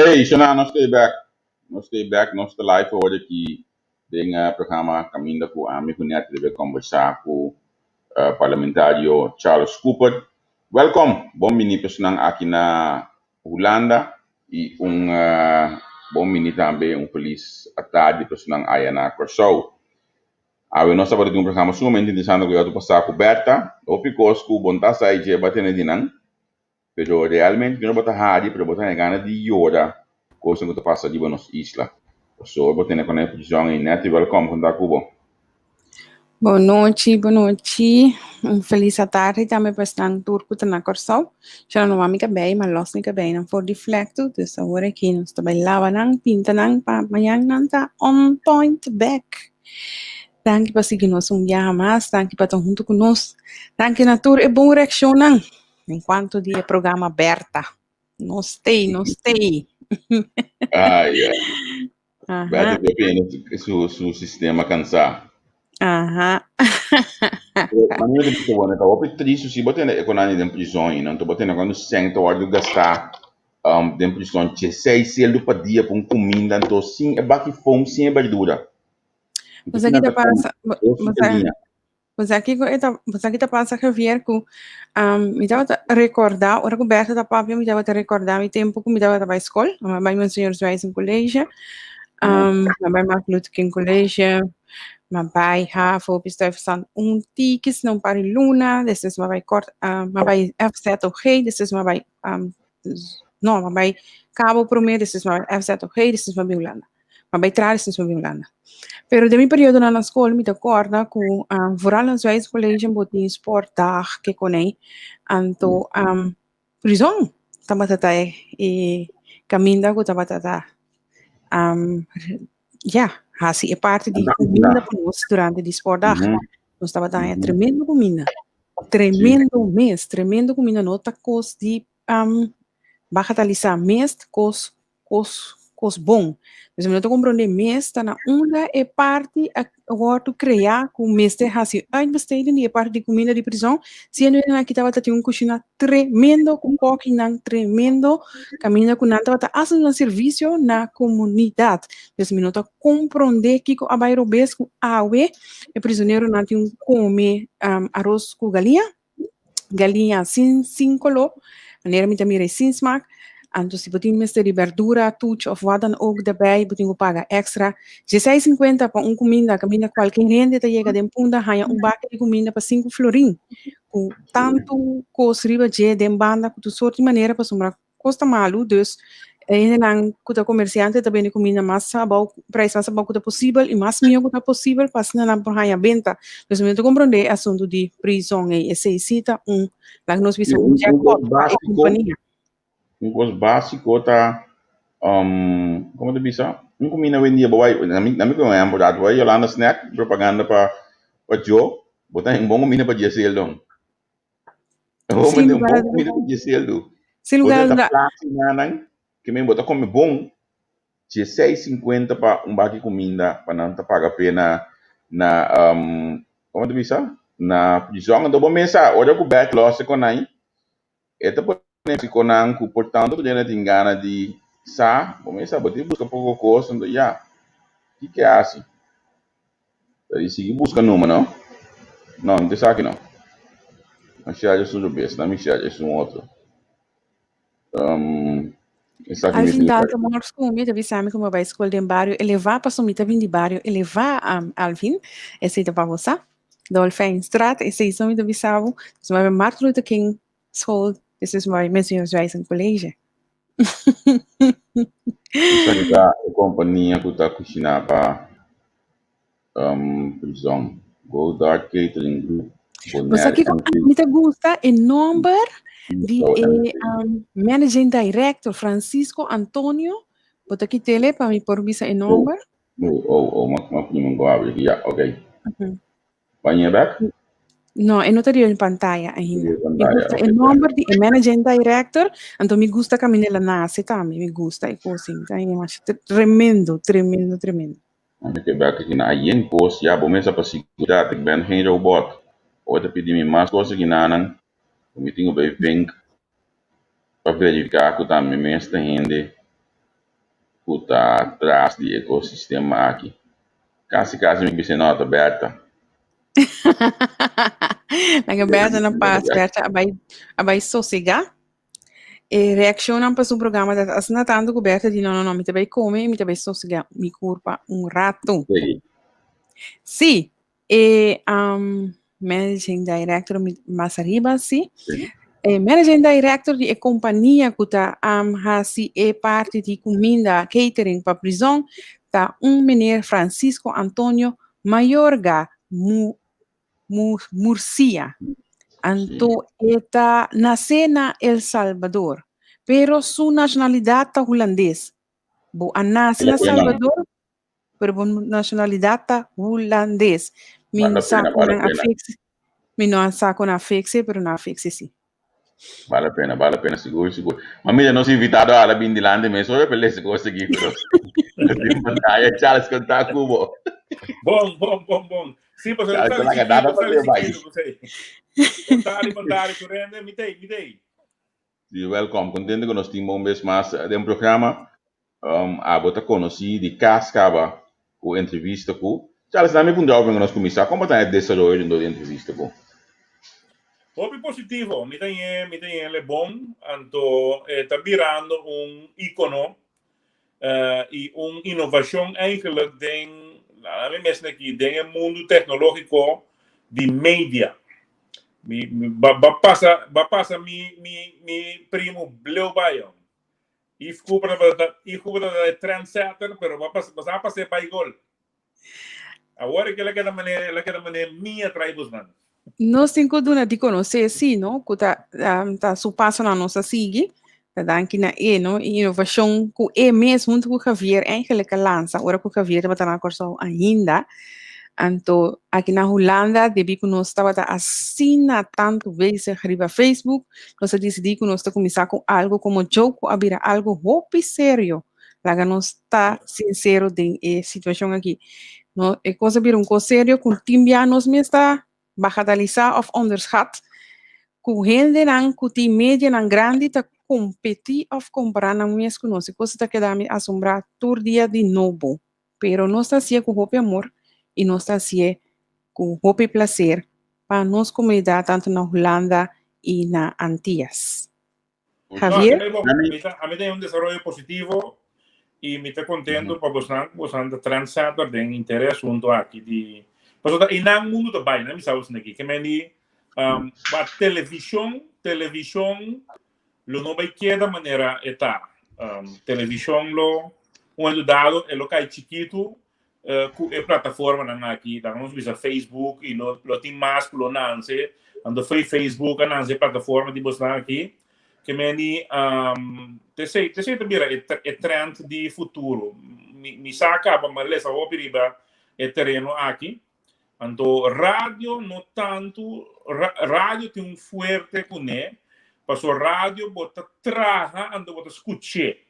Hey, Shona, nos ta back. Nos ta back, nos ta live awor aki den e programa Caminda cu ami cu Netty ta bay conversa cu parlamentario Charles Cooper. Welcome, bon bini personan aki na Hulanda y un bon bini tambe, un feliz atardi personan aya na Corsou. Awe nos tabata tin un programa sumamente interesante cu ya pasa cu Berta. Hopi cos cu bon ta sa y dje batene di nan. Pero realmente no bo ta hari, pero bo ta haña gana di yora kosnan ku ta pasa riba nos isla. Pasobra bo tene ku nan e prizòn ei nèt i wèlkòm kon ta ku bo. Bon nochi, bon nochi. Un felis atardi tambe pa esnan tur ku ta na Kòrsou. Shana no wak mi kabei, ma lòs mi kabeinan for di flèktu. Dus awor aki nos ta bai laba nan, pinta nan pa mañan nan ta on point bèk. Danki pa sigui nos un biaha mas, danki pa ta huntu ku nos. Danki na tur e bon reakshonnan. En cuanto di e programa Berta. Nos tei, nos tei. Ah, yeah. Berta te pena su, su sistema cansá. Manera di bisa bueno, ta hopi tristu si bo tende e konani den prison i nan to bo tende cuando sèn ta wòrdu gastá um, den prison che seis seldu pa dia pa un kuminda anto sin e baki foam, sin e berdura. Bo sa ki ta pasa, bo sa Bo sa kiko e ta, bo sa ki ta pasa Javier ku mi tabata rekordá ora ku Bertha ta papia mi tabata rekordá mi tempu ku mi tabata bai skol, mi a bai Monseñor Zwijsen College, mi a bai Martin Luther King College, mi a bai havo op Stuyvesant un tiki sino un par di luna, despues mi a bai kort mi a bai FZOG, despues mi a bai no mi a bai Cabo promé, despues mi a bai FZOG, despues mi a bin Hulanda. Ma bai traha despues mi bin Hulanda. Pero den mi periodonan na skol mi ta kòrda ku vooral na Zwijs College bo tin sportdag ke konei. Anto prizon tabata ta e kaminda ku tabata ta ya hasi e parti di kuminda pa nos durante di sportdag. Nos tabata haña tremendo kuminda, tremendo mes, tremendo kuminda no ta kos di bagatalisá mes kos kos kos bon. Dus mi no ta komprondé mes ta na unda e parti a wòrdu kreá ku mester hasi uitbesteding di e parti di kuminda di prizòn, siendo e nan aki tabata tin un kushina tremendo ku kòkinan tremendo kaminda ku nan tabata hasi nan servisio na komunidat. Dus mi no ta komprondé kiko a bai robes ku awe e prizoneronan tin kome aros ku galiña. Galiña sin sin koló, manera mi ta mira e sin smak. Anto si bo tin mester di berdura, tuch of wat dan ook daarbij, bo tin ku paga extra. Dieseis sinkuenta pa un kuminda, kaminda kualke hende ta yega den Punda haña un baki di kuminda pa sinku florin. Ku tantu kos riba dje den banda ku tur sort di manera pasobra Kos ta malu, dus e hendenan ku ta komersiante ta bende kuminda mas abou, prijs mas abou ku ta posibel i mas mihó ku ta posibel pa asina nan por haña benta. Dus mi no ta komprondé e asuntu di prizon ei. Esei sí ta un, laga nos bisa, un jackpot pa e kompania. Un kos básiko ta, komo ta bisa, un kuminda hoy en dia bo bai, na mi na mi ku ehèmpel bo bai Yolanda Snack, propaganda pa pa djo, bo ta haña un bon kuminda pa dies seldon. Sin Hombre, un lugar bon a comida duda. ku dieseldo. Sin Bo lugar a ta duda. plasi nanan, ke men bo ta kome bon, 16,50 pa un baki kuminda pa nan ta paga pe na na um, komo ta bisa? Na prizòn. Anto bo mesa, ora ku bek los e konai, e ta pone si konan ku por tanto ku djene tin gana di sa, bo mesa bo tin buska poko kos, anto ya, kiko e hasi? Ta di sigui buska numa no. No, no ta esaki no. No share esun robes, na mi share esun otro. Um, esaki mi Alvin tin. Dalton Mors ku mi ta bisa mi ku mi bai skol den bario elevá paso mi ta bin di bario elevá um, Alvin. Esei ta pa bo sa. Dolfijnstraat, esei so mi ta bisa bo. Dus mi bai Martin Luther King school, despues mi bai Menseñor Zwijsen College. Esaki ta e kompania ku ta kushiná pa prizòn, Go Dart Catering Group, Bo sa Bonaire kiko NV. mi ta gusta e nomber di Curaçao e NV. managing director Francisco Antonio. Bo ta kit'el pa mi por bisa e Oh, nomber? oh, oh, oh, m'a prima un abri aki, ya, ok. Bañ'é bek? No, e no ta riba mi pantaya ainda. Riba Mi pantaya, gusta e ok. nomber di e managing director, anto mi gusta caminda el a nace tambe, mi gusta e cos ei. Ta masha tremendo, tremendo, tremendo. Ami ke bek aki na ayen cos, ya bo mesa pa siguridad, ik ben geen robot. Ora ta pidi mi mas cos aki nanan, ku mi tin ku bay vink pa verifica ku ta mi mes ta hende. ku ta tras di ekosistema aki. Kasi kasi mi bisa no, ta Berta. Laga Berta na pas. Berta a bai a bai sosegá. E reakshonnan pa su programa ta asina tantu ku Berta di no no no mi ta bai kome i mi ta bai sosegá mi kurpa un ratu. Sí. Sí, e managing director mi mas ariba sí. Sí. E managing director di e kompania ku ta hasi e parti di kuminda catering pa prizòn ta un meneer Francisco Antonio Mayorga Mu Mu Murcia. Anto e ta nasé na El Salvador, pero su nashonalidat ta hulandes. Bo a nase na Salvador, pero bo nashonalidat ta hulandes. Mi Bale no sa pena, ku bale nan a pena. fix, mi no a sa ku nan a fixe, pero nan a fixe si. Bale pena, bale pena, sigur, sigur. Ma mira, nos invitado a bin dilante mes ora pa lesa kos aki ku nos. Nos tin pantaya. Charles, kon ta ku bo? Bon, bon, bon, bon. Sí, pasobra Charles, sali laga chikitu, nada pa sali te bai. chikitu, p'esei. Bon tardi, bon tardi, tur hende. Mi t'ei, mi t'ei. Sí, welkom. Kontento ku nos tin bo un bes mas den programa. Abo ta konosí di kas kaba ku entrevista ku Charles, na mi puntra open ku nos kuminsá, kon bo ta e desaroyo dor di entrevista ku? Hopi positivo. Mi ta ñe, mi ta ñe bon, anto e ta birando un íkono i un inovashon eigenlijk den, laga mi mes aki, den e mundu teknológiko di media. Mi, mi, ba, ba pasa, ba pasa mi, mi, mi primo bleu bai, jong. Yves Cooper tabata, Yves Cooper tabata e trendsetter, pero ba pasa, basa pasa e bai gol. Awor ke el a keda manera, el a keda manera mi a trae bosnan. Nos tin ku duna di konosé sí, no? Ku ta, ta su pasonan nos a sigui. Ta danki na e, no? E inovashon ku e mes huntu ku Javier eigenlijk a lansa ora ku Javier tabata na Kòrsou ainda. Anto aki na Hulanda debí ku nos tabata asina tantu bezig riba Facebook, nos a disidí ku nos ta kuminsá ku algu komo joke ku a bira algu hopi serio. Laga nos ta sinsero den e situashon aki. No, e kos a bira un kos serio ku tin bia nos mes ta bagatalisá òf onderschat ku hendenan ku tin medianan grandi ta kompetí òf kompará nan mes ku nos. E kos ta keda mi asombrá tur dia di nobo. Pero nos ta hasié ku hopi amor i nos ta hasié ku hopi plaser pa nos komunidat tantu na Hulanda i na Antias. Javier? No, ami tin un desaroyo positivo i mi ta kontento pa bosnan, bosnan ta trendsetter den inter e asunto aki di pasobra ta einan mundu ta bai, nan mi sa bosnan aki. Ke men di ba televishon, televishon lo no bai keda manera e ta. Televishon lo un momento dado e lo kai chikitu ku e plataformanan aki, laga nos bisa Facebook i lo lo tin mas ku lo nanse, anto fo'i Facebook a nanse e plataforma di bosnan aki, ke meni t'esei t'esei ta bira e e trend di futuro. Mi mi sa kaba mi a lesa hopi riba e tereno aki. Anto radio no tantu, radio tin un fuerte kuné, paso radio bo ta traha anto bo ta skuch'é.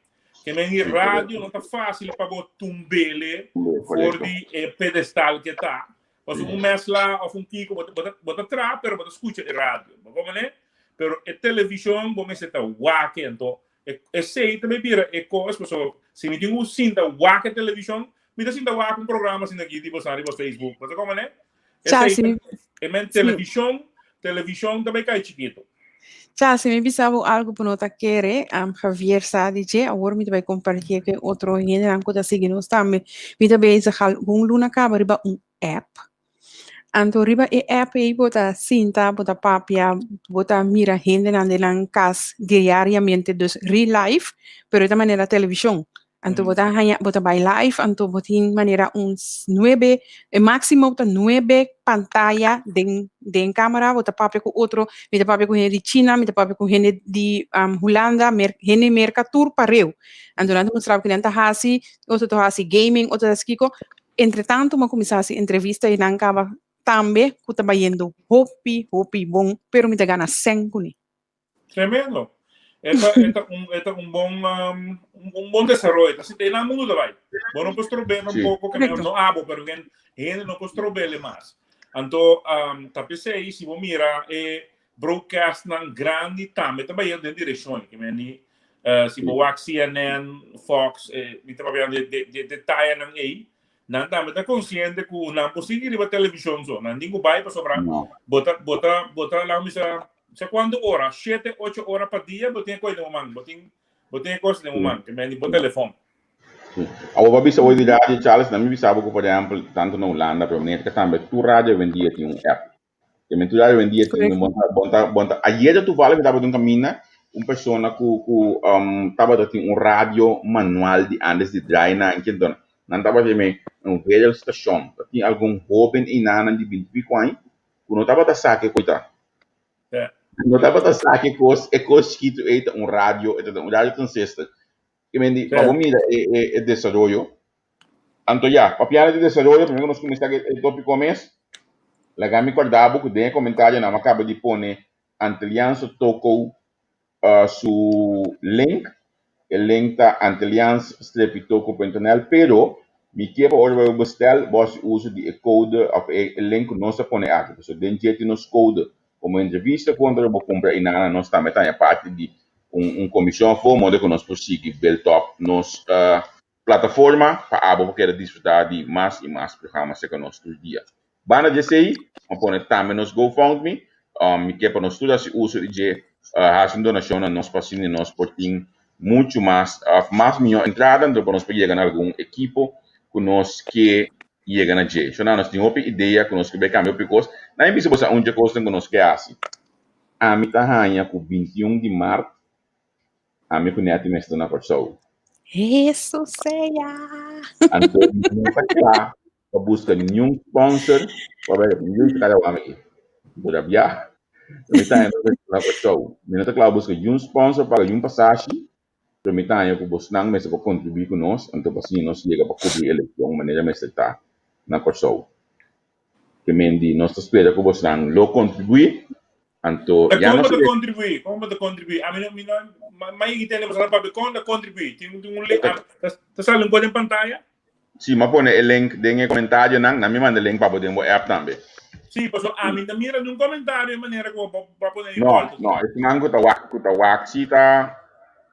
Ke men di radio no ta fásil pa bo tumb'ele for di e pedestal ke ta. Paso un mèsla òf un kiko bo ta bo ta traha pero bo ta skucha e radio. Bo komprendé? Pero e televishon bo mester ta wak anto Esei ta bai bira e kos, pasobra si mi tin ku sinta wak e televishon, mi ta sinta wak un programa asina aki di bosan riba Facebook. Bo sa komo ne? Cha, Esei si mi, e men si mi, televishon, televishon ta bai kai chikitu. Cha, si mi bisa bo algu bo no ta kere, Javier sa di dje, awor mi ta bai kompartié ku e otro hendenan ku ta sigui nos tambe. Mi ta bezig algun luna kaba riba un app. Anto riba e app ei bo ta sinta, bo ta papia, bo ta mira hendenan den nan kas diariamente, dus real life, pero e ta manera televishon. Anto bo ta haña, bo ta bai live, anto bo tin manera un nuebe, e máksimo ta nuebe pantaya den den kamera, bo ta papia ku otro, mi ta papia ku hende di China, mi ta papia ku hende di Hulanda, hende Merka tur pareu. Anto nan ta mustra bo kinan ta hasi, otro ta hasi gaming, otro ta hasi kiko. Entretanto mi a kuminsá hasi entrevista i nan kaba tambe ku ta bayendo hopi hopi bon pero mi ta gana sèn kuné. Tremendo. E ta e ta un e ta un bon un bon desaroyo. Ta sinti einan mundu ta bai. Bo no por strob'é tampoko ke Correcto. no abo pero gen hende no por strob'é mas. Anto ta p'esei si bo mira e broadcastnan grandi tambe ta bayendo den direkshon. Ke men di. Si bo wak CNN, Fox, mi ta papia di detayenan ei, nan tambe ta konsiente ku nan por sigui riba televishon so. Nan tin ku bai pasobra bo ta bo ta bo ta laga bisa sa kuantu ora, shete, ocho ora pa dia bo tin e kos den bo man. Bo tin bo tin e kos den bo man, te men di bo telefon. Awor bo a bisa hoy di radio, Charles, nan mi bisa bo ku por ehèmpel tantu na Hulanda pero Merka tambe tur radio awendia tin un app. E mentura hoy en dia tin un bonta bonta bonta ayer toevallig mi tabata un camina un persona cu cu um, tabata tin un radio manual di antes di draai na anke enton nan tabata me un radio station ta tin algun hoben inanan di 20 pico aña cu no tabata sa ke coita no tabata sa ke cos e cos chiquito ei ta un radio e ta un radio transistor Ke men di, pa bo mira e, e, e desaroyo. Anto ya, papiando di desaroyo, primero nos kuminsá ku e tópiko mes, laga mi kòrda bo ku den e komentarionan mi a kaba di pone Antilliaanse Toko uh, su link. E link ta antilliaans-toko.nl, pero mi ke pa ora bo bestel, bo hasi uso di e kode òf e link ku nos a pone aki. Pasobra den dje tin nos kode komo entrevista kontra bo kumpra i nana nos tambe ta haña parti di un un komishon afó moda ku nos por sigui build up nos plataforma pa abo por keda disfrutá di mas i mas programa serka nos tur dia. Banda di esei mi a pone tambe nos GoFundMe, mi ke pa nos tur hasi uso di dje, hasi un donashon na nos pa asina nos por tin muchu mas òf mas mihó entrada anto pa nos por yega na algun ekipo ku nos ke yega na dje. So nan nos tin hopi idea ku nos ke bai kambia hopi kos. Nan a bisa bo sa un dje kosnan ku nos ke hasi. Ami ta haña ku 21 di mart ami ku Netty mester na Kòrsou. Hesus sea! Anto mi no ta kla pa buska niun sponsor pa bai mi yu ta kada wami aki. Bo ta bia. Mi ta haña nos mester na Kòrsou. Mi no ta kla pa buska niun sponsor paga niun pasashi. Pero mi ta haña ku bosnan mester por kontribuí ku nos, anto pa asina nos yega pa kubri elekshon manera mester ta na Kòrsou. Ke men di nos ta spera ku bosnan lo kontribuí, anto Ta ya kon nos bo ta kontribuí? Kon bo ta kontribuí? Ami no, mi no, ma yegi tende bosnan papia kon ta kontribuí? Tin un link, ta sali un kos den pantaya? Sí, m'a pone e link den e comentarionan. Nan mi manda e link pa bo den bo app tambe. Sí, pasobra ami ta mira den un comentario e manera cu bo a pone e No, volta. no, esnan cu ta wak, cu ta wak si ta,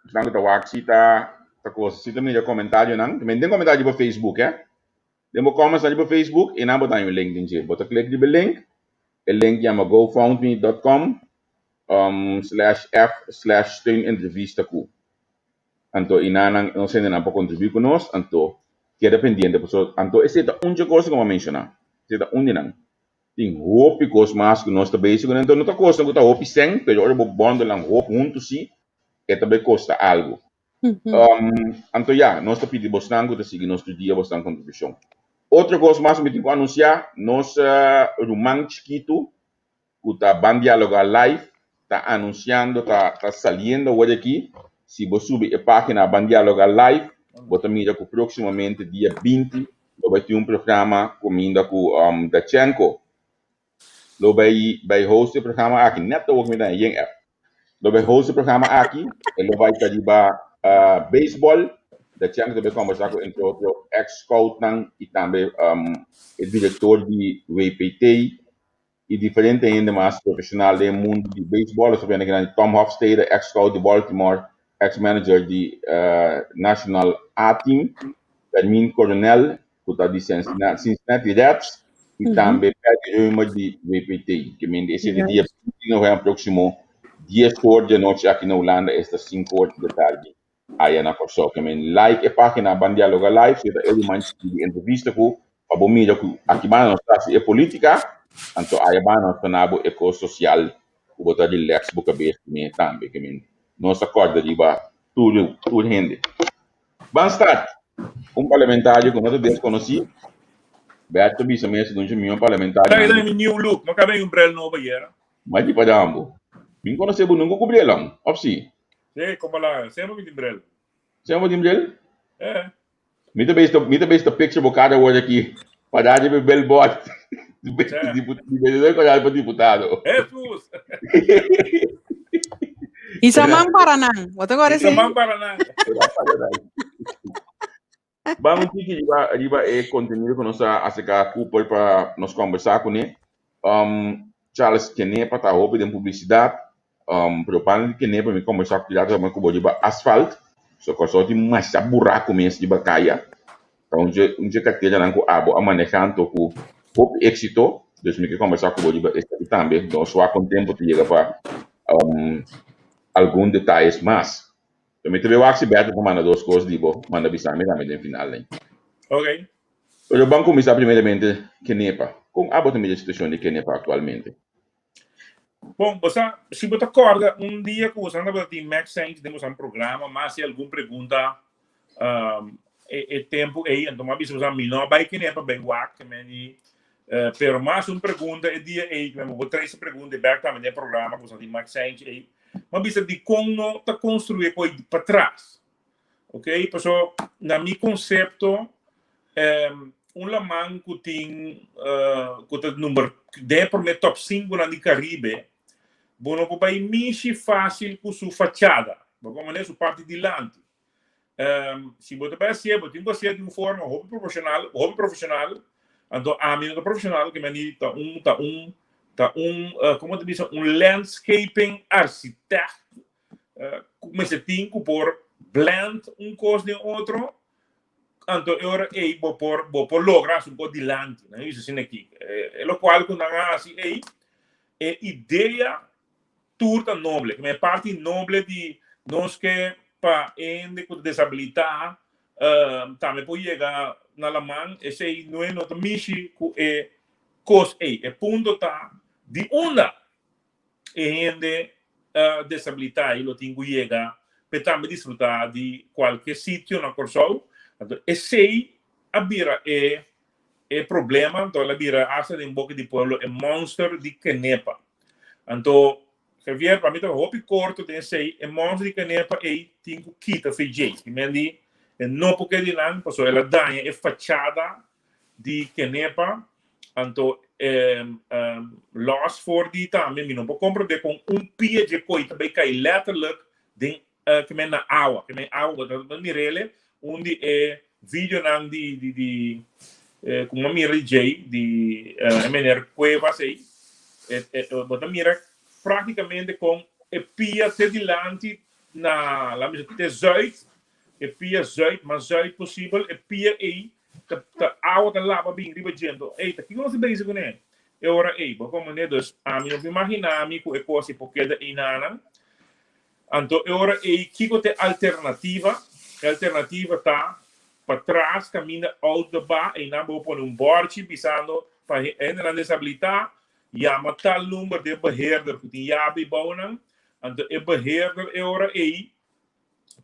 esnan cu ta wak si ta, ta cosa. Si ta mira comentarionan, ta den comentario riba Facebook, eh. Den bo comments nan riba Facebook, einan bo ta haña un link den dje. Bo ta click riba e link, e link yama gofundme dot com, slash f slash steun entrevista cu. Anto i nan nos hendenan por kontribuí ku nos, anto keda pendiente pasobra anto esei ta un dje kos ku mi a menshoná, esei ta un di nan. Tin hopi kos mas ku nos ta bezig kuné, anto no ta kosnan ku ta hopi sèn, pero ora bo bòndel nan hopi huntu sí e ta bai kosta algu. Anto ya, nos ta pidi bosnan ku ta sigui nos tur dia bosnan kontribushon. Otro kos mas ku mi tin ku anunsiá, nos ruman chikitu ku ta Ban Dialoga Live ta anunsiando ta ta saliendo awor aki. Si bo subi e página Ban Dialoga Live bo ta mira ku próksimamente dia 20 lo bai tin un programa kuminda ku Dachenko lo bai bai host e programa aki. Nèt awor ku mi ta yen app. Lo bai host e programa aki e lo bai ta riba beisbòl. Dachenko ta bai kombersá ku entre otro ex scoutnan i tambe e direktor di WPT. I diferente hende mas profesional den e mundo di beisbòl. Nos ta pende grandi Tom Hofstede, ex scout di Baltimore, ex manager di National A Team, Fermin Coronel ku ta di Cincinnati Reds i tambe Patty Reumer di WPT. Ke mende esei ta dia 20 di november próksimo, dies or di anochi aki na Hulanda, esta sinku or di tardi aya na Kòrsou. Ke men like e página Ban Dialoga Live, si ta e ruman chikí di entrevista ku pa bo mira ku aki banda nos ta hasi e polítika, anto aya banda nos ta na bo e kos sosial ku bo ta relax bo kabes kuné tambe. Ke men nos ta kòrda riba tur tur hende. Ban start! Un parlamentario ku no ta deskonosí, Bert ta bisa mes ku un dje mihó parlamentarionan Trae mi new look, mi a kaba un brel nobo ayera. Mai di padambo. Mi n konosé bo nunka ku brelon, òf si? Sí, como la, semper mi tin bril. Semper bo tin bril? Eh. Mi ta bes mi ta bes ta picture bo cara awor aki, para di billboard. Di di para pa diputado. Jesus! Isaman Paranan. Bo ta kore si? Isaman Paranan. Ban un tiki riba riba e kontenido ku nos a aserká Cooper pa nos kombersá kuné. Charles Kenepa ta hopi den publisidat. Pero pan di Kenepa mi kombersá ku Pilato tambe ku bo riba asfalt. So Kòrsou tin masha buraku mes riba kaya. Ta un dje un dje karteranan ku abo a manehá anto ku hopi éksito. Dus mi ke kombersá ku bo riba esaki tambe. Nos wak kon tempu ta yega pa algun detayes mas. So mi ta bay wak si Berto por manda dos kos di bo manda bisa mi tambe den final ei. Ok. Pero ban kuminsá primeramente Kenepa. Kon abo ta mira e situashon di Kenepa aktualmente? Bon, bo sa, si bo ta kòrda un dia ku boso tabata tin Max Sainz den boso programa, m'a hasi algun pregunta e e tempu ei, anto m'a bisa boso mi no a bai Kenepa bai wak, ke men di, pero m'a hasi un pregunta e dia ei, ke men bo por trese pregunta ei bèk tambe den e programa ku boso tin Max Sainz ei, m'a bisa dikon no ta konstruí e koi patras? Ok, paso na mi konsepto un laman ku tin ku ta number den e promé top sinkunan di Karibe, bo no por bai mishi fásil ku su fachada, bo por manera su parti dilanti. Si bo ta bai hasié, bo tin ku hasié di un forma hopi proporshonal, hopi profeshonal, anto ami no ta profeshonal, ke mi ta un ta un ta un komo ta bisa un landscaping architect ku mester tin ku por blend un kos den otro, anto e ora ei bo por bo por logra hasi un kos dilanti. Nan a bisa asina aki. E lokual ku nan a hasi ei, e idea tur ta noble. E parti noble di nos ke pa hende ku ta desabilitá tambe por yega na laman, esei no e no ta mishi ku e kos ei. E punto ta di unda e hende desabilitá i lo tin ku yega p'e tambe disfrutá di kualke sitio na Kòrsou. Anto esei a bira e e problema, anto el a bira asta den boka di pueblo e monster di Kenepa. Anto Javier, pa mi ta hopi korto den esei, e monster di Kenepa ei tin ku kita fe djei. I men di e no por keda di nan pasobra el a daña e fachada di Kenepa, anto los for di tambe mi no por comprende con un pia dje koi ta bay kai letterlijk den ke men na awa, ke men awa bo ta mirele un di e videonan di di di ku mi a mira di djei di e meneer Cuevas ei bo ta mira practicamente con e pia te dilanti na laat mi bisa te zuid e pia zuid mas zuid posibel e pia ei ta ta awa ta laba bin riba dje anto ey ta kiko nos ta bezig kuné e ora ey bo komprende dus ami no por imagina mi ku e kos ei por keda einanan anto e ora ey kiko ta e alternativa e alternativa ta patras kaminda outo ta ba einan bo por pone un bòrchi bisando pa hendenan desabilitá yama tal number di e beheerder ku tin yabi bou nan anto e beheerder e ora ey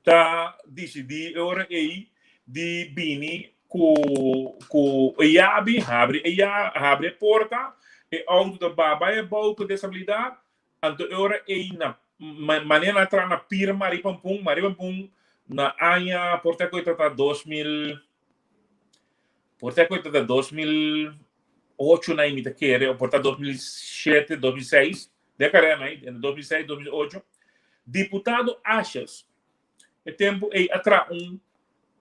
ta disidí e ora ei di bini ku ku e yabi, habri e ya, habri e porta, e outo ta ba bai abou ku desabilidat, anto e ora ei na manera nan a traha na pir Maripampun, Maripampun na aña por ta ku e ta ta 2000, por ta ku e ta ta 2008 na mi ta kere, o por ta 2007, 2006, Den karena ei, den 2006, 2008, diputado Asjes e tempu ei a traha un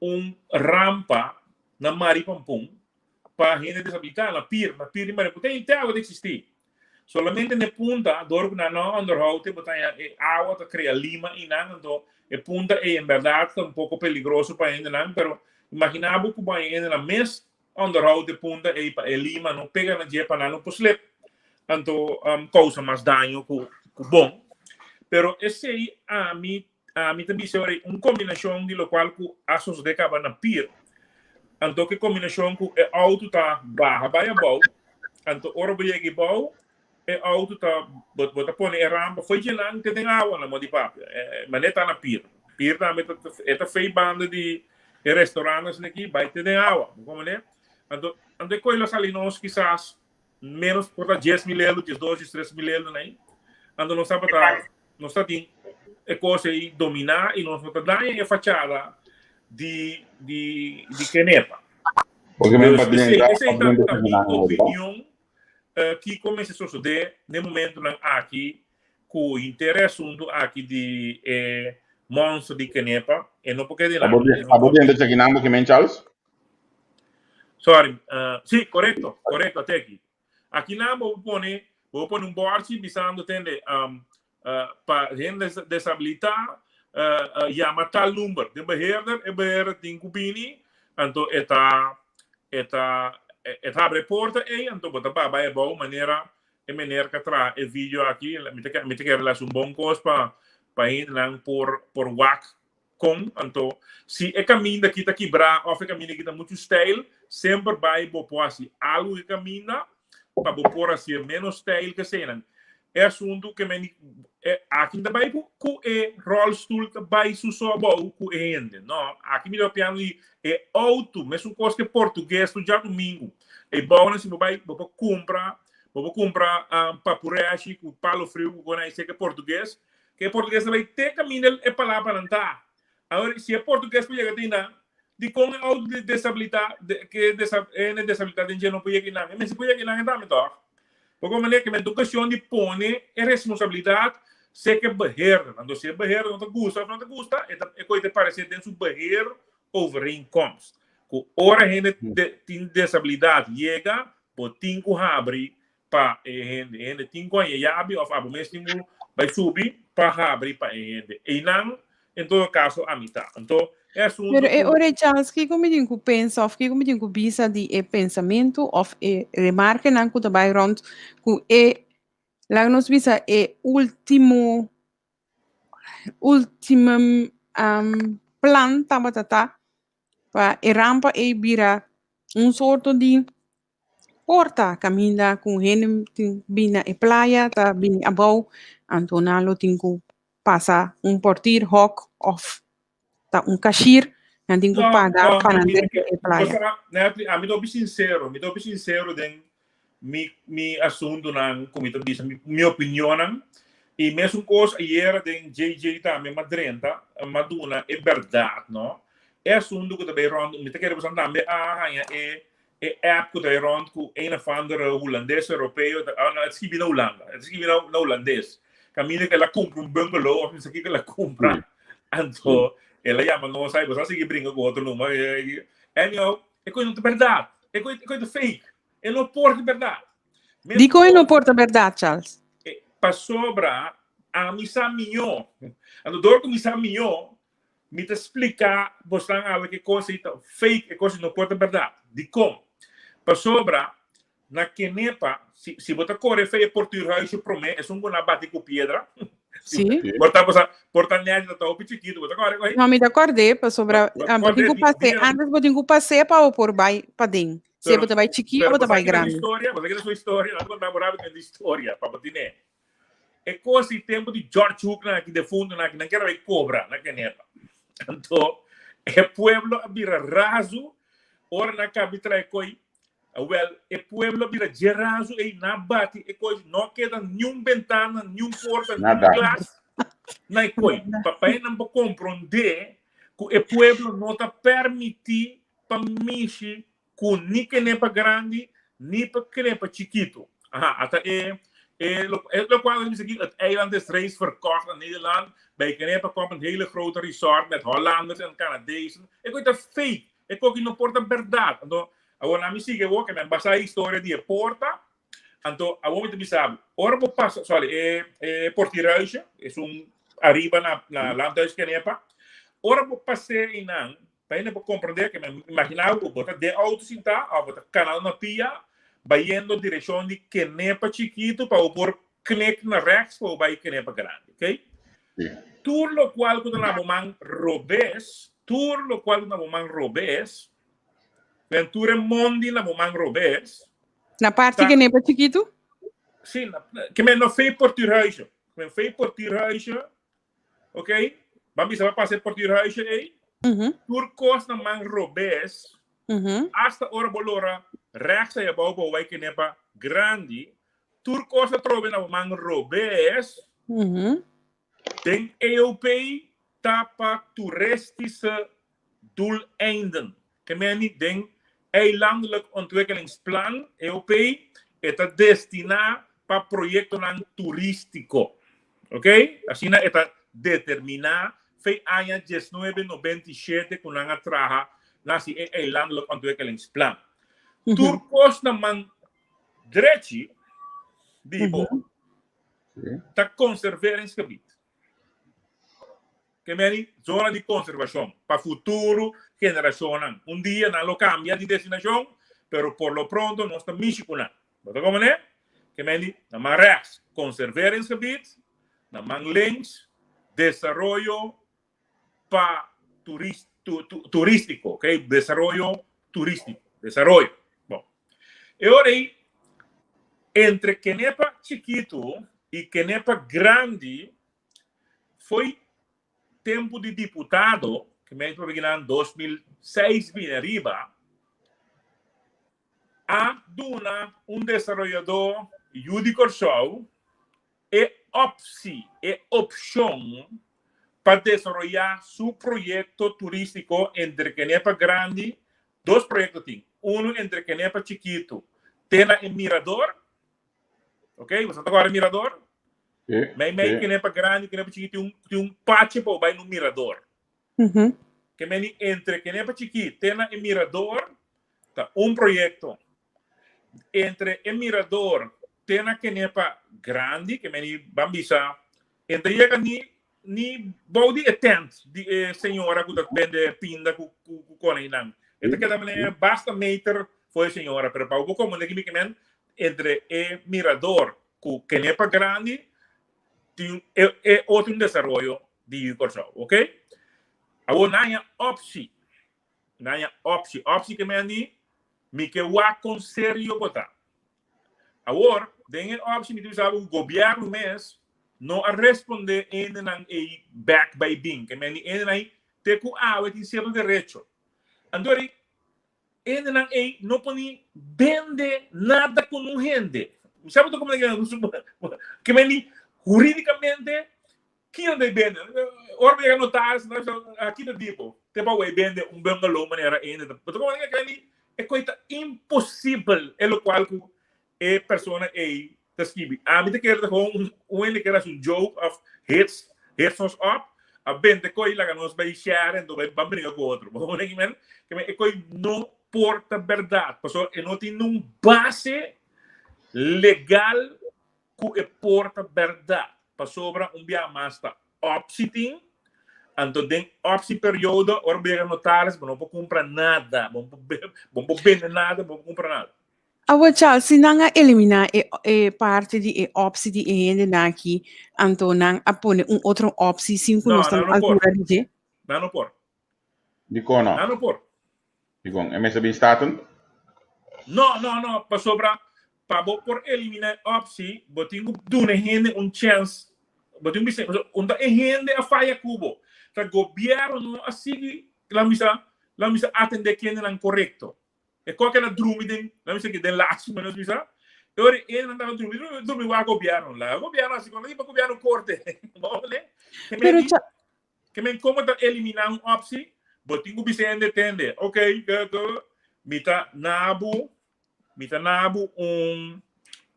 un rampa na Mari Pampun pa hende desabilitá na pir, na pir di Mari Pampun. Te awa ta eksistí. Solamente na e punta, dor ku nan no a onderhoud e, bo ta haña e awa ta krea lima einan, anto e punta ei en bèrdat ta un poko peligroso pa hendenan, pero imaginá bo ku bo haña hendenan mes Onderhoud e punta ei pa e lima no pega na dje pa nan no por slip, anto kousa mas daño ku bon. Pero esei ami ami ta bisa ora un kombinashon di lokual ku a sosodé kaba na pir, anto ku e kombinashon ku e outo ta baha bai abou, anto ora bo yega abou e outo ta bo ta pone e rampa fo'i djenan te den awa na modo di papia. Manera ta na pir. Pir tambe ta e ta fei banda di e restaurantes aki bai te den awa. Bo komprende? Anto anto e koi lo sali nos kisas menos por ta 10.000 euro, 12, 13.000 euro nai. Anto nos tabata nos ta tin e kos ei dominá i nos no ta daña e fachada di di di Kenepa. Porque men Dus pa esei drenta, esei pa ta drenta ta mi terminal, ¿verdad? opinion Kiko mester sosodé n'e momentunan aki ku henter e asuntu aki di e monster di Kenepa? E no por keda Abo dilanti. E no abo por. drenta chekinan bo kimen Charles? Sorry, sí, korekto, korekto, ate aki. Akinan bo por pone, bo por pone un bòrchi bisando, tende, Pa hende deshabilitá yama tal number. Den beheerder, e beheerder tin ku bini, anto e ta e ta e ta habri e porta ei, anto bo ta ba bai abou manera e meneer ka traha e video aki. Mi ta mi ta kere lasi un bon kos pa pa hendenan por por wak kon. Anto si e kaminda aki ta kibrá òf e kaminda aki ta muchu steil, semper bai bo por hasi algu ku e kaminda pa bo por hasié ménos steil ku eseinan. E asuntu ke men e aki no ta bai ku ku e ròlstul ta bai su so abou ku e hende. No, aki mi ta papiando di e outo, mesun kos ku e portugues tur djadumingu. E bounan si bo bai bo por kumpra bo por kumpra papurèshi ku palo friu ku kos nan esei ku e portugues. Ke e portugues ta bai te kaminda e palabranan ta. Awor, si e portugues por yega te einan, dikon e outo di desabilitá, ke hende desabilitá den dje no por yega einan? E mester por yega einan e tambe tòg? Poko manera ke men ta un kuestion di pone e responsabilidat serka e beheerder. Anto si e beheerder no ta gusta òf no ta gusta, e ta e kos ta paresé den su beheerovereenkomst. Ku ora hende tin desabilidat yega, bo tin ku habri pa e hende. E hende tin ku haña yabi òf abo mes tin ku bai subi pa habri pa e hende. Einan, en todo kaso, a mi ta. Anto, e asuntu Pero e ku. ora Charles, kiko mi tin ku pensa òf kiko mi tin ku bisa di e pensamentu òf e remarkenan ku ta bai rònt ku e, laga nos bisa e último, último plan tabata ta pa e rampa ei bira un sorto di porta kaminda ku hende tin bini na e playa ta bini abou anto nan lo tin ku pasa un portir hòk òf ta un kashir nan tin ku No, paga no, pa nan mi, drenta e playa. Pastora, Natalie, ami ta hopi sincero, mi ta hopi sincero den mi, mi asuntunan ku mi ta bisa, mi, mi opinionnan. I mesun kos ayera den JJ tambe m'a drenta, m'a duna e bèrdat, no? E asuntu ku ta bay rònt, mi ta kere pasobra tambe a haña e E app ku ta e rònt ku een of andere hulandes europeo ta ah no e ta skibi na Hulanda e ta skibi na na hulandes kaminda ku el a kumpra un bungalow òf mester kiko el a kumpra anto el a yama nos ai boso a sigui bringa ku otro numa anyhow e kos no ta bèrdat e kos e kos ta fake e no por ta bèrdat Dikon e no por ta bèrdat Charles? Pasobra ami sa mihó anto dor ku mi sa mihó Mi ta splika bosnan awe ku e kos ei ta fake, e kos ei no por ta bèrdat. Dikon? Pasobra na Kenepa, si, si bo ta kore fe e portuurhuisje promé, esun ku nan a bati ku piedra. Sí. Por ta, por por ta nèchi, ta hopi chikitu, bo ta kore ku No, mi ta kòrd'é, pasobra Bo ta bo tin kòrd'é ku di pas'é, dia. antes bo tin ku pas'é pa bo por bai paden. Si Pero, bo ta bai chikí o pero bo ta bo sa bai kiko ta grandi. historia, bo sa kiko ta su historia, laat konta bo rápido e historia pa bo tine. E kos di tempu di George Hook nan aki, defunto nan aki, nan kere bai kobra na Kenepa. Anto e pueblo a bira razu ora nan kabi trae koi. Awel, e pueblo a bira dje razu ei, nan a bati e koi, no a keda niun bentana, niun porta, niun Nada. glas na e koi. Pa pa nan por komprondé ku e pueblo no ta permití pa mishi ku ni kenepa grandi ni pa kenepa chikitu. Aha, ata e e lo e lokual nos bisa aki, het eiland is reeds verkocht aan Nederland, bij Kenepa komt een hele grote resort met Hollanders en Canadezen. E koi ta fake, e koki no por ta bèrdat. Anto, awor nan mi sigui awor, ke men basa e historia di e porta, anto awor mi ta bisa bo, ora bo pasa, sorry, e e portieruisje, esun ariba na na Landhuis Kenepa, ora bo pas'é einan, Pa hende por komprendé ke mi imaginá ku bo ta den outo sintá òf bo ta kanando na pia bayendo direkshon di Kenepa Chikitu pa bo por knik na rèks pa bo bai Kenepa Grandi, oke? Tur lokual ku ta na bo man robes, tur lokual ku ta na bo man robes, men tur e mondi na bo man robes. Na parti Kenepa Chikitu? Sí, ke men no fei portuurhuisje. Ke men fei portuurhuisje. Ok, ban bisa ba pasa e portuurhuisje ei. Tur kos na man robes. Hasta ora bo lora rechts ei abou bo wai kenepa grandi. Tur kos atrobe na bo man robes. Den EOP ta pa toeristische doeleinden. Ke meni den Eilandelijk Ontwikkelingsplan, EOP, e ta destiná pa proyektonan turístiko. Ok? Asina e ta determiná fe aña diesnuebe nobenta i shete ku nan a traha nasi e Eilandelijk Ontwikkelingsplan. Tur kos na man drechi di bo. Ta conserveringsgebied. Ke meni zona di konservashon pa futuro generashonnan. Un dia nan lo kambia di destinashon, pero por lo pronto nos ta mishi ku nan. Bo ta komprendé? Ke meni na man rechts conserveringsgebied, na man links desaroyo pa turístiko, ok, desaroyo turístiko, desaroyo. Bon, e ora ei entre Kenepa chikitu i Kenepa grandi Foi tempu di diputado, ke men por begin 2006 bini ariba, a duna un desaroyadó yu di Kòrsou e opsi, e opshon pa desaroyá su proyekto turístiko entre Kenepa Grandi, dos proyekto tin, unu entre Kenepa Chikitu te na e Mirador. Ok, boso ta kòrda mirador? Sí, Mei mei sí. kenepa grandi, kenepa chikí, tin un, tin un pache pa bo bai na un mirador. Ke meni entre kenepa chikí te na e mirador ta un proyekto. Entre e mirador te na kenepa grandi, ke meni ban bisa, e ta yega ni ni bou di e tent di e señora ku ta bende pinda ku ku ku koneinan. E ta keda mane basta meter for e señora, pero pa bo komprende ki mi ke men entre e mirador ku Kenepa Grandi tin e e otro un desaroyo di Yu Kòrsou, ok? Awor nan haña opsi, nan haña opsi, opsi ke men di mi ke wak kon serio bo ta. Awor, den e optie mi ta bisa bo ku gobièrnu mes no a respondé hendenan ei bèk bai bin. Ke men di hendenan ei te ku awe tin sierto derecho. Anto ri hendenan ei no por ni bende nada ku nun hende. Sa bo ta komprende? Ke men di hurídikamente Kina ta e bende? Ora bo yega notaris, nan ta bisa, aki ta tipo, te pa bo e bende un bungalow manera ende ta. Bo ta como ke ni e koi ta imposibel e lokual ku e persona ei ta skibi. Ami ta kere ta gewoon un un hende kere hasi un joke of hits hits nos op, a bende koi laga nos bai share anto bai ban bringa ku otro. Bo ta men e koi no por ta bèrdat pasobra e no tin nun base legal ku e por ta bèrdat, pasobra un bia mas ta opsi tin, anto den opsi periodo ora bo yega notaris bo no por kumpra nada, bo no por bende nada, bo no por kumpra nada. Awor Charles, si nan a eliminá e e parti di e opsi di e hendenan aki, anto nan a pone un otro opsi sin ku No, nos ta nan na no por. altura di dje? Nan no por. Dikon no? Nan no por. Dikon? E mester bin Staten? No, no, no, pasobra pa bo por eliminá e opsi, bo tin ku duna e hende un chèns. Bo tin ku bisa, pasobra unda e hende a faya ku bo, ta gobièrnu no a sigui, laat mi bisa, laat mi bisa atendé kendenan korekto. E kòke la drumi den, laat mi bisa den lachi, mi nos bisa. E ora e hendenan tabata drumi, drumi, drumi wak gobièrnu. Laga gobièrnu hasi kòke, pa gobièrnu korte. Bo mende? Pero cha, Ke men komo ta eliminá un opsi? Bo tin ku bisa hende tende, ok, ke ke mi ta nabu, mi ta nabu un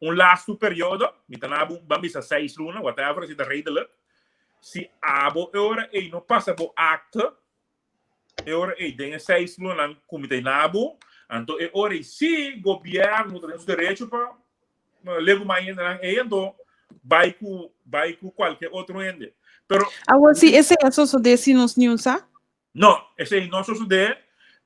un lastu periodo, mi ta nabu ban bisa seis luna, whatever, si ta redelijk. Si abo e ora ei no pasa bo akte, e ora ei den e seis lunanan ku mi ta nabu, anto e ora ei si gobièrnu ta den su derecho pa Legu mai hendenan ei anto bai ku bai ku kualke otro hende. Pero Awor si esei a sosodé si nos niun sa? No, esei no sosodé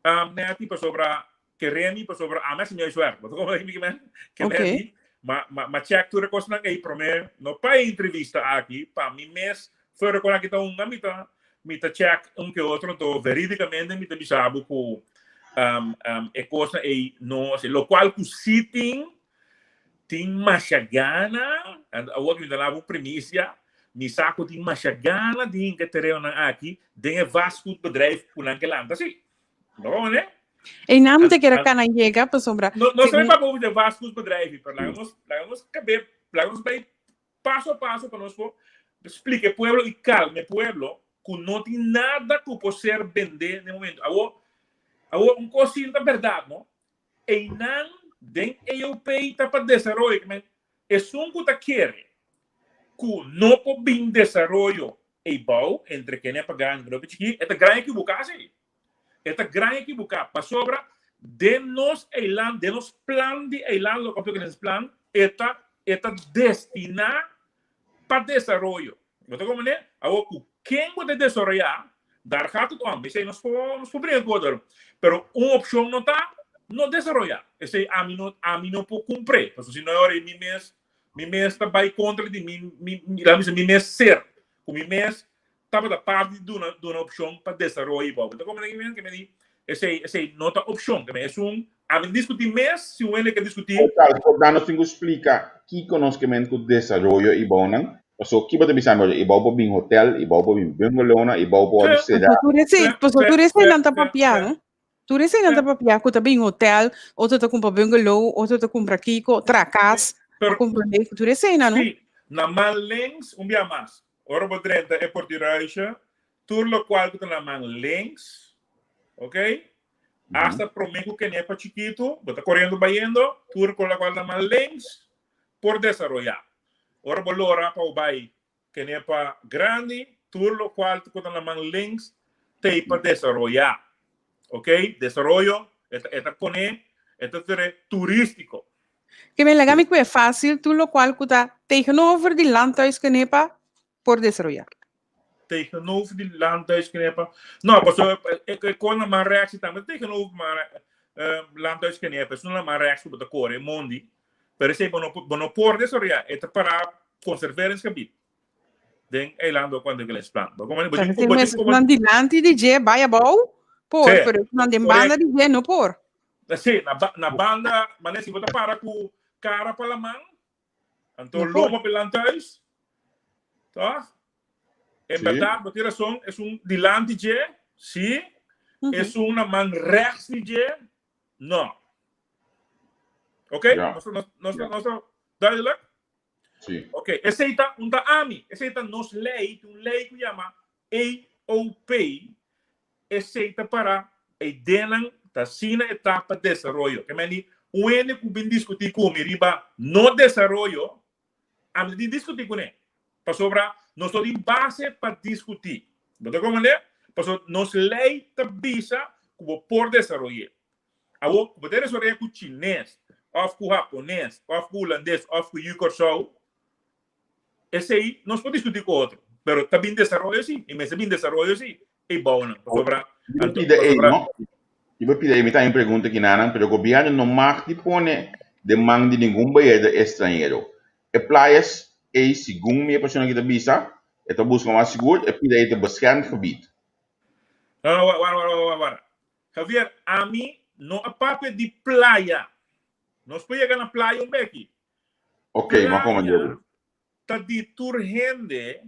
um, neti pasobra keremi pasobra ami a siña e suerte. Bo ta komprende mi men? Keremi, ma ma ma check tur e kosnan ei promé no pa e entrevista aki, pa mi mes fuera kon aki ta hunga mi ta mi ta check un ke otro anto verídikamente mi ta bisa bo ku um, um, e kosnan ei no así. Lokual ku sí tin Tin masha gana, awor mi ta daba un primisia, mi sa ku tin masha gana di hinka e terenonan aki den e vastgoedbedrijf ku nan ke lanta si. No bo mane? Einan mi ta kere kana yega pasobra. No, no sabi pa bo de vastgoedbedrijf, pero laga nos, laga nos kabe, laga nos bai paso a paso pa nos por splika e pueblo i kalma e pueblo ku no tin nada ku por ser bende na e momento. Awor, awor un kos si ta bèrdat no, Einan den EOP ta pa desaroyo, ke men esun ku ta kere ku no por bin desaroyo eibou entre kende a paga entre loke chikí, e ta gran ekiboká si. E ta gran ekiboká pasobra den nos eiland, den nos plan di eiland, loke papia ku nos plan, e ta e ta destiná. pa desaroyo. Bo ta comprende? Awor ku ken bo ta desaroyá, daar gaat het om. Esei nos por nos por bringa ku otro. Pero un opshon no ta no desaroyá. Esei ami no ami no por kumpr'é. Pasobra si no e ora ei mi mes mi mes ta bai kontra di mi mi laat mi bisa mi mes ser. Ku mi mes tabata parti di duna duna opshon pa desaroyo bou. Bo ta comprende ki mi ke mi di? Esei esei no ta opshon. Ke mi esun ami ta diskutí mes si un hende ke diskutí. O tal por da nos tin ku splika kiko nos ke men ku desaroyo i bounan. Paso ki bo ta bisa mi i bou por bin hotel, i bou por bin bungalownan, i bou por wòrdu Sí. será. Paso tur esei, Sí, paso sí, tur sí, eseinan ta sí, papia, sí. no? Tur eseinan Sí. ta papia ku ta bin hotel, otro ta kumpra bungalow, otro ta kumpra kiko, tra kas. Bo Pero komprende tur eseinan, no? sí, na man links un bia mas. Ora bo drenta e portiraisha, tur lokual ku ta na man links, ok? Asta promé ku Kenepa chikitu, bo ta koriendo bayendo, tur lokual na man links por desaroyá. Ora bo lora pa bo bai Kenepa grandi, tur lokual ku ta na man links t'ei pa desaroyá, ok? Desaroyo e ta pone, e ta tere turístiko. Ke men laga mi ku e fásil tur lokual ku ta tegenover di Landhuis Kenepa por desaroyá. Tegenover di Landhuis Kenepa? No, pasobra e kon na man rèks tambe ta tegenover Landhuis Kenepa. Esun na man rèks ku bo ta kore e mondi. Pero esei bo no bo no por desaroyá. E ta pará conserveringsgebied den Eiland Ontwikkelingsplan. Bo bo tin ku bo tin ku Nan dilanti di dje bai abou por, Sí, pero nan den banda correcto. di dje no por. Sí, na, ba- na banda, manera si bo ta para ku kara pa laman, anto No por. loma pa landhuis, toch? En Sí. berdad, bo tin rason, esun dilanti dje, sí, esun na man rechts di dje, no. Ok? Ja. Nos, nos, nos, Ja. nos ta duidelijk? Sí. Ok, esei ta un ta ami, esei ta nos lei, tin un lei ku yama AOP, esei ta para e ideanan ta asina e ta pa desaroyo. Ke men di un hende ku bin diskutí ku mi riba no desaroyo, ami ta tin diskutí kuné, pasobra nos no tin base pa diskutí. Bo ta komprendé? Pasobra nos lei ta bisa ku bo por desaroy'é. Awor, ku bo ta desaroy'é ku chines, òf ku hapones, òf ku hulandes, òf ku yu Kòrsou, esei nos por diskutí ku otro. Pero ta bin desaroyo sí, i mester bin desaroyo sí, ei bounan. Pasobra, Mi anto, pida ei, pasobra. no? Mi pida ei, mi ta haña un pregunta kinanan, pero gobièrnu no mag di pone den man di ningun beheerder estranhero. E playas ei, segun mi e persona ki ta bisa, e ta buska mas sigur, e pida ei ta beschermd gebied. No, no, wara, wara, wara, wara. Javier, ami no a papia di playa. Nos por yega na playa un beki. Ok, ma como Playa Diego. ta di tur hende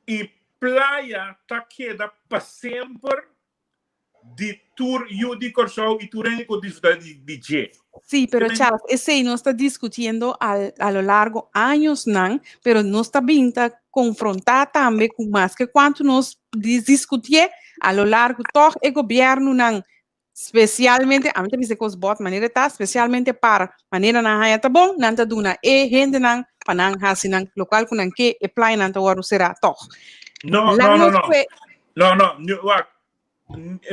i playa ta keda pa semper di tur yu di Kòrsou i tur hende ku disfruta di dje. Sí, pero Charles, esei nos ta discutiendo al, a lo largo añosnan, pero nos ta bin ta confrontá tambe cu maske cuanto nos discutié a lo largo toch e gobiernonan, specialmente, ami ta bisa e cos bot manera ta, specialmente para manera nan haña ta bon, nan ta duna e hendenan pa nan haci nan locual cu nan ke, e playanan ta wordo cerá toch. No, Laga no, no, nos no. kue No, no, wak,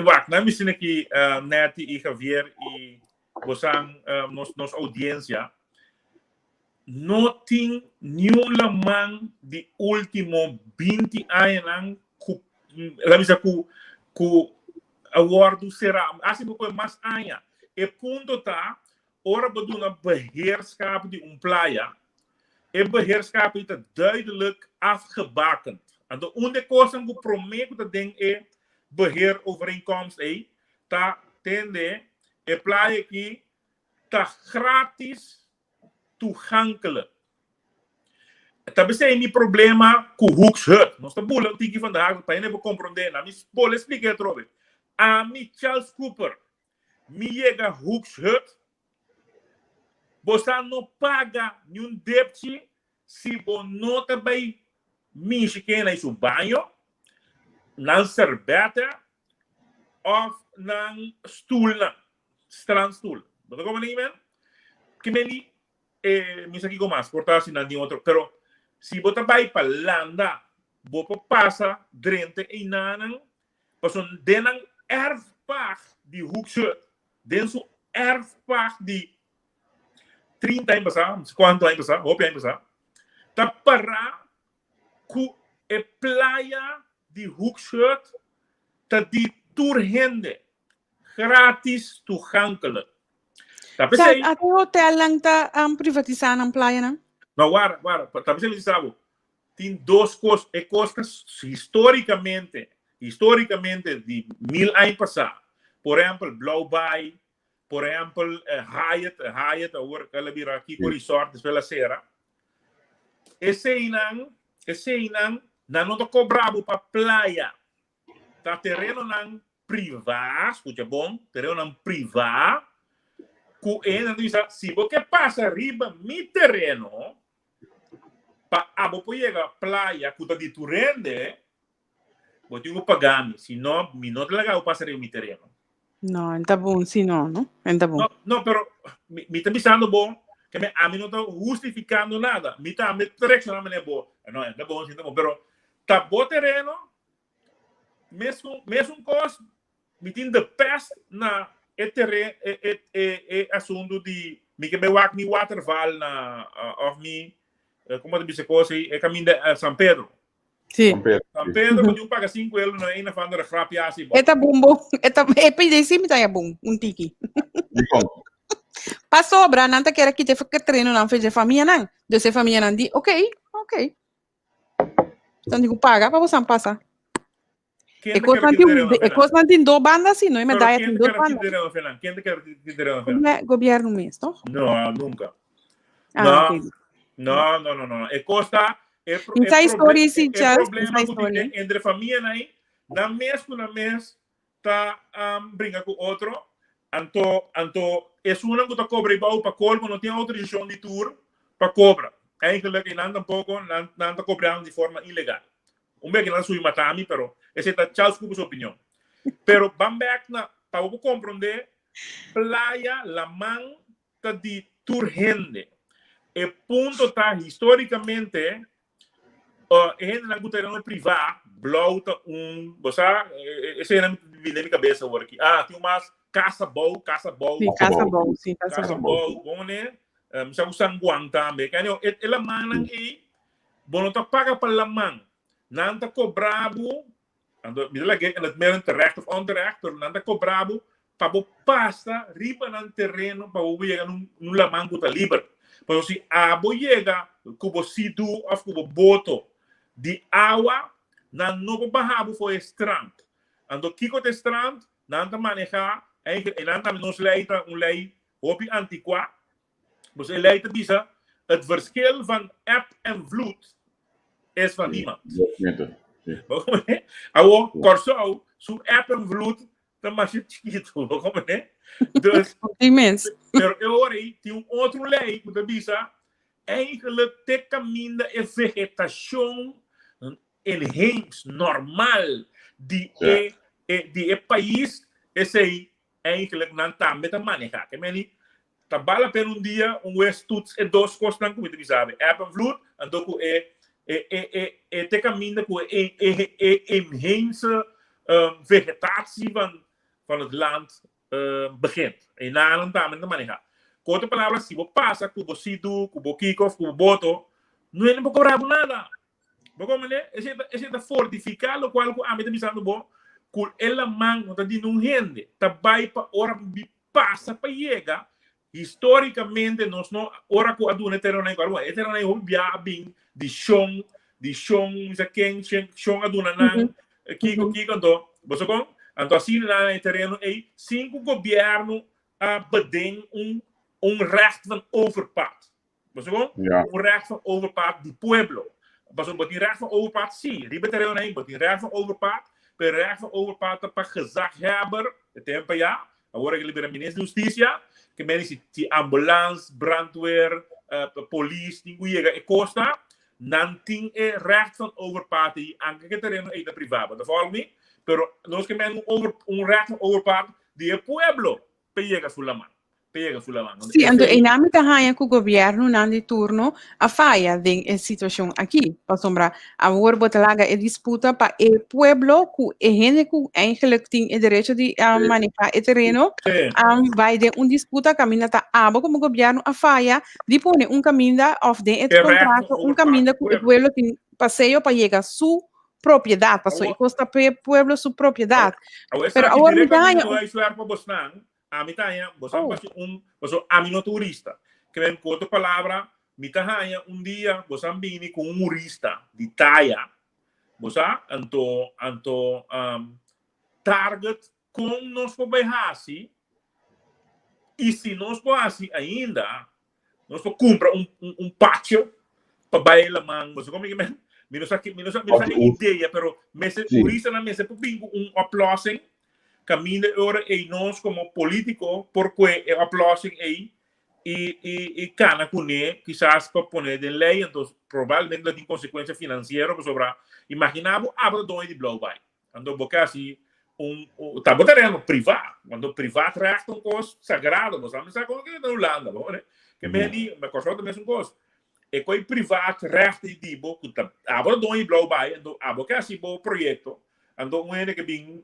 Wak, nan mester aki Netty i Javier i bosan nos nos audiencia no tin niun laman di ultimo 20 añanan ku la bisa ku ku a wordu será asi bo koe mas aña. E punto ta ora bo duna beheerschap di un playa e beheerschap ei ta duidelijk afgebakend. Anto un di e kosnan ku promé ku ta den e beheerovereenkomst ei ta tende e playa aki ta gratis toegankelijk. Ta besei mi problema ku Hoekshut. Nos ta bula un tiki vandaag pa hende por komprondé. Na mi bole splika e atrobe. Ami Charles Cooper mi yega Hoekshut. Bo sa no paga niun depchi si bo no ta bai mishi ken na su baño, nan serbete of nan stoelnan, strandstoel. Bo ta comprende men? Ki men di e mi sa kiko mas, por ta si nan tin otro, pero si bo ta bai pa landa, bo por pasa drente einanan, pasobra den nan erfpacht di Hoekshut, Den su erfpacht di 30 aña pasá, no sé kuantu aña pasá, hopi aña pasá, Ta pará ku e playa di Hoekschuit ta di tur hende, gratis toegankelijk. Ta Sa p'esei. ate hotelnan ta privatisá nan playanan? No, wara, wara, ta p'esei mi bisa bo, tin dos kos, e kos ta histórikamente, histórikamente di mil aña pasá, por ehèmpel Blauw Baai, por ehèmpel Hyatt, Hyatt awor el a bira Kiko Resort, despues el a sera. Eseinan, eseinan, nan no ta kobra bo pa playa. Ta terenonan privá, skucha bon, terenonan privá, ku e hendenan ta bisa, si bo ke pasa riba mi tereno, pa abo por yega playa ku ta di tur hende, bo tin ku paga mi, si no, mi no ta laga bo pasa riba mi tereno. No, en ta bon si no, no? En ta bon. No, no, pero mi, mi ta bisando bo ke mi, ami no ta hustifikando nada. Mi tambe ta reakshoná manera bo. No, en ta bon, si en ta bon, pero ta bo tereno, Mesun, mesun kos, mi tin de pest na e terren, e, e, e, e asuntu di mi ke bai wak mi waterval na, uh, of mi, eh, como te bisa kos ei, e kaminda uh, San Pedro. Sí. San Pedro. San Pedro, mm -hmm. paga 5 euro na een of andere grapje asi. E ta bom bom. E ta e pide si mi ta ya bom, un tiki. Dikon? Pasobra nan ta kere kita e terreno nan fe famia nan. Dus e famia nan di, oké, oké. Dan digo, paga pa bosan pasa. E kos nan tin, e kos nan tin do banda si, no? E medalla tin do banda. Ken ta kere tin tereno afe? Gobierno mes, toch? No, nunca. Ah, no, okay. no, no, no, no. E kosta, e, pro, e, proble e, e problema ku tin entre famia nai, nan mes ku nan mes ta bringa ku otro, anto anto esunnan ku ta kobra e bou pa kolmo no tin outorisashon di tur pa kobra. Eigenlijk e nan tampoko nan nan ta kobrando di forma ilegal. Un bek nan subi mata mi pero esei ta Charles Cooper su opinion. Pero ban bek na pa bo por komprondé playa, laman ta di tur hende. E punto ta histórikamente E hendenan ku tereno privá, blou ta un, bo sa, esei nan bini den mi kabesa awor aki. Ah, tin un mas, Casa Bou, Casa Bou. Sí, Casa Bou, sí, Casa Casa Bou, bon ne? Mi sa ku San Juan tambe. Kende, e lamannan ei, bo no ta paga pa laman. Nan ta kobra bo, anto mi ta lag'é in het midden terecht of onterecht, pero nan ta kobra bo pa bo pasa riba nan tereno pa bo yega na un laman ku ta liber. Pasobra si abo yega ku bo sidu òf ku bo boto di awa, nan no por baha bo for e strand. Anto kiko ta e strand? Nan ta manehá, eigen, e nan tambe nos lei ta un lei hopi antikuá. Pues e lei ta bisa, het verschil van eb en vloed is van niemand. Awor, Kòrsou su eb en vloed ta masha chikitu, bo comprende? Dus, Immens. pero e ora ei tin un otro lei ku ta bisa eigenlijk te kaminda e vegetashon inheems, normal di e, e di e pais, esei eigenlijk nan tambe ta maneha. Ke meni ta bal la pena un dia un wes toets e dos kosnan ku mi ta bisa awe, eb en vloed, anto ku e e e e e te kaminda ku e e e inheemse vegetatie van van het land begint. E nan tambe ta maneha. Ku otro palabra, si bo pasa ku bo sidu, ku bo kiko of ku bo boto, no hende por kobra bo nada. Bo comprende? Esei ta, esei ta fortifiká lokual ku ami ta bisando bo, ku e laman no ta di nun hende. Ta bai pa ora bi pasa pa yega. Histórikamente nos no, ora ku a duna e terenonan ei, bueno, e terenonan ei hopi bia a bin di shon, di shon, mi sa ken, shen, shon a duna nan, kiko, kiko, anto, bo sa kon? Anto asina nan e tereno ei, sin ku gobièrnu a beding un, un recht van overpad. Bo sa kon? Ja. Un recht van overpad di pueblo. Pasobra bo tin recht van overpad, sí, riba e tereno ei bo tin recht van overpad, pero recht van overpad ta pa gezaghebber, e tempo ya, awor a libera minister di hustisia, ke meni si si ambulans, brandweer, polis tin ku yega e kosta, nan tin e recht van overpad ei, anke ke tereno ei ta privá. Bo ta follow mi? Pero nos ke meni un over un recht van overpad di e pueblo pa yega su laman. Pega su laman. Sí, anto einan mi ta haña ku gobièrnunan di turno a faya den e situashon aki. Pasobra awor bo ta laga e disputa pa e pueblo ku e hende ku eigenlijk tin e derecho di maneha e tereno bai den un disputa kaminda ta abo komo gobièrnu a faya di pone un kaminda òf den e kontrato un kaminda ku e pueblo tin paseo pa yega su propiedat, pasobra e kos ta p'e pueblo su propiedat. Pero awor mi ta haña Ami ta haña, bo sa hasi un, pasobra ami no ta hurista. Ke men ku otro palabra, mi ta haña un dia bo sa bini ku un hurista di taya, bo sa, anto, anto target kon nos por bai hasi i si nos por hasi ainda, nos por kumpra un, un, un patio pa bai laman, bo sa kon mi ke men? Mi no sa ki, mi no sa, mi no sa e idea, pero mester, huristanan mester por bin ku un oplossing Kaminda e ora ei nos komo polítiko por kue e oplossing ei i i i kana kuné kisas pa pone den lei, anto probablemente lo tin konsekuensia finansiero pasobra imaginá bo abo ta doño di Blauwbaai, anto bo ke hasi un ta bo tereno privá, anto privaat recht ta un kos sagrado, bo sa mi sa kon ke na Hulanda bo ke men di na Kòrsou ta mesun kos, e koi privaat recht ei di bo ku ta abo ta doño di Blauwbaai anto abo ke hasi bo proyekto. Anto un hende ke bin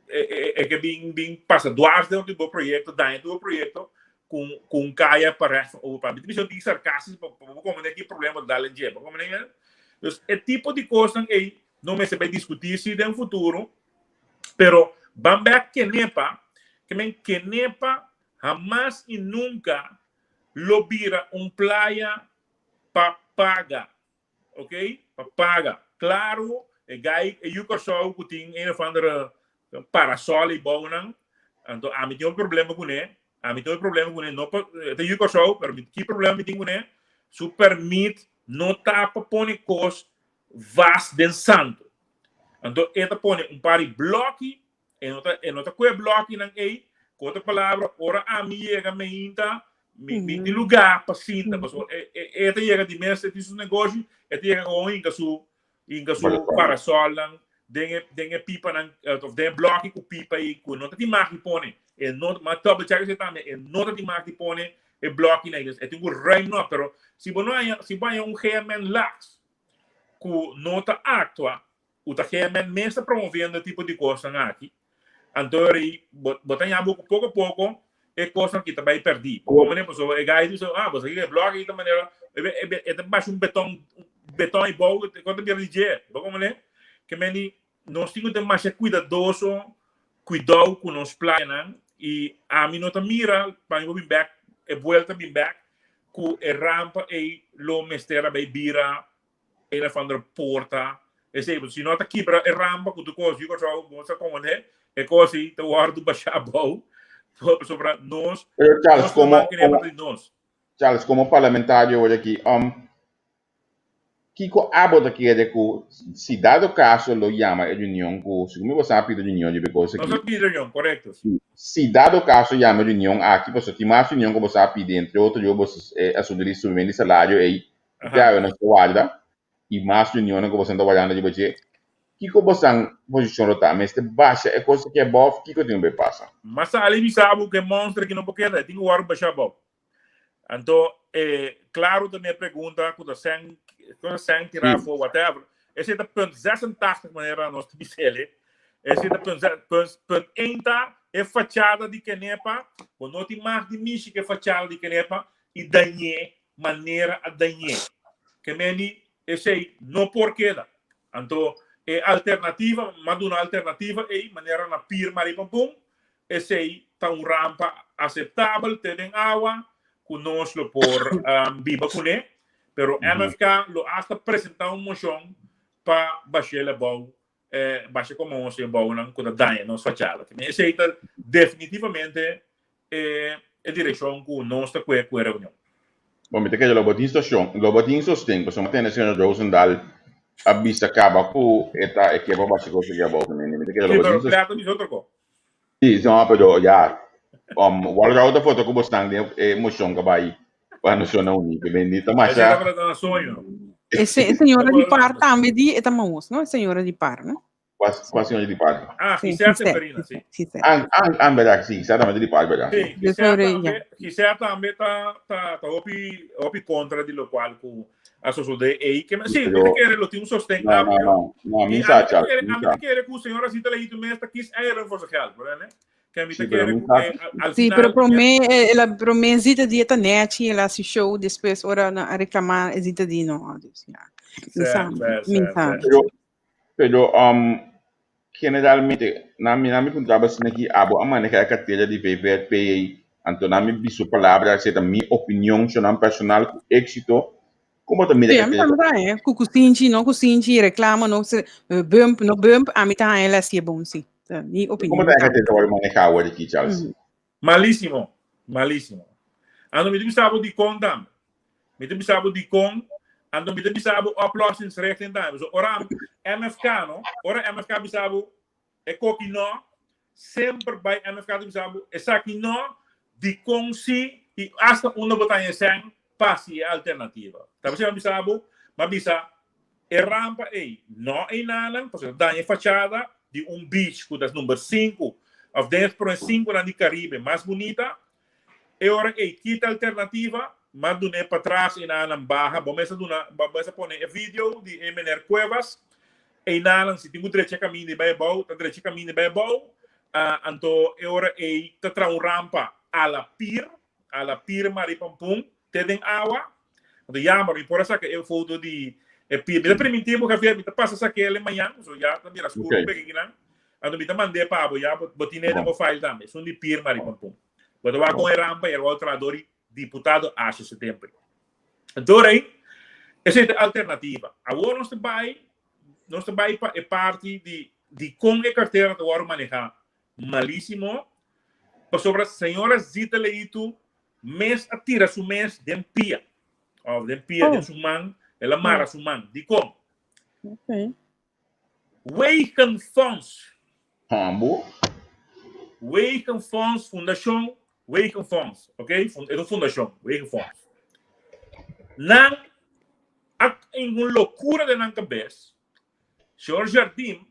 e ke bin bin pasa dwars den bo proyekto, daña tur bo proyekto ku ku un kaya pa recht van overpad. Mi ta bisa di sarcastisch pa bo komprende ki problema bo ta dal en dje. Bo komprende? Dus e tipo di kosnan ei no mester bai diskutí si den futuro, pero ban bek Kenepa, ke men Kenepa hamas i nunka lo bira un playa pa paga. Ok, pa paga. Claro, e guy, e yu Kòrsou ku tin een of andere parasol ei bou nan, anto ami tin un problema kuné, ami tin un problema kuné, no pa, e ta yu Kòrsou, pero mi ki problema mi tin kuné? Su permit no ta pa pone kos vas den santu. Anto e ta pone un par di blòki E no ta, e no ta kue blòkinan ei. Ku otro palabra, ora ami yega meinta, mi, mi tin lugá pa sinta. Pasobra e, e, e ta yega di mes, e tin su negoshi, e ta yega gewoon hinka su, hinka su parasolnan den e, den e pipanan, of den e blòki ku pipa ei, ku no ta tin mag di pone. E no, ma double check esei tambe, e no ta tin mag di pone e blòkinan ei. E tin ku ruim nòg. Pero si bo no haña, si bo haña un GMN laks ku no ta aktua, Ku ta GMN mes ta promoviendo e tipo di kosnan aki, anto ri bo bo ta ña bo ku poko poko e kosnan aki ta bai pèrdí. Bo komprende? Pasobra e gai bisa, ah, bo sa e blòk aki ta manera e ta basha un beton beton abou, e kos ta bira di dje. Bo komprende? Ke men di nos tin ku ta masha kuidadoso, kuidou ku nos playanan i ami no ta mira pa mi por bin bèk, e buelta bin bèk ku e rampa ei lo mester a bai bira Een of andere porta. Esei, si no ta kibra e rampa ku tur kos, yu Kòrsou, bo sa kon e, e kos ei ta wòrdu bashá abou. Pasobra nos, Pero Charles, nos komo, laman kere komo, di nos. Charles, komo parlamentario awor aki, um, kiko abo ta kere ku si dado kaso lo yama e reunion ku, segun mi bo sa pidi reunion riba e kos Nos aki. a pidi reunion, korekto, si. Si dado kaso yama e reunion aki, pasobra tin mas reunion ku bo sa pidi, entre otro yo bo e asuntu di subimentu di salario ei, Te awe nos ta warda i mas reunionnan ku bosan ta wardando riba dje. Kiko bosan posishon lo ta? Mester basha e kos aki abou òf kiko tin ku bai pasa? Mas sali bisa bo ku e monster aki no por keda, e tin ku wòrdu basha abou. Anto, e klaru ta mi e pregunta ku ta sèn, ku ta sèn tirá afó, whatever. Esei ta punt 86 manera nos ta bisa el. Esei ta punt, punt, punt één ta e fachada di Kenepa, bo no tin mag di mishi ku e fachada di Kenepa i dañ'é manera a dañ'é. Ke meni esei no por keda. Anto e alternativa, m'a duna alternativa ei, manera na Pier Maripampun, esei ta un rampa aseptabel te den awa ku nos lo por biba kuné, pero MFK lo asta presentá un moshon pa bash'el abou, basha komo nos e bounan ku ta daña nos fachada. Esei ta definitivamente e e direkshon ku nos ta kue ku e reunion. Bon, mi ta kere lo bo tin soshon, lo bo tin sosten, pasobra mi tende señor Rosendahl a bisa kaba ku e ta e ke pa basi kos aki abou ku mi. Mi ta kere lo Sí, bo tin pero sosten. Plato bisa otro kos. Sí, no, pero ya, wal rou ta foto ku bo stan den e moshon ku a bai pa Nashonnan Uní, ke bendita Ese masha. tabata na soño. E señora di par tambe di e ta mahos, no? E señora di par, no? Kua señora di parti? Ah, Gisela Seferina, si. Ah, ah, ah, berda, si, Gisela tambe di parti, berda. Si, Gisela tambe, Gisela tambe ta, ta, ta hopi, hopi kontra di lokual ku a sosodé ei. Ke, si, mi ta kere lo tin un sosten No, no, no, no, mi sa, Charles, mi mi sa. ta kere ku señora Zita Leito mes ta kis eieren voor zijn geld, verdad, ne? Ke mi ta Sí, pero kere mi ku sa. al Sí, final pero promé, el a promé Zita di e ta nèchi, el a hasi show, despues ora nan a reklamá e Zita di no, dus ja. Mi sa, mi sa. Pero, Pero um, generalmente, na mi, na mi puntraba asina ki abo a maneha e cartera di VVRP ei, anto na mi biso palabra, esei ta mi opinion shonan personal ku éxito. Kon bo ta mira Sí, e ami cartera? tambe ta haña ku kusinchi, no kusinchi, reklamo, no bump, no bump, ami ta haña el hasié bon, sí. Ta mi Kon bo opinion ta haña e tambe. cartera ta wòrdu manehá awor aki, Charles? Malísimo, malísimo. Anto mi ta bisa bo dikon tambe. Mi ta bisa bo dikon, anto mi ta bisa bo oplossingsrichting tambe. So ora MFK no, ora MFK bisa bo e koki no, semper bai MFK ta bisa bo esaki no, dikon si i asta unda bo ta haña sèn pa hasi e alternativa. Ta bisa mi bisa bo, m'a bisa e rampa ei no einanan pasobra ta daña e fachada di un beach ku ta number sinku òf den e prome sinkunan di Karibe mas bunita. E ora ei kita alternativa, m'a dun'é patras einanan baha. Bo mes a duna, bo mes a pone e video di e meneer Cuevas. Einanan si tin ku drecha kaminda i bai abou, ta drecha kaminda i bai abou. Anto e ora ei ta traha un rampa a la pir, a la pir Maripampun te den awa. Anto jammer, mi por a saka e foto di e pir. Mi ta primintí bo, Javier, mi ta pasa sak'el mañan, so ya ta bira skur un peki kinan. Anto mi ta mand'é pa bo, ya bo tin'é den bo file tambe. Esun di pir Maripampun. Bo ta wak con e rampa y e rol trahador y diputado haci su tempo. Anto rey, esey ta e alternativa. Awor nos ta bay, nos ta bay pa e parti di di con e cartera ta worde maneha malisimo, pasobra señora Zita Leito mes a tira su mes den pia, of den pia, den su man, el a mara su man. Dicon? Wegenfonds. Hambo. Wegenfonds, Fundashon Wegenfonds, ok? E ta un fundashon, Wegenfonds. Nan a tin un lokura den nan kabes, señor Jardim,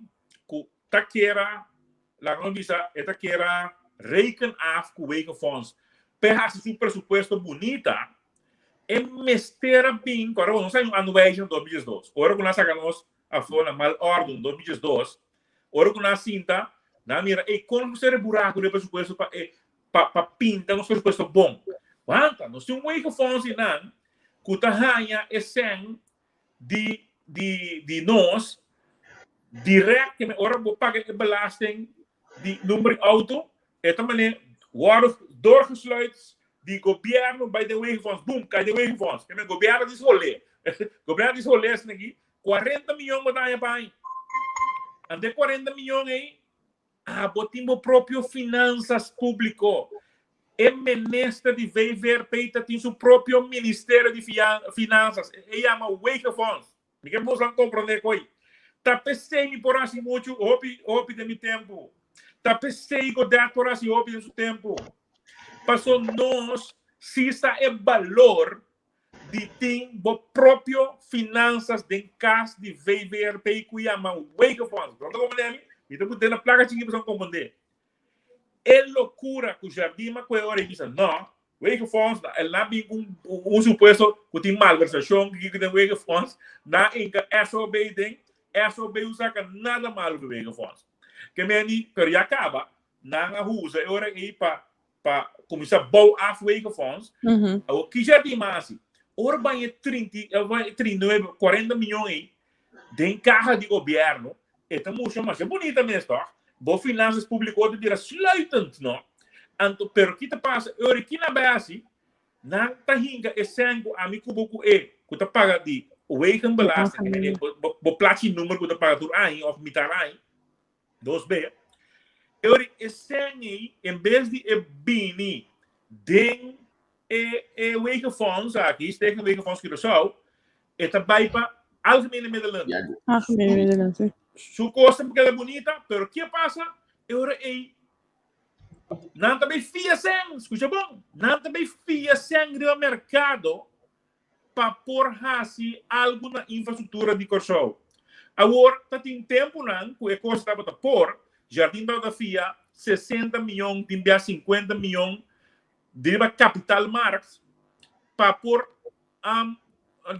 ku ta kera, laga nos bisa, e ta kera reken af ku Wegenfonds p'e hasi su presupuesto bunita, e mester a bin, ku ora nos a un aanwijzing 2012, ora ku nan a saka nos afó na mal orden 2012, ora ku nan a sinta, nan a mira, ey, kon nos por buraku den presupuesto pa e pa pa pinta nos presupuesto bon? Wanta, nos tin un wegenfonds di nan ku ta haña e sèn di di di nos direct, ora bo paga e belasting di number di auto, e ta manera wòrdu doorgesluit di gobièrnu bai den wegenfonds, boom, kai den wegenfonds. Ke men gobièrnu di solé. Gobièrnu di solé esaki aki, 40 miyon bo ta haña pa aña. Ante 40 miyon ei, abo tin bo propio finansas públiko. E minister di VVRP ta tin su propio ministerio di finansas. E yama Wegenfonds. Mi ke boso komprondé koi. Ta p'esei mi por hasi muchu hopi hopi den mi tempu. Ta p'esei Godet por hasi hopi den su tempu. Paso nos si sa e balor di tin bo propio finansas den kas di VVRP ku yama Wegenfonds. Bo ta komprondé mi? Mi ta put'é na plaka chikí pa boso komprondé. E lokura ku Jardim a kohe ora i bisa no, Wegenfonds, el a bin ku un supuesto ku tin malversashon ku den Wegenfonds, nan a hinka SOB den, SOB no saka nada malu ku Wegenfonds. Ke meni, pero ya kaba, nan a usa e ora ei pa pa kuminsá bou af Wegenfonds. Awor ki Jardim a hasi? Ora ban e trinta i 39, 40 miyon ei den kaha di gobièrnu, e ta mustra masha bunita mes tòg? Bo finansas públiko ta bira sluitend, no? Anto, pero ki ta pasa? E ora ki nan bai hasi, nan ta hinka e sèn ku ami ku bo ku e ku ta paga di wegenbelasting, bo plachi number ku ta paga tur aña òf mitar aña, dos be. E ora e sèn ei, en bes di e bini den e e wegenfonds aki, Stichting Wegenfonds Curaçao, e ta bai pa Algemene Middelen. Algemene Middelen, sí. Su kos ta keda bunita, pero ke pasa? E ora ei nan ta bai fia sèn, skucha bon, nan ta bai fia sèn riba merkado pa por hasi algu na infrastruktura di Kòrsou. Awor ta tin tempunan ku e kos tabata por, Jardín tabata fia 60 mion, tin bia 50 mion di riba kapitaalmarkt pa por um,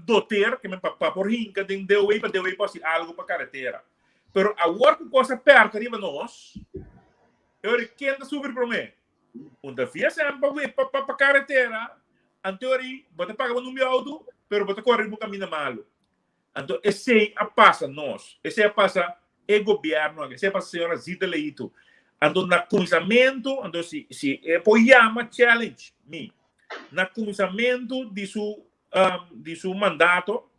doter, ke men pa, pa por hinka den DOW pa DOW por hasi algu pa karetera. Pero awor ku kos a pèrta riba nos, e ora ken ta sufri promé? Un ta fia sèn pa pa, pa, pa karetera, anto ora bo ta paga bo number di outo, pero bo ta kore riba un kaminda malu. Anto esei a pasa nos, esei a pasa e gobierno aki, esei a pasa señora Zita Leito. Anto na kuminsamentu, anto si si e por yama challenge mi, na kuminsamentu di su um, di su mandato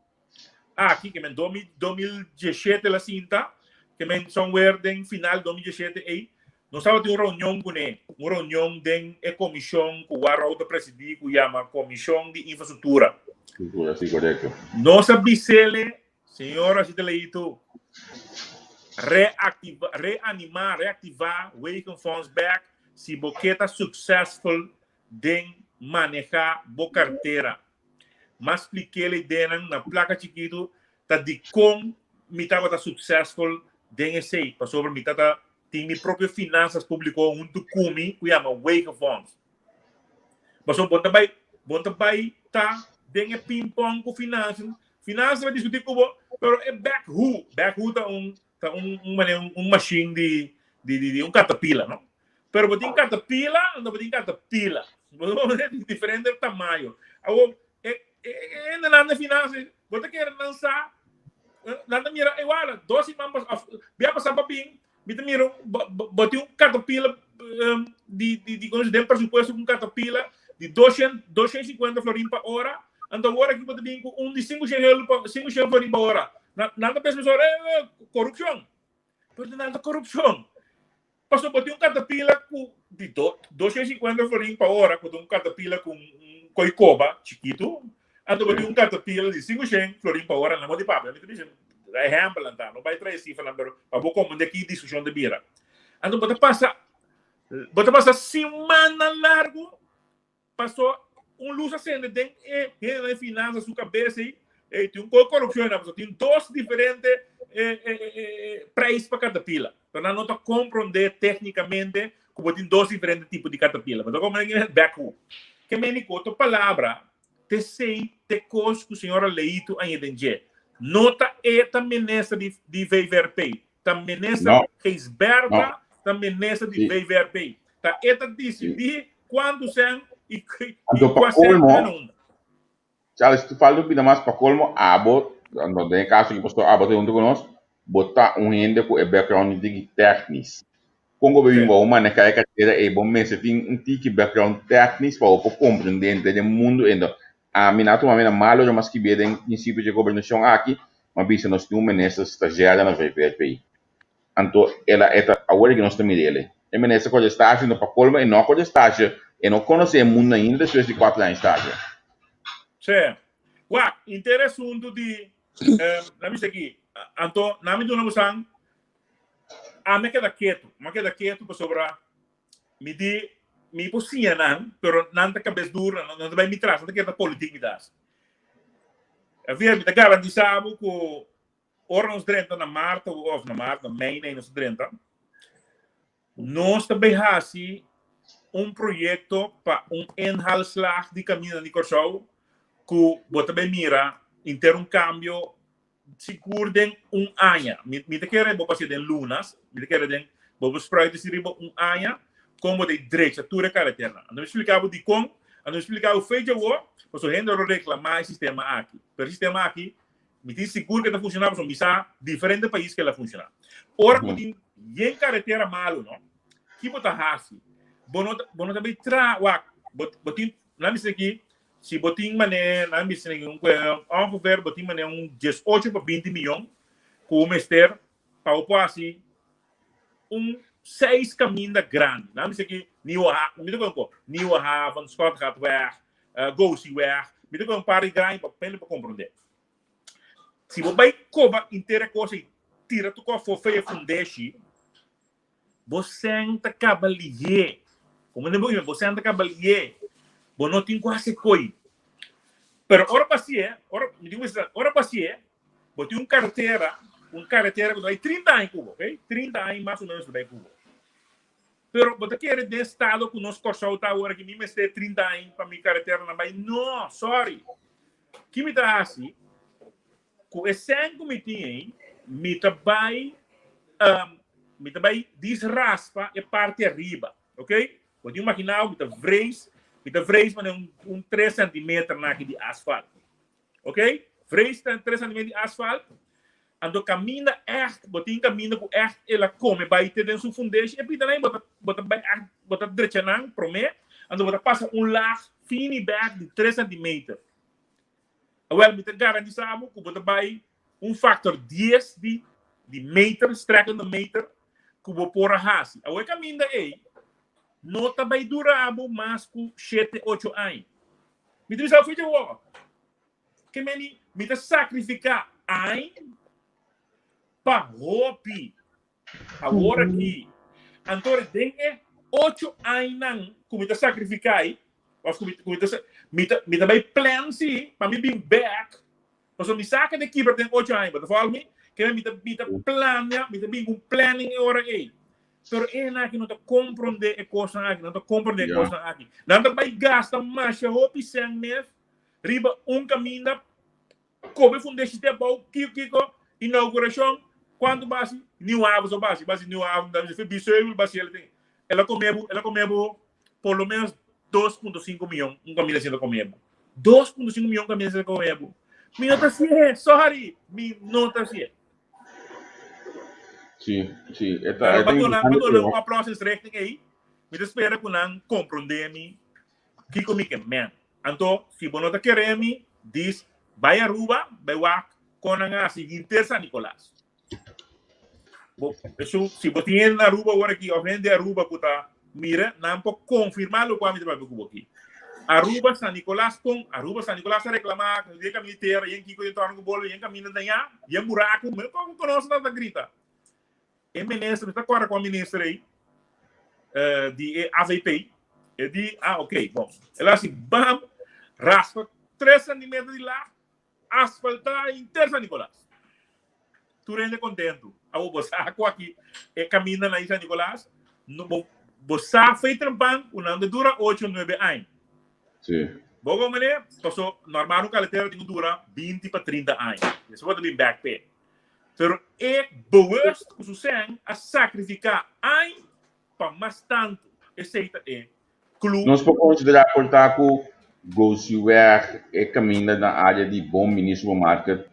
aki, ke men 2017 la sinta, ke men somewhere den final 2017 ei, nos tabatin un reunion kuné, un reunion den e komishon ku Warau ta presidí ku yama Komishon di Infrastruktura. Infrastruktura, sí, korekto. Nos a bis'ele, Señor Rashid Leito, reaktiva, reanimá, reaktivá Wegenfonds bèk si bo ke ta successful den manehá bo kartera. M'a splik'ele ideanan na plaka chikitu ta dikon mi tabata successful den esei, pasobra mi tata tin mi propio finanzas publico hunto cu mi cu yama Wegenfonds. Pasobra bo ta bay, bo ta bay ta den e ping pong cu finanzas, finanzas ta bay discuti cu bo, pero e backhoe, backhoe ta un ta un un manera un machine di di di un caterpillar, no? Pero bo tin caterpillar, anto bo tin caterpillar. Bo tin diferente tamaño. Awor e e e hendenan den finanzas, bo ta kere nan sa Nan ta mira, e wala, dos siman pas, of bia pasá pa bin, mi ta mira, bo tin un caterpillar di, di, di, kono den presupuesto ku un caterpillar di 250 florin pa ora, anto awor aki bo ta bin ku un di 500 euro pa, 500 florin pa ora. Nan, nan ta pensa mesora, eh, korupshon. Pero nan ta korupshon. Pasobra bo tin un caterpillar ku di 250 florin pa ora, ku ta un caterpillar ku un koi koba chikitu, anto bo tin un caterpillar di 500 florin pa ora, nan bo di papia, mi ta bisa ehempel nan ta, no bai trae sifranan, pero pa bo komprende ki diskushon ta bira. Anto bo ta pasa, bo ta pasa simannan largu Paso un luz a sende den e hende den finansa su cabeza ei, ei tin un poco corrupcion einan, paso tin dos diferente eh, eh, eh, eh, prijs pa caterpillar. Pero nan no ta comprende técnicamente cu bo tin dos diferente tipo di caterpillar. Bo ta comprende backhoe. Ke meni cu otro palabra, te sei te cos cu señora Leito a den dje. No ta e ta minister di, di VVRP. Ta minister No. Gijsbertha No. ta minister di Sí. VVRP. Ta e ta disidí kuantu sèn i i Anto pa kua sèn kolmo, ta unda. Charles, tu falta un pida mas pa kolmo, abo, anto den e kaso aki pastor abo ta huntu ku nos, bo ta un hende ku e background di tèknis. Kon ku bo bin Sí. bo maneha e kartera ei, bo mester tin un tiki background tèknis pa bo por komprendé henter den mundu endo. Ami na tuma mi na malo yo mas skibé den prinsipio dje gobernashon aki, m'a bisa nos tin un minister stagiario na VVRP. Anto el a e ta awor aki nos ta mira el. E minister koge stage no pa colmo e no koge stage e no conoce e mundo ainda despues di cuatro aña stage. Sí. Wak, inter asuntu di, na mi seki, anto na mi duna bosan, ami a keda ketu, mi a keda ketu pasobra mi di mi por siña nan, pero nan ta kabes duru, nan no ta bai mi tras, nan ta kere ta politiek mi ta hasi. Javier, mi ta garantisa bo ku Ora nos drenta na maart of na maart, na mei nei nos ta drenta, nos ta bay haci un proyecto pa un inhaalslag di caminda di Corsou cu bo ta bay mira inter un cambio sigur den un aña. Mi, mi ta kere bo pasia den lunas, mi ta kere den bo bo spruit si riba un aña con bo ta drecha tur e carretera. Anto mi explica bo dicon, anto mi explica bo fecha awor, pasobra hende lo reclama e sistema aki. Pero e sistema aki Mi tin sigur ke ta funshoná pasobra mi sa diferente pais ke el a funshoná. Ora ku tin yen karetera malu no, ki bo ta hasi? Bo no ta bo no ta bai traha wak bo bo tin nan bisa aki si bo tin manera nan bisa aki un ongeveer bo tin manera un 18 pa 20 miyon ku bo mester pa bo por hasi un seis kaminda grandi. Nan bisa aki Nieuwe Ha mi ta kono Nieuwe Haven, Schotgatweg, Gosieweg, mi ta kono un par di grandi pa pende pa komprondé. Si bo bai koba inter e kos ei tira tur kos afó fei e fundeshi, bo sèn ta kaba lihé. Komo bo bo sèn ta kaba lihé. Bo no tin ku hasi koi. Pero ora bo hasié, ora, mi tin ku bisa, ora bo hasié, bo tin un kartera. Un karetera ku ta bai 30 aña ku bo, ok? 30 aña mas o menos ta bai ku bo. Pero bo ta kere den estado ku nos Kòrsou ta awor aki mi mester 30 aña pa mi kareteranan bai? No, sorry. Ki mi ta hasi? Ku e sèn ku mi tin ei, mi ta bai um, mi ta bai disraspa e parti ariba, ok? Bo tin imaginá mi ta vrees, mi ta vrees manera un, un 3 centimeter na aki di asfalt. Ok? Vrees 3 centimeter di asfalt. Anto kaminda echt, bo tin kaminda ku echt el a kome bai te den su fundeshi, e pita nan bo ta bo ta bai echt, bo ta drecha nan promé, anto bo ta pasa un laag fini bek di 3 centimeter. Awel, mi ta garantisa bo ku bo ta bai un factor 10 di di meter, strekkende meter, ku bo por a hasi. Awor e kaminda ei no ta bai dura bo mas ku shete, ocho aña. Mi ta bisa bo fecha awor, ke meni mi ta sakrifiká aña pa hopi. Awor aki, anto den e ocho añanan ku mi ta sakrifiká ei, òf ku mi ku mi ta mi ta mi ta bai plan si pa mi bin bèk, pasobra mi sa ke ta kibra den ocho aña, bo ta fòlg mi? Ke mi ta mi ta plania, mi ta bin ku un planning e ora ei. Pero e hende aki no ta komprondé e kosnan aki, no ta komprondé e kosnan aki. Nan ta bai gasta masha hopi sèn mes riba un kaminda. Kobe fundeshi te abou, kiko kiko, inaugurashon, kuantu basi, Nieuw Haven so basi, basi Nieuw Haven, ta bisa Biseul basi el tin. El a come bo, el a come bo por lo menos 2.5 miyon, un kaminda asina ta come bo. 2.5 miyon kaminda asina ta come bo. Mi no ta hasié, sorry, mi no ta hasié. Sí, sí, e ta, e Pero ta pa duna, pa interesante duna un pero oplossingsrichting ei, mi ta spera ku nan komprondé mi Kiko mi ke men? Anto, si bo no ta kere mi, dis, Bai Aruba, bai wak kon nan a hasi hinter San Nicolas. Bo, esun, si bo tin hende na Aruba awor aki, of hende di Aruba ku ta mira, nan por konfirmá lokual mi ta papia ku bo aki. Aruba, San Nicolas, kon Aruba, San Nicolas a reklamá, ku den kaminda di tera, yen kiko, yen torna ku bolo, yen kaminda dañá, yen buraku, mi no konoso nan ta grita. E minister, mi ta kòrda kua minister ei, di e AVP, e di, ah, ok, bon. El a hasi bam, raspa tres centimeter di laag, asfaltá henter San Nicolas. Tur hende kontentu. Awor bo sa ku aki e kaminda na San Nicolas, no, bo, bo sa fei trempan ku nan ta dura ocho, nuebe aña. Sí. Bo kon manera? Paso normal un kaletera tin ku dura 20 pa 30 aña. Despues bo ta bin bèk p'e. Pero e bewust ku su sèn a sakrifiká ain pa mas tantu. Esei ta e klu. Nos por konsiderá por ta ku Gosiweg e kaminda na área di Bon Mini Supermarket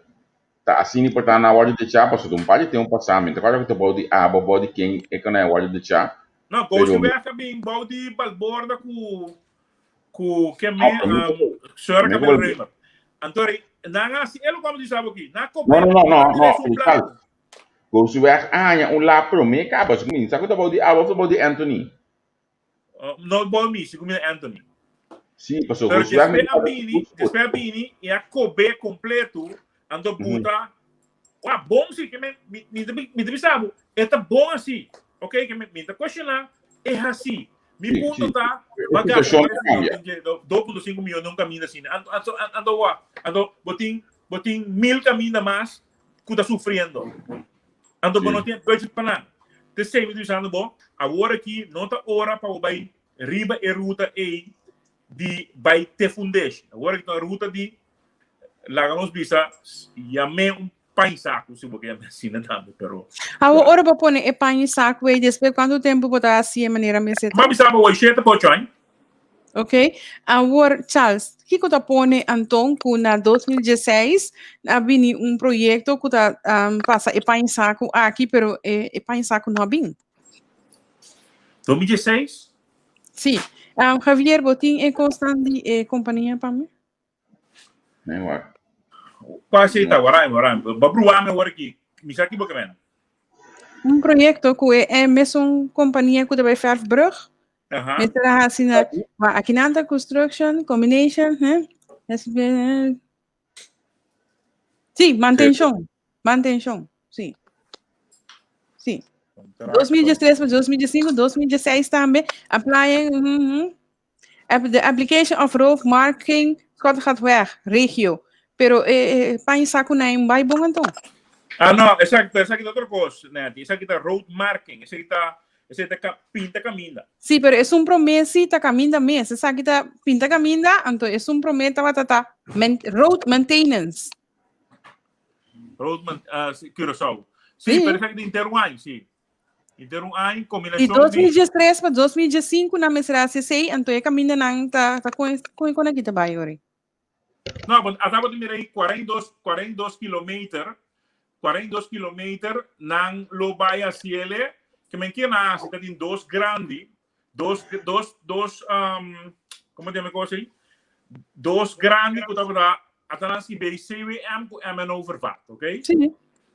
ta asina importante na wòrdu dechá pasobra un par di tempu pasá mi ta kòrda ku ta bou di abo bou di ken e kanal a wòrdu dechá No, pero Gosiweg a bin bou di Balborda ku ku ke me No, promé um, Sir promé ku Camilo Balborda. Raymer. Anto nan a hasi e loke mi sabi aki. Nan No, kope no, no, no, nan no, direct un Charles. plan. Gosiweg a haña un la promé kaba. Si kuminsa ku ta bou di abo of ta bou di Anthony? No bou mi, si kuminsa Anthony. Sí, pasobra Pero Gosiweg mi despues a tabata bini, goed. despues a bini i a kobe kompleto, anto buta, wah, bon si, ke men, mi, mi ta, mi ta bisa bo, e ta bon asi, ok, ke men, mi ta cuestiona, e hasi. Mi Sí, punto sí. ta, E ba gasta situashon tres ta kambia. miljoen, dje, 2.5 miljoen den un kaminda asina. Anto, anto, anto wak, anto bo tin, bo tin mil kaminda mas ku ta sufriendo. Anto bo Sí. no tin budget pa nan. T'esei mi ta bisando bo, awor aki no ta ora pa bo bai riba e ruta ei di bai te fundeshi. Awor aki ta ruta di laga nos bisa yam'é un paña saku si bo ke yam'é asina tambe, pero Awor ora bo pone e paña saku ei despues kuantu tempu bo ta hasié manera mester ta? M'a bisa bo wei shete pa ocho aña. Ok, awor Charles, kiko ta pone anton ku na 2016 a bini un proyekto ku ta um, pasa e paña saku aki, pero e, e paña saku no a bin? 2016? Sí. Um, Javier, bo tin e kosnan di e kompania pa mi? Nee, wak. Kwa sei ta warai warai. Ba bruame awor aki. Mi sa ki bo kemena. Un proyekto ku e, e mesun kompania ku ta bai Verfbrug. Aha. Mester a hasi na, ma aki nan ta construction, combination, hè? SB, Sí, mantenshon. Mantenshon, sí. Sí. 2013 pa 2015, 2016 tambe. Applying, mm -hmm. The application of road marking Schottegatweg, regio. Pero eh, eh, paña saku na bai bon anto. Ah, no, esaki, esaki ta otro kos, Netty. Esaki ta road marking. Esaki ta, esaki ta ka, pinta kaminda. Sí, pero esun promé sí ta kaminda mes. Esaki ta pinta kaminda, anto esun promé tabata ta men, road maintenance. Road man, ah, sí, Curaçao. Sí, Sí. pero esaki ta inter un año, sí. Inter un año, Di kombinashon di... 2013 pa 2015 nan mester hasi esei, anto e kamindanan ta ta kon kon kon aki ta bai ori. No, want ata bo mira ahí 42, 42 kilometer, 42 kilometer nan lo bai haciele, que men kier na haci, ta tin dos grandi, dos, dos, dos, um, como te llama cosa ahí? Dos grandi ku tabata, ata nan si bei CWM ku MNO Vervat, ok? Sí.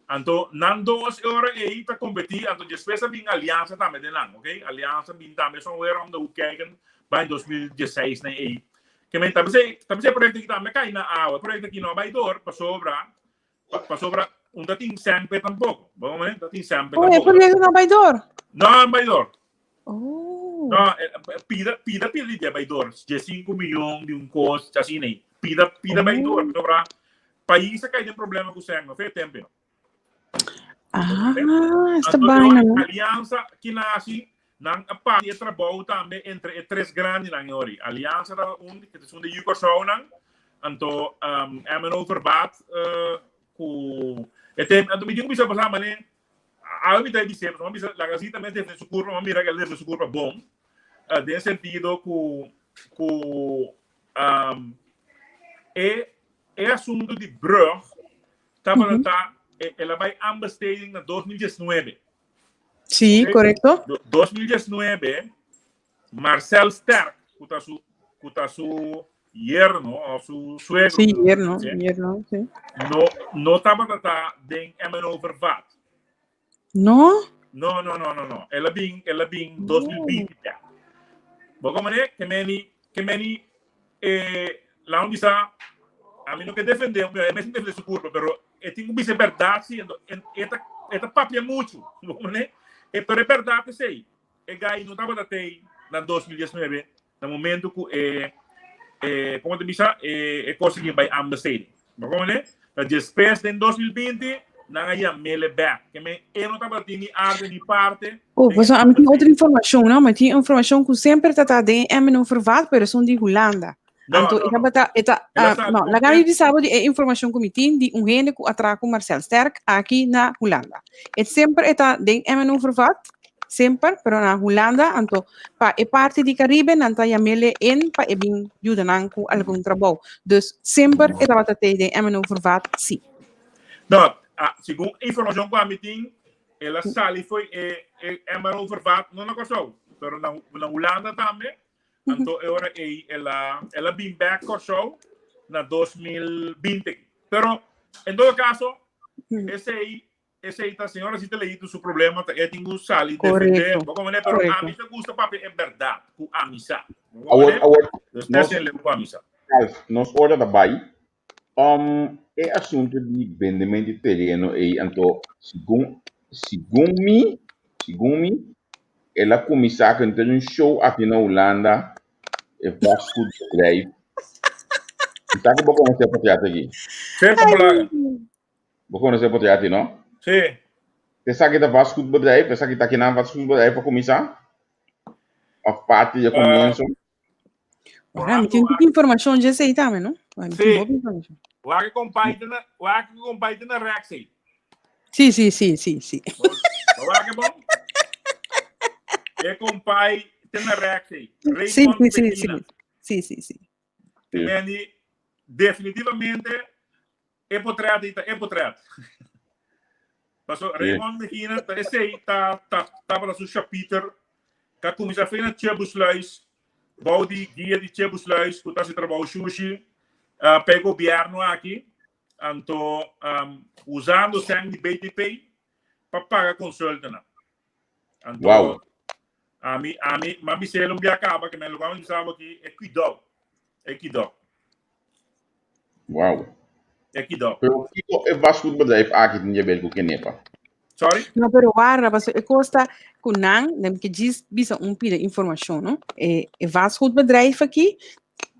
Anto nan dos e ora ei ta competi, anto despues a bin Alianza tambe den nan, ok? Alianza bin tambe somewhere om de hoek kijken, bai 2016 na ei. Ke men ta bisa, ta bisa e proyecto aki tambe kai na awa. E proyecto aki no a bai door pasobra, pasobra un ta tin semper tampoco. Bo men ta tin semper Oh, e tampoco. proyecto no a bai door. No a bai door. Oh. No, pida, pida, pida di bai door. Die 5 miljoen di un kos, asina ei. Pida, pida bai door. Oh. Pasobra pais a kai den problema ku sèn, no fe tempo. Ah, esta Anto, vaina, no? Alianza ki nasi, nan a parti e trabou tambe entre e tres grandinan yori. Alianza ta un, que ta un de Yukorsou nan, anto um, MNO Verbaat uh, ku e tem, anto mi tin ku bisa pasá mané, awe mi ta bisé, pasobra mi bisa la gasita mes defende su kurpa, mi mira ku el defende su kurpa bon, uh, den sentido ku ku um, e e asunto di brug Tabata ta, el a bai aanbesteding na 2019. Sí, Ok? korekto. 2019, Marcel Sterk, ku ta su, ku ta su yerno of su suegro. Sí, yerno, Sí. yerno, sí. No, no tabata ta den MNO Vervat. No? No, no, no, no, no. El a bin, el a bin 2020 ya. Bo como ne, que meni, que meni, eh, la un bisa, a mi no que defender, e mes defender su curva, pero e tingo bisa verdad sí, ento, en, eta, eta papia mucho. Bo como ne, e, pero e verdad es ei. E gai no tabata tei na 2019, na momento ku e e como te bisa e e cosa ki bai aanbesteding. Bo como ne? Ta despues den 2020 nan a yamele back. Ke men e no tabata tin ni arte ni parte. Oh, den pues e ami tin otro aanbesteding. informacion, no? Mi tin informacion ku semper ta ta den MNO Vervat, pero esun di Hulanda. No, Anto no, e no. tabata e ta El a ah, sa no, laga mi bisa bo di e informacion ku mi tin di un hende ku a traha ku Marcel Sterk aki na Hulanda. E semper e ta den MNO Vervat, semper, pero na Hulanda, anto pa e parti di Caribe nan ta yamele in pa e bin yuda nan ku algun trabou. Dus semper e tabata te den MNO Vervat, si. No, ah, segun informacion ku ami tin, el a sali fo'i e e MNO Vervat, no na Kòrsou, pero na na Hulanda tambe. Anto e ora ei el a el a bin bèk Kòrsou na 2020. Pero en todo kaso, esei esei ta señora si ta leí su problema ta e tin ku sali defendé. Korekto. Bo komprendé? Pero Korekto. ami ta gusta papia e bèrdat ku ami sa. Bo Awor, komprendé? awor, Dus nos, te ku ami sa. Ralph, nos ora ta bai. Um, e asunto di bendemento di tereno ei, anto, segun, segun mi, segun mi, el a kuminsá ku un show aki na Hulanda, e vastgoedbedrijf. Sa ku bo konosé e portret aki? Sí, como laga. Bo konosé e portret aki, no? Sí. Esaki ta vastgoedbedrijf, esaki ta kinan vastgoedbedrijf a kuminsá? Of parti di e komienso? Ora, mi tin poco informacion dje esei tambe, no? Mi tin Sí. hopi informacion. Wak compay na, wak compay na reactie. Sí, sí, sí, sí, sí. Wak bon? E compay na reactie. Sí, Raymond sí, sí, sí. Medina. Sí, sí, sí. Meni, definitivamente e potret ei ta e potret. Paso Raymond Mejina ta esei ta ta tabata su chapiter ka kuminsá fe na Tjebusluis bou di guia di Tjebusluis ku ta hasi trabou shushi uh, pa e gobièrnu aki anto um, usando sèn di BTP pa paga consultanan. Anto Wow. ami ami m'a bis'el un bia kaba ke men loke mi bisa bo aki e kuidou e kuidou. Wow. E kidó. Pero kiko e vastgoedbedrijf aki tin djaber ku Kenepa? Sorry? No, pero warda, paso e kos ta ku nan, den ke djis bisa un pida informashon, no? E, e vastgoedbedrijf aki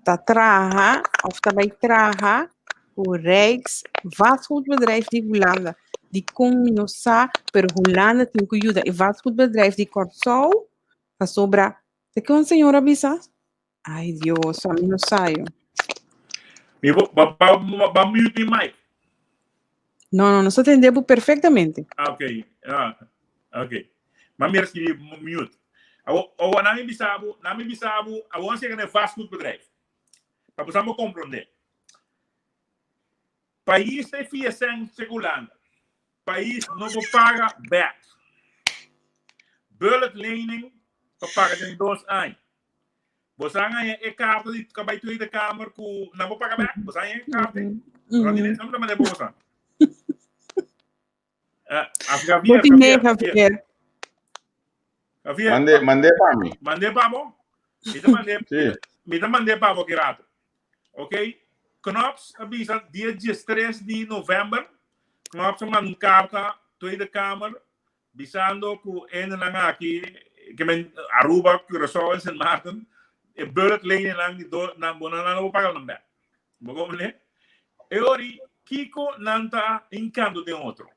ta traha of ta bai traha ku Rijks vastgoedbedrijf di Hulanda. Dikon mi no sa, pero Hulanda tin ku yuda e vastgoedbedrijf di Kòrsou pasobra ta ke un señor a bisa? Ay Dios, ami no sa yo. Mi bo, ba, ba, ba mute mi mic. No, no, nos ta tende bo perfectamente. Ah, ok. Ah, ok. Ma mira escribi mute. Awo, awo, nami bisabu, nami bisabu, awo an sega ne vastgoedbedrijf. Pa bo samo comprende. Pais ta fia sen sega Hulanda. Pais no por paga bek. Bullet lening pa paga den dos aña. Bo sa haña e karta di ka bai Tweede Kamer ku nan por paga bek? Bo sa haña e karta? Bo sa tene? Nan ta manda bo sa. Uh, Javier, Javier, Javier. Javier. Mande, mande pa mi. Mande pa bo? Mi ta mande, sí. Mi ta mande pa bo ki rato. Ok? Knops a bisa dia 13 di november. Knops a manda un karta Tweede Kamer Bisando ku hendenan aki, ke men Aruba, Curaçao en Sint Maarten, e bulk leningan di do nan bo nan no por paga nan bek. Bo komprende? E ori kiko nan ta hinkando den otro?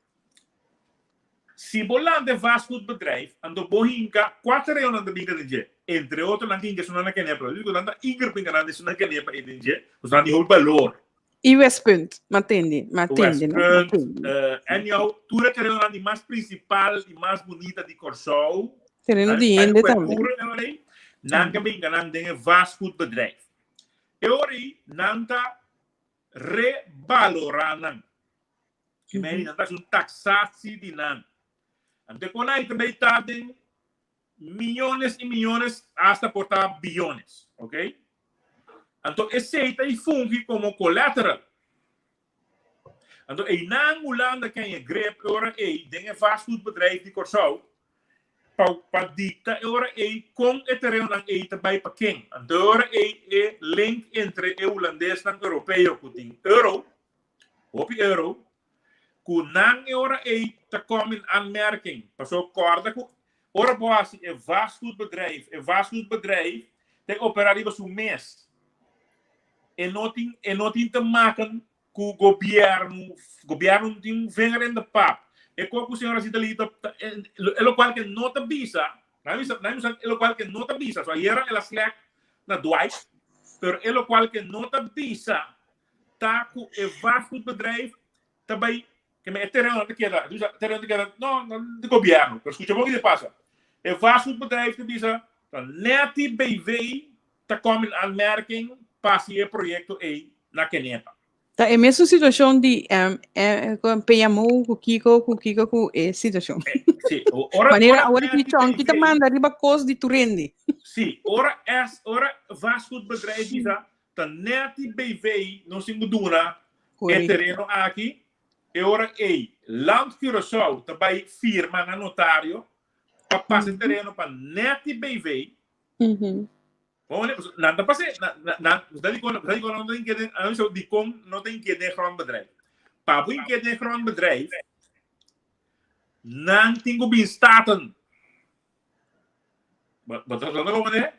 Si bo lanta e vastgoedbedrijf, anto bo hinka kua tereno nan ta binka den dje? Entre otro nan ta hinka esunnan na Kenepa. Dico nan ta eager pa hinka nan esunnan na Kenepa ei den dje, pasobra nan tin hopi balor. I Westpunt, m'a tende, m'a tende, no? M'a Westpunt, tende. Anyhow, tur e terenonan di mas principal i mas bunita di Kòrsou, Tereno di hende tambe. Tur e ora ei, nan ta brinca nan den e vastgoedbedrijf. E ora ei, nan ta rebalorá nan. Ke mei, nan ta hasi un taxatie di nan. Anto e kon ei ta bay ta den Miyones y miyones hasta por ta biyones, ok? Anto esey ta y fungi como collateral. Anto eynan Hulanda ken e grip e ora ey den e vastgoedbedrijf di Kòrsou pa pa dicta e ora ey con e terenonan ey ta bay pa ken. Anto e ora ey e link entre e Hulandesnan Europeo cu tin euro, hopi euro, ku nan e ora ei ta kom in aanmerking. Pasobra kòrda ku ora bo hasi e vastgoedbedrijf, e vastgoedbedrijf ta operá riba su mes. E no tin, e no tin te maken ku gobièrnu, gobièrnu no tin un vinger in de pap. E kos ku señor Rosita Lee ta, ta, e lokual ke no ta bisa, nan bisa, nan bisa e lokual ke no ta bisa. So ayera el a slèk na Dwight, pero e lokual ke no ta bisa ta ku e vastgoedbedrijf ta bai ke e tereno ta keda dus tereno ta keda no no di gobierno pero skucha bon kiko ta pasa e vastgoedbedrijf ta bisa ta neti BV ta kom in aanmerking pa hasi e proyekto ei na Kenepa. Ta e mesun situashon di PMO ku kiko ku kiko ku e situashon. Si, ora Manera awor ki Chonky ta manda riba kos di tur hende. Si, ora es ora vastgoedbedrijf bisa Ta nèt BV nos tin ku duna e tereno aki, e ora ei Land Curaçao ta bai firma na notario pa pasa e tereno pa nèt BV. Nan ta pasa, nan ta dikon nan ta inkede, nan bisa dikon no ta inkede den grondbedrijf. Pa bo inkede den grondbedrijf, nan tin ku bin staten. Wat dat dan ook meneer?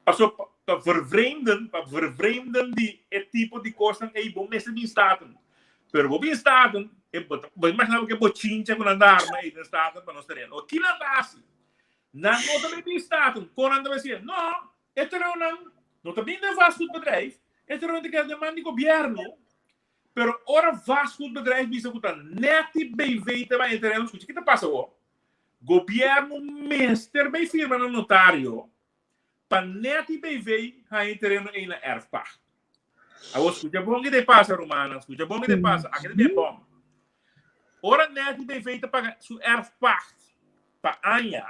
Paso pa vervreemden, pa vervreemden di e tipo di kosnan ei bo mester bin Staten. Pero bo bin Staten, e bo bo imagina bo ke bochincha ku nan ta arma ei den Staten pa nos tereno. Ki nan ta hasi? Nan no ta bai bin Staten. Kon nan ta bai hasi? No, e terenonan no ta bin den vastgoedbedrijf, e terenonan ta keda den man di gobièrnu. Pero ora vastgoedbedrijf bisa ku ta nèt di BV ta bai e tereno, skucha ki ta pasa awor? Gobierno mester bay firma na notario pa Netty BV haña e tereno ey na erfpacht. Awor scucha bon ki ta pasa rumannan, scucha bon ki ta pasa, aki ta bin bom. Ora Netty BV ta paga su erfpacht pa aña,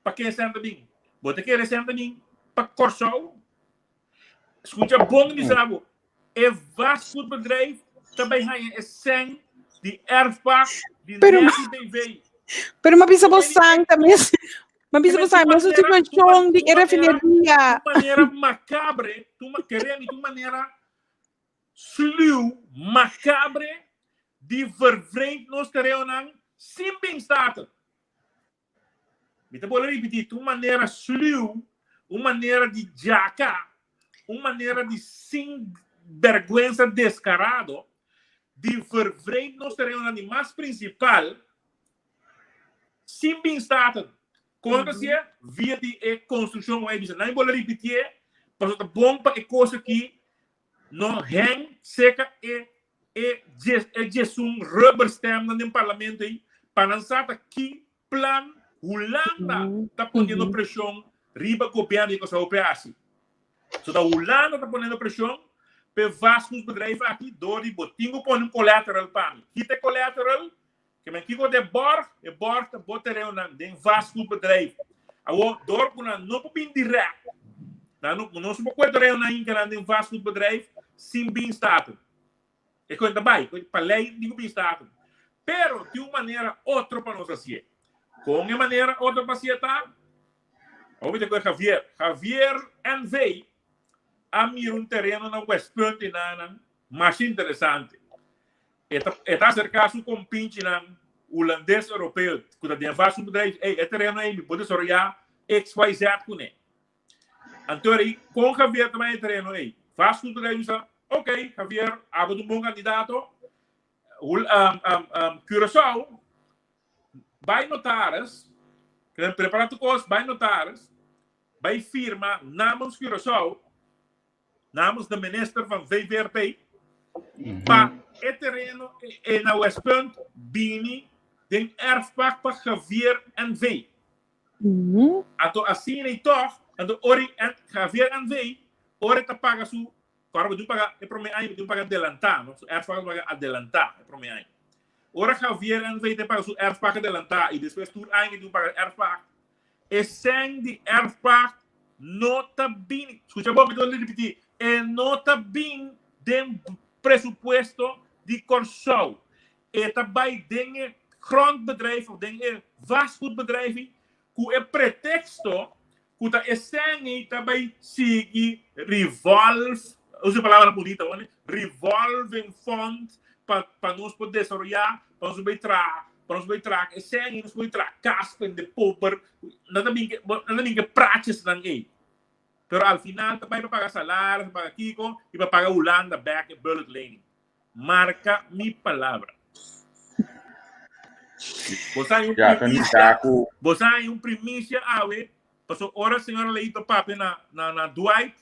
pa ken esnan ta bin? Bo ta kere esnan ta bin pa Kòrsou? Skucha bon mi bisa bo, e vastgoedbedrijf ta bai haña e sèn di erfpacht di Pero, Netty BV. pero ma bisa bo san ta mes, ma bisa bo san mes situashon di e refineria. Tu manera macabre, tu kere mi tu manera sluw, macabre di vervreemd nos tereonan sin bin Staten. Mi ta bolbe ripití, ta un manera sluw, un manera di djaka, un manera di sin bergwensa deskarado. Di vervreemd nos terenonan di mas prinsipal sin bin Staten. Kon ta hasié? Via di e konstrukshon ku a bisa. Nan bo lo ripitié pasobra ta bon pa e kos aki no hèng seka e e e djesun rubberstamp-nan den parlamento ei pa nan sa ta ki plan Hulanda ta poniendo preshon riba gobièrnu di Kòrsou p'e hasi. So ta Hulanda ta poniendo preshon p'e vastgoedbedrijf aki dor di bo tin ku pone un collateral pa mi. Kita e collateral? Ke men kiko ta e bòrg? E bòrg ta bo tereonan den vastgoedbedrijf. Awor dor ku nan no por bin dirèkt, nan no nos no por kue tereonan hinka nan den vastgoedbedrijf sin bin Staten. E kon ta bai, pa lei tin ku bin Staten. Pero tin un manera otro pa nos hasié. Kon e manera otro pa hasié ta? Awor mi ta kohe Javier. Javier NV a mira un tereno na Westpunt i nan masha interesante. E ta e ta aserká su kompinchinan hulandes europeo ku ta den vastgoedbedrijf, ey, e tereno ei mi por desaroyá XYZ kuné. Anto eri kon Javier ta bai e tereno ei? Vastgoedbedrijf bisa, ok, Javier, abo ta un bon kandidato. Hul, um, um, um, Curaçao, bai notaris, prepara tu kos, bai notaris, bai firma namens Curaçao, namens de minister van VVRP, pa e tereno e na Westpunt bini den erfpacht pa Javier NV. Anto asina i tog, anto ora Javier NV, ora e ta paga su, kòrda bo tin paga e promé aña, bo tin paga adelantá, no? Su erfpacht bo paga adelantá e promé aña. Ora Javier NV ta paga su erfpacht adelantá i despues tur aña tin paga erfpacht, E sèn di erfpacht no ta bini, skucha bon, mi ta ripití, e no ta bin den presupuesto di Kòrsou. E ta bai den e grondbedrijf of den e vastgoedbedrijf ku e preteksto ku ta e sèn ei ta bai sigui revolve, usa e palabra bunita, revolving fund pa nos por desaroyá, pa nos por bai traha. Pa nos bai traha e sèn ei, nos por bai traha kas pa hende pober. Nan ta bin ke, nan ta bin ke praatjesnan ei. Pero al final ta bai pa paga salaris, pa paga kiko i pa paga Hulanda bèk e bullet lening. Marka mi palabra. Bo sa un primisia, bo sa un primisia awe, paso ora señora Leito papia na na na Dwight,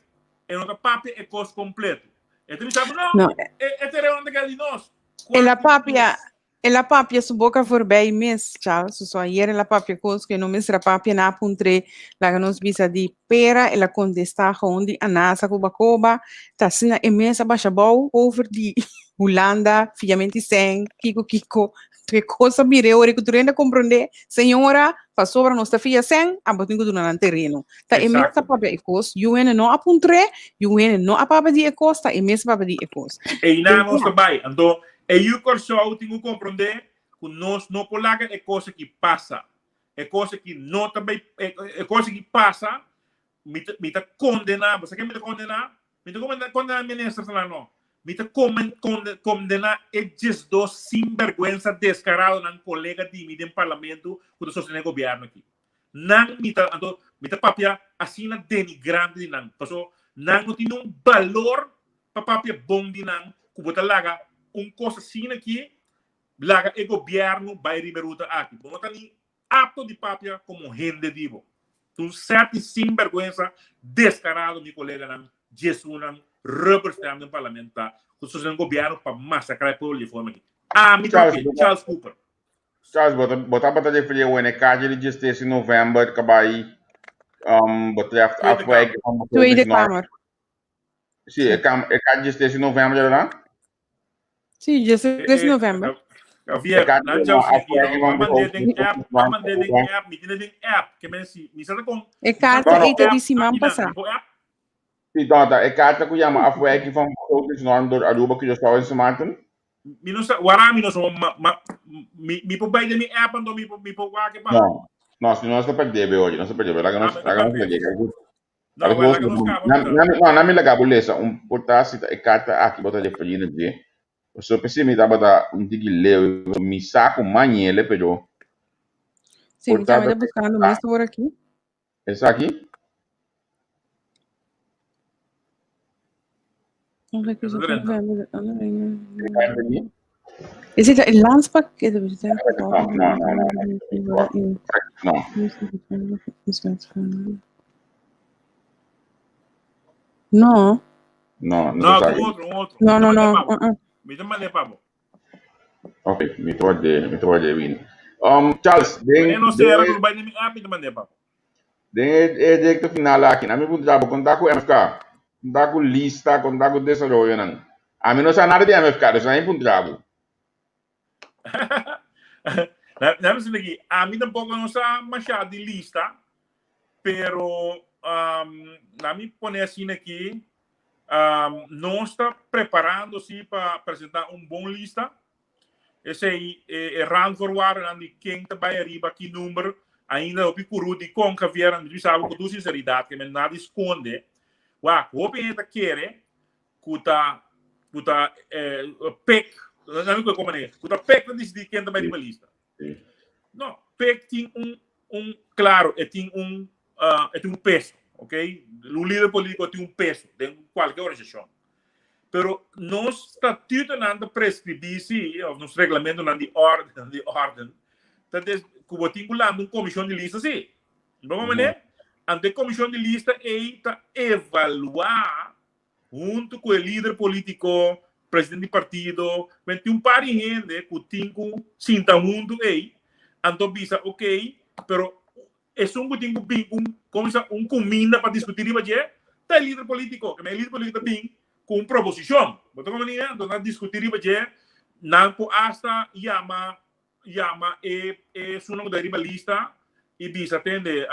e no ta papia e kos kompleto. E ta bisa, no, No. e e tereno ta keda di nos. El a papia, El a papia su boca voorbij mes, Charles. So ayer el a papia cos que no mester a papia na puntre laga nos bisa di pera. El a contesta gewoon di anasa cu bacoba. Ta asina e mes a basha bou over di Hulanda, fiamenti sen, kiko kiko. Tu e cos a bira e ora cu tur hende a comprende, señora, pasobra nos ta fia sen, abo tin cu duna nan tereno. Ta e mes a papia e cos, yu hende no a puntre, yu hende no a papia di e cos, ta e mes a papia di e cos. Einan nos ta bai. Anto E yu Kòrsou tin ku komprondé ku nos no por laga e kos aki pasa. E kos aki no ta bai, e kos aki pasa, mi ta, mi ta kondená, bo sa ken mi ta kondená? Mi ta kondená ministernan no. Mi ta kondená e diesdos sinbèrgwensa deskaradonan kolega di mi den parlamento ku ta sostené gobièrnu aki. Nan mi ta, anto mi ta papia asina denigrante di nan, paso nan no tin un balor pa papia bon di nan ku bo ta laga un kos asina aki laga e gobièrnu bai riba e ruta aki. Bo no ta ni apto di papia komo hende di bo. Ta un sèt di sinbèrgwensa deskarado mi koleganan djesunan rubber stamp den parlamento ta ku sostené gobièrnu pa masakrá e pueblo di e forma aki. Ami ta papia, Charles Cooper. Charles, bo ta, bo tabata referí awor na e kaja di diestres di novèmber ku bai um, betreft Tweede Kamer. afwijking van Tweede begrotingsnorm. Kamer. Sí, e kam, e kaja di diestres di novèmber, verdad? Sí, 16 de novèmber. E Javier, kaja nan di chau sigi, afwijking no? van Ma mandé den app, ma begrotingsnorm. mandé den app, mi tiene den app, ke men si, mi sa ta kon, E mi sa karta No, no, ei ta di app siman aki nan, pasá. mi por app? Sí, no, ta e karta ku yama afwijking van begrotingsnorm door Aruba, Curaçao en Sint Maarten. Mi no sa, wara mi no sa, ma, ma, mi, mi por bai den mi app anto mi por, mi por wak e pa. No, no, si no nos ta perdé be oye, nos ta perdé be, laga Ah, nos, mi ta laga nos perdé. lege. No, Laga wel, nos, laga nos kaba na, mira. na, no, na mi laga bo lesa un por ta si ta e karta aki bo ta referí na dje. Pasobra p'esei mi tabata un tiki leu, mi sa ku mañele, pero Sí, por mi ta tambe ta buscando mes por aki. Esaki? Onde que Eso drenta. E karta aki? Is het een landspakket? No, no, no, no. No. No. No, no, No, un otro, un otro. No, no, no. Uh -uh. Mi ta mand'é pa bo. Ok, mi ta ward'é, mi ta ward'é bini. Charles, den, No sera ku bai den mi app, mi ta mand'é pa bo. Den e direkto final aki, na mi puntra bo, kon ta ku MFK? Kon ta ku lista, kon ta ku desaroyonan? Ami no sa nada di MFK, dus na mi puntra bo. Na mi sinti aki, ami tampoko no sa masha di lista, pero na mi pone asina aki, nos ta preparando si pa presenta un bon lista. Esei e randvoorwaardennan di ken ta bai ariba, ki number, ainda hopi kuru di kon Javier, mi bisa bo ku tur sinseridat ke mi no nada di skonde. Wak, hopi hende ta kere ku ta ku ta pek, na mi koe manera, ku ta pek ta disidí ken ta bai riba lista. No, pek tin un un klaro, e tin un e tin un peso, ok? Un lider polítiko tin un peso den kualke organisashon. Pero nos statutonan ta preskribí si, òf nos reglamentonan di órden, di órden, ta des ku bo tin ku lanta un komishon di lista si. Bo manera? Anto e komishon di lista ei ta evaluá huntu ku e lider polítiko, presidente di partido, men tin un par di hende ku tin ku sinta huntu ei, anto bisa ok, pero esun ku tin ku bin un, komo bisa, un kuminda pa diskutí riba dje, ta e lider polítiko. E lider polítiko ta bin ku un proposishon. Bo ta komprendé? Anto nan diskutí riba dje, nan por asta yama yama e esunnan ku ta riba lista i bisa tende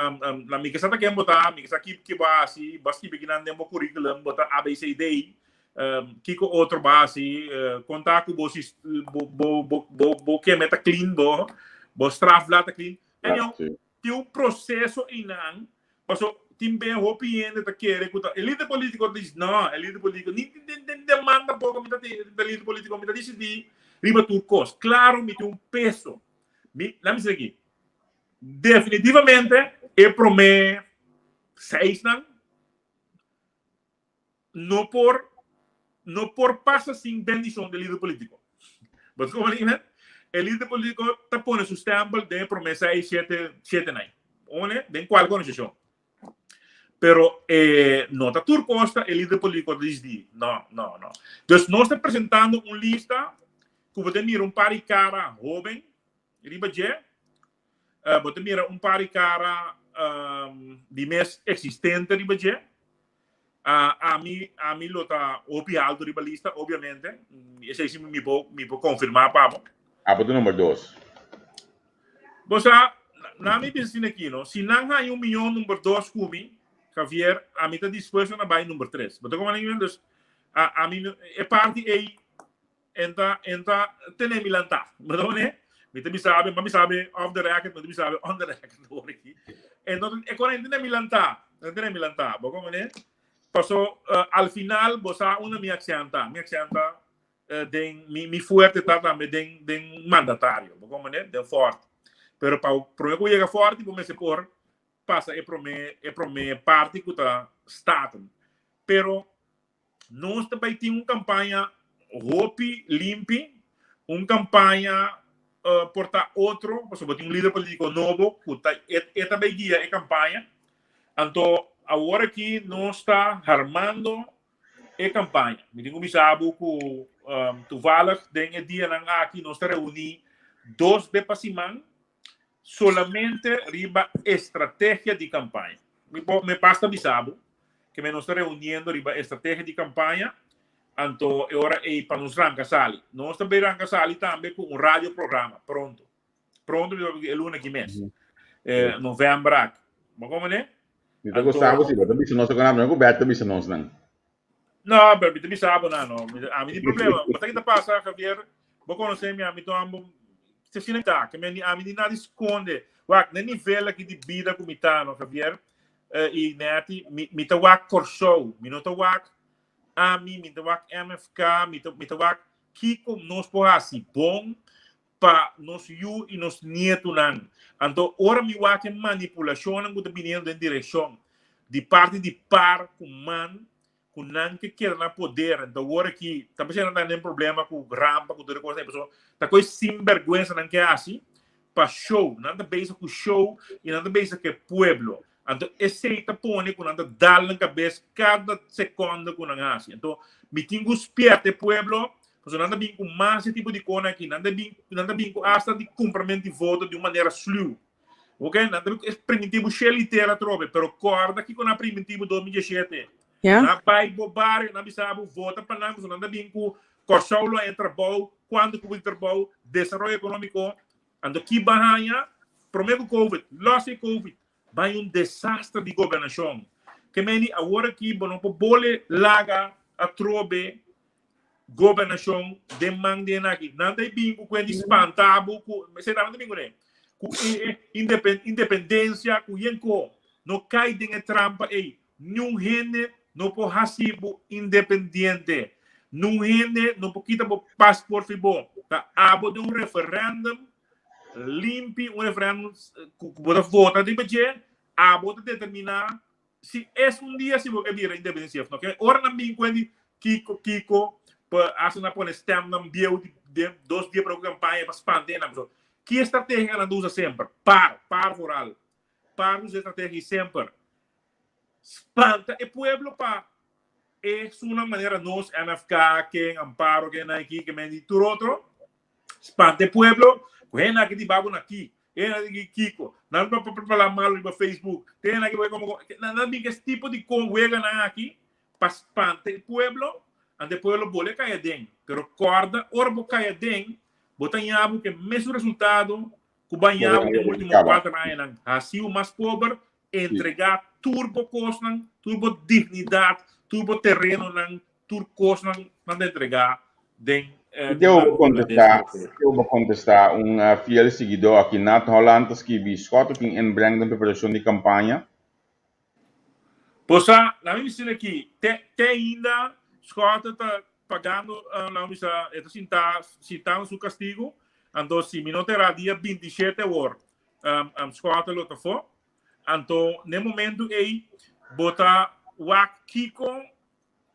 na mi ke sa ta ken bo ta, mi ke sa ki ki bo a hasi, bo a skibi kinan den bo curriculum, bo ta ABCD, kiko otro bo a hasi, kon ta ku bo bo bo bo bo keme ta clean, bo bo strafblad ta clean. Anyhow, tin un proseso einan, paso tin be hopi hende ta kere ku ta e lider politiko ta dici no, e lider politiko ni den den man tampoco mi ta e lider politiko mi ta disidí riba tur kos. Klaro mi tin un peso. Mi laat mi sigui. Definitivamente e promé seisnan no por no por pasa sin bendicion del lider politico. Bo ta como dime? E lider politico ta pone su stempel den e prome seis, siete, siete nai. One, den cualke organisacion. Pero eh, no ta tur cos ta e lider politico ta disdi. No, no, no. Dus nos ta presentando un lista cu bo ta mira un par di cara hoben riba dje. Bo ta mira un par di cara di mes existente riba dje. Ami, ami lo ta hopi alto riba lista, obviamente. Esei si mi por, mi por confirma pa bo. Abo ta number dos. Bo sa, na mi bisa asina aki, no? Si nan haña un miyon number dos ku mi, Javier, ami ta dispuesto na bai number tres. Bo ta comprende mi? Dus, ami, e parti ei, En ta, en ta tene mi lantá. Mi ta pone, mi ta bisa mi bisa off the record, mi ta bisa on the record awor aki. En no, e kora en tene mi lantá, en tene mi lantá. Bo komprende? Paso, uh, al final, bo sa unda mi accent ta. Mi accent ta uh, den, mi, mi fuerte ta tambe den, den mandatario. Bo komprende? Den forte. Pero pa prome ku yega forte, bo mester por pasa e prome, e prome parti ku ta Staten. Pero Nos ta bai tin un kampaña hopi limpi, un kampaña por ta otro, pasobra bo tin un lider politiko nobo ku ta e ta bai guia e kampaña. Anto awor aki nos ta harmando e kampaña. Mi tin ku bisa bo ku toevallig den e dianan aki nos ta reuní dos be pa siman solamente riba estrategia di campaña. Mi por, mi basta bisa bo que me nos ta reuniendo riba estrategia di campaña, anto e ora ei pa nos ranca sali. Nos ta bay ranca sali tambe cu un radio programa pronto. Pronto mi papia e luna aki mes. Eh, november aki. Bo comprende? Mi ta gosta bo si bo ta bisa nos cu nan, cu Bert ta bisa nos nan. No, pero mi ta bisa bo nan, no. Ami tin problema. Bo sa ki ta pasa, Javier? Bo conoce mi, ami ta un Si asina mi ta, ke mi ami di nada skonde. Wak, na e nivel aki di bida ku mi ta, no, Javier, i Netty, mi, mi ta wak Kòrsou, mi no ta wak ami, mi ta wak MFK, mi ta, mi ta wak kiko nos por hasi bon pa nos yu i nos nietunan. Anto, ora mi wak e manipulashonnan ku ta biniendo den direkshon di parti di par ku man, ku ku nan ke keda na poder, anto awor aki ta pasobra nan ta den problema ku rampa ku tur e kosnan ei, pasobra ta koe sinberguensa nan ke hasi pa show, nan ta bezig ku show i nan ta bezig ku e pueblo. Anto esei ta pone ku nan ta dal nan kabes kada sekonde ku nan hasi. Anto mi tin ku spierta e pueblo pasobra nan ta bin ku mas e tipo di kosnan aki, nan ta bin nan ta bin ku asta di kumprament di voto di un manera sluw. Ok, nan ta es primitivo shel y tera trobe, pero corda kiko na primitivo 2017. Ja. Na bai bo barrio, na bisa bo vota pa nan, nan ta bin ku Kòrsou lo haña trabou, kuantu ku bo trabou, desaroyo ekonómiko. Anto ki ba haña? Promé ku Covid, los e Covid, bai un desastre di gobernashon. Ke meni awor aki bo no por bole laga atrobe Gobernashon den man di esaki. Nan ta bin ku kuen di spanta bo ku esei nan ta bin kuné. Ku independensia ku yen ko. No kai den e trampa ei. Niun hende no por hasi bo independiente. Niun hende no por kita bo paspoort fi bo. Ta abo den un referendum limpi, un referendum ku bo ta vota riba dje, abo ta determiná Si es un dia si bo ke bira independencia of no. Ke ora nan bin kuen di kiko kiko pa hasta nan pone stem nan bieu di den dos dia prome ku kampaña pa spanta e nan. So ki estrategia nan ta usa semper? Par, par vooral. Par usa estrategia semper. Spanta e pueblo pa e sunan manera nos MFK, ken, Amparo, ken Nike, ken men di tur otro. Spanta e pueblo ku hende aki di babo na ki. Hende aki kiko. Nan ta prepara malo riba Facebook. Te hende aki como nan nan bin es tipo di con wega nan aki pa spanta e pueblo. Ante e pueblo bole kai aden. Pero corda ora bo kai aden bo ta ñabu ke mesun resultado ku ba ñabu den ultimo 4 añanan. Hasiu mas pober, entrega tur bo kosnan, tur bo dignidad, tur bo terenonan, tur kosnan nan ta entrega den Ke bo kontestá, ke bo kontestá un fiel siguidó aki Nat Holland ta skibi Schotte tin inbreng den preparashon di kampaña. Bo sa, laat mi bisa aki, te te ainda Schotte ta pagando, laat mi bisa, e ta sintá sintando su kastigu, anto si mi no ta erá dia 27 awor Schotte lo ta afó, anto n'e momentu ei bo ta wak kiko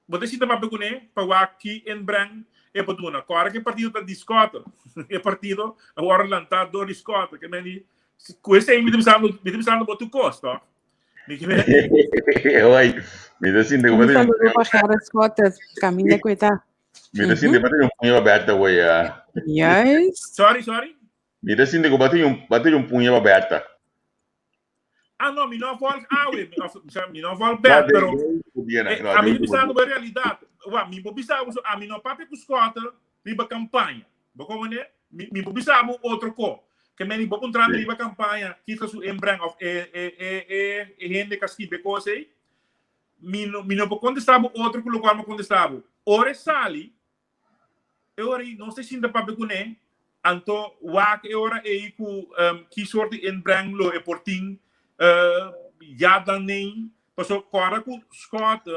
Bo ta sinta papia kuné pa wak ki inbreng e por duna. Kòrda ku e partido ta di Schotten. E partido a wòrdu lantá dor di Schotten. Ke men di, ku esei mi ta bisando, mi ta bisando bo tur kos, tòg? Mi ke men Oi, mi ta sinti ku Un saludo pa Gerrit Schotten, kaminda ku e ta. Mi ta sinti ku bo tin un puña pa Bertha wei. Juist. Sorry, sorry. Mi ta sinti ku bo tin un, bo tin un puña pa Bertha. Ah, no, mi no volg awe. Mi, of, sa, mi no volg bet, pero eh, a mi bisa no realidad. Wa, mi bo bisa so, a mi no papia ku Schotten riba campaña. Bo como ne? Mi, mi bo bisa bo otro ko. Que meni bo puntra mi riba campaña, kita su inbreng of e e e e e hende ka skibe kos ei. Mi no, mi no por contesta bo otro ku lokual mi contesta bo. Ora e sali, E ora ei nos ta sinta papia kuné, anto wak e ora ei ku ki sort di inbreng lo e por tin ya dan nei. Pasobra kòrda ku Scott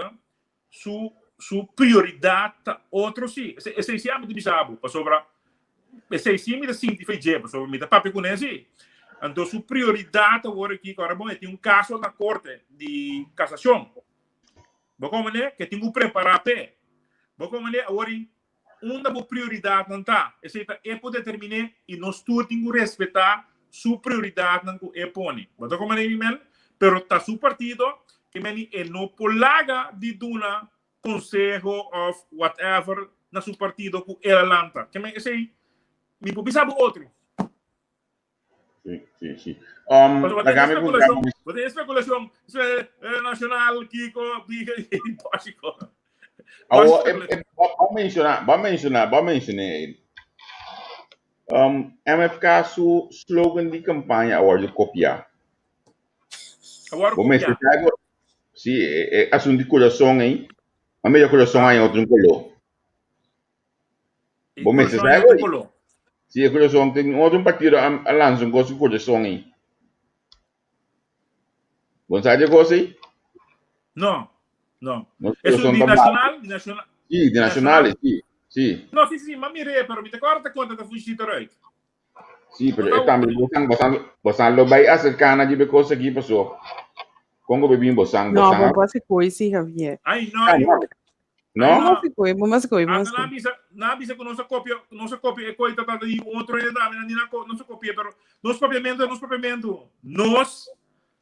su su prioridat ta otro si. Esei si ami ta bisa bo, pasobra esei si mi ta sinti fe dje, pasobra mi ta papia kuné si. Anto su prioridat awor aki, kòrda bon, e tin un kaso na korte di kasashon. Bo komprendé? Ke tin ku prepará p'e. Bo komprendé? Awor i unda bo prioridatnan ta? Esei ta e por determiné i nos tur tin ku respetá su prioridatnan ku e pone. Bo ta komprendé mi mel? Pero ta su partido ke meni e no por laga di duna konseho òf whatever na su partido ku el a lanta. Ke men esei mi por bisa bo otro. Sí, sí, sí. Um, Pasobra laga tin mi puntra especulacion, bo tin especulacion, eh, nacional, Kiko, Biga y Bosiko. Awo, e, e, ba menciona, ba menciona, ba menciona. Um, MFK su slogan di campaña a wordo copiá. Awor Bo mester copiá. sabe, sí, e, e asunto di corazón ei, a medio corazón hay otro color. E Bo mester corazón hay sabe, otro color. Sí, e corazón tin otro partido a, a lanza un cosa ku corazón ei. Bo sabe de cosa ei? No, no. Nos Es un corazón di ta nacional, di nacional. Sí, di nacionales, sí, sí. No, sí, sí, ma miré, pero mi te acuerdo cuánto te fuiste eruit. Sí, pero e tambe bosan, bosan, bosan lo bai acercar na jibe cosa aquí, paso. Congo bebin bosan, No, bosan. bo pase koi si, Javier. Ay, no. Ah, no. No? Bo mas koe, bo mas koe, bo mas Ata na koe. bisa, na bisa ku nos a kopia, nos a kopia e koi ta ta di un otro hende tambe, nan di nan ko, nos a kopia, pero nos papiamentu ta nos papiamentu. Nos,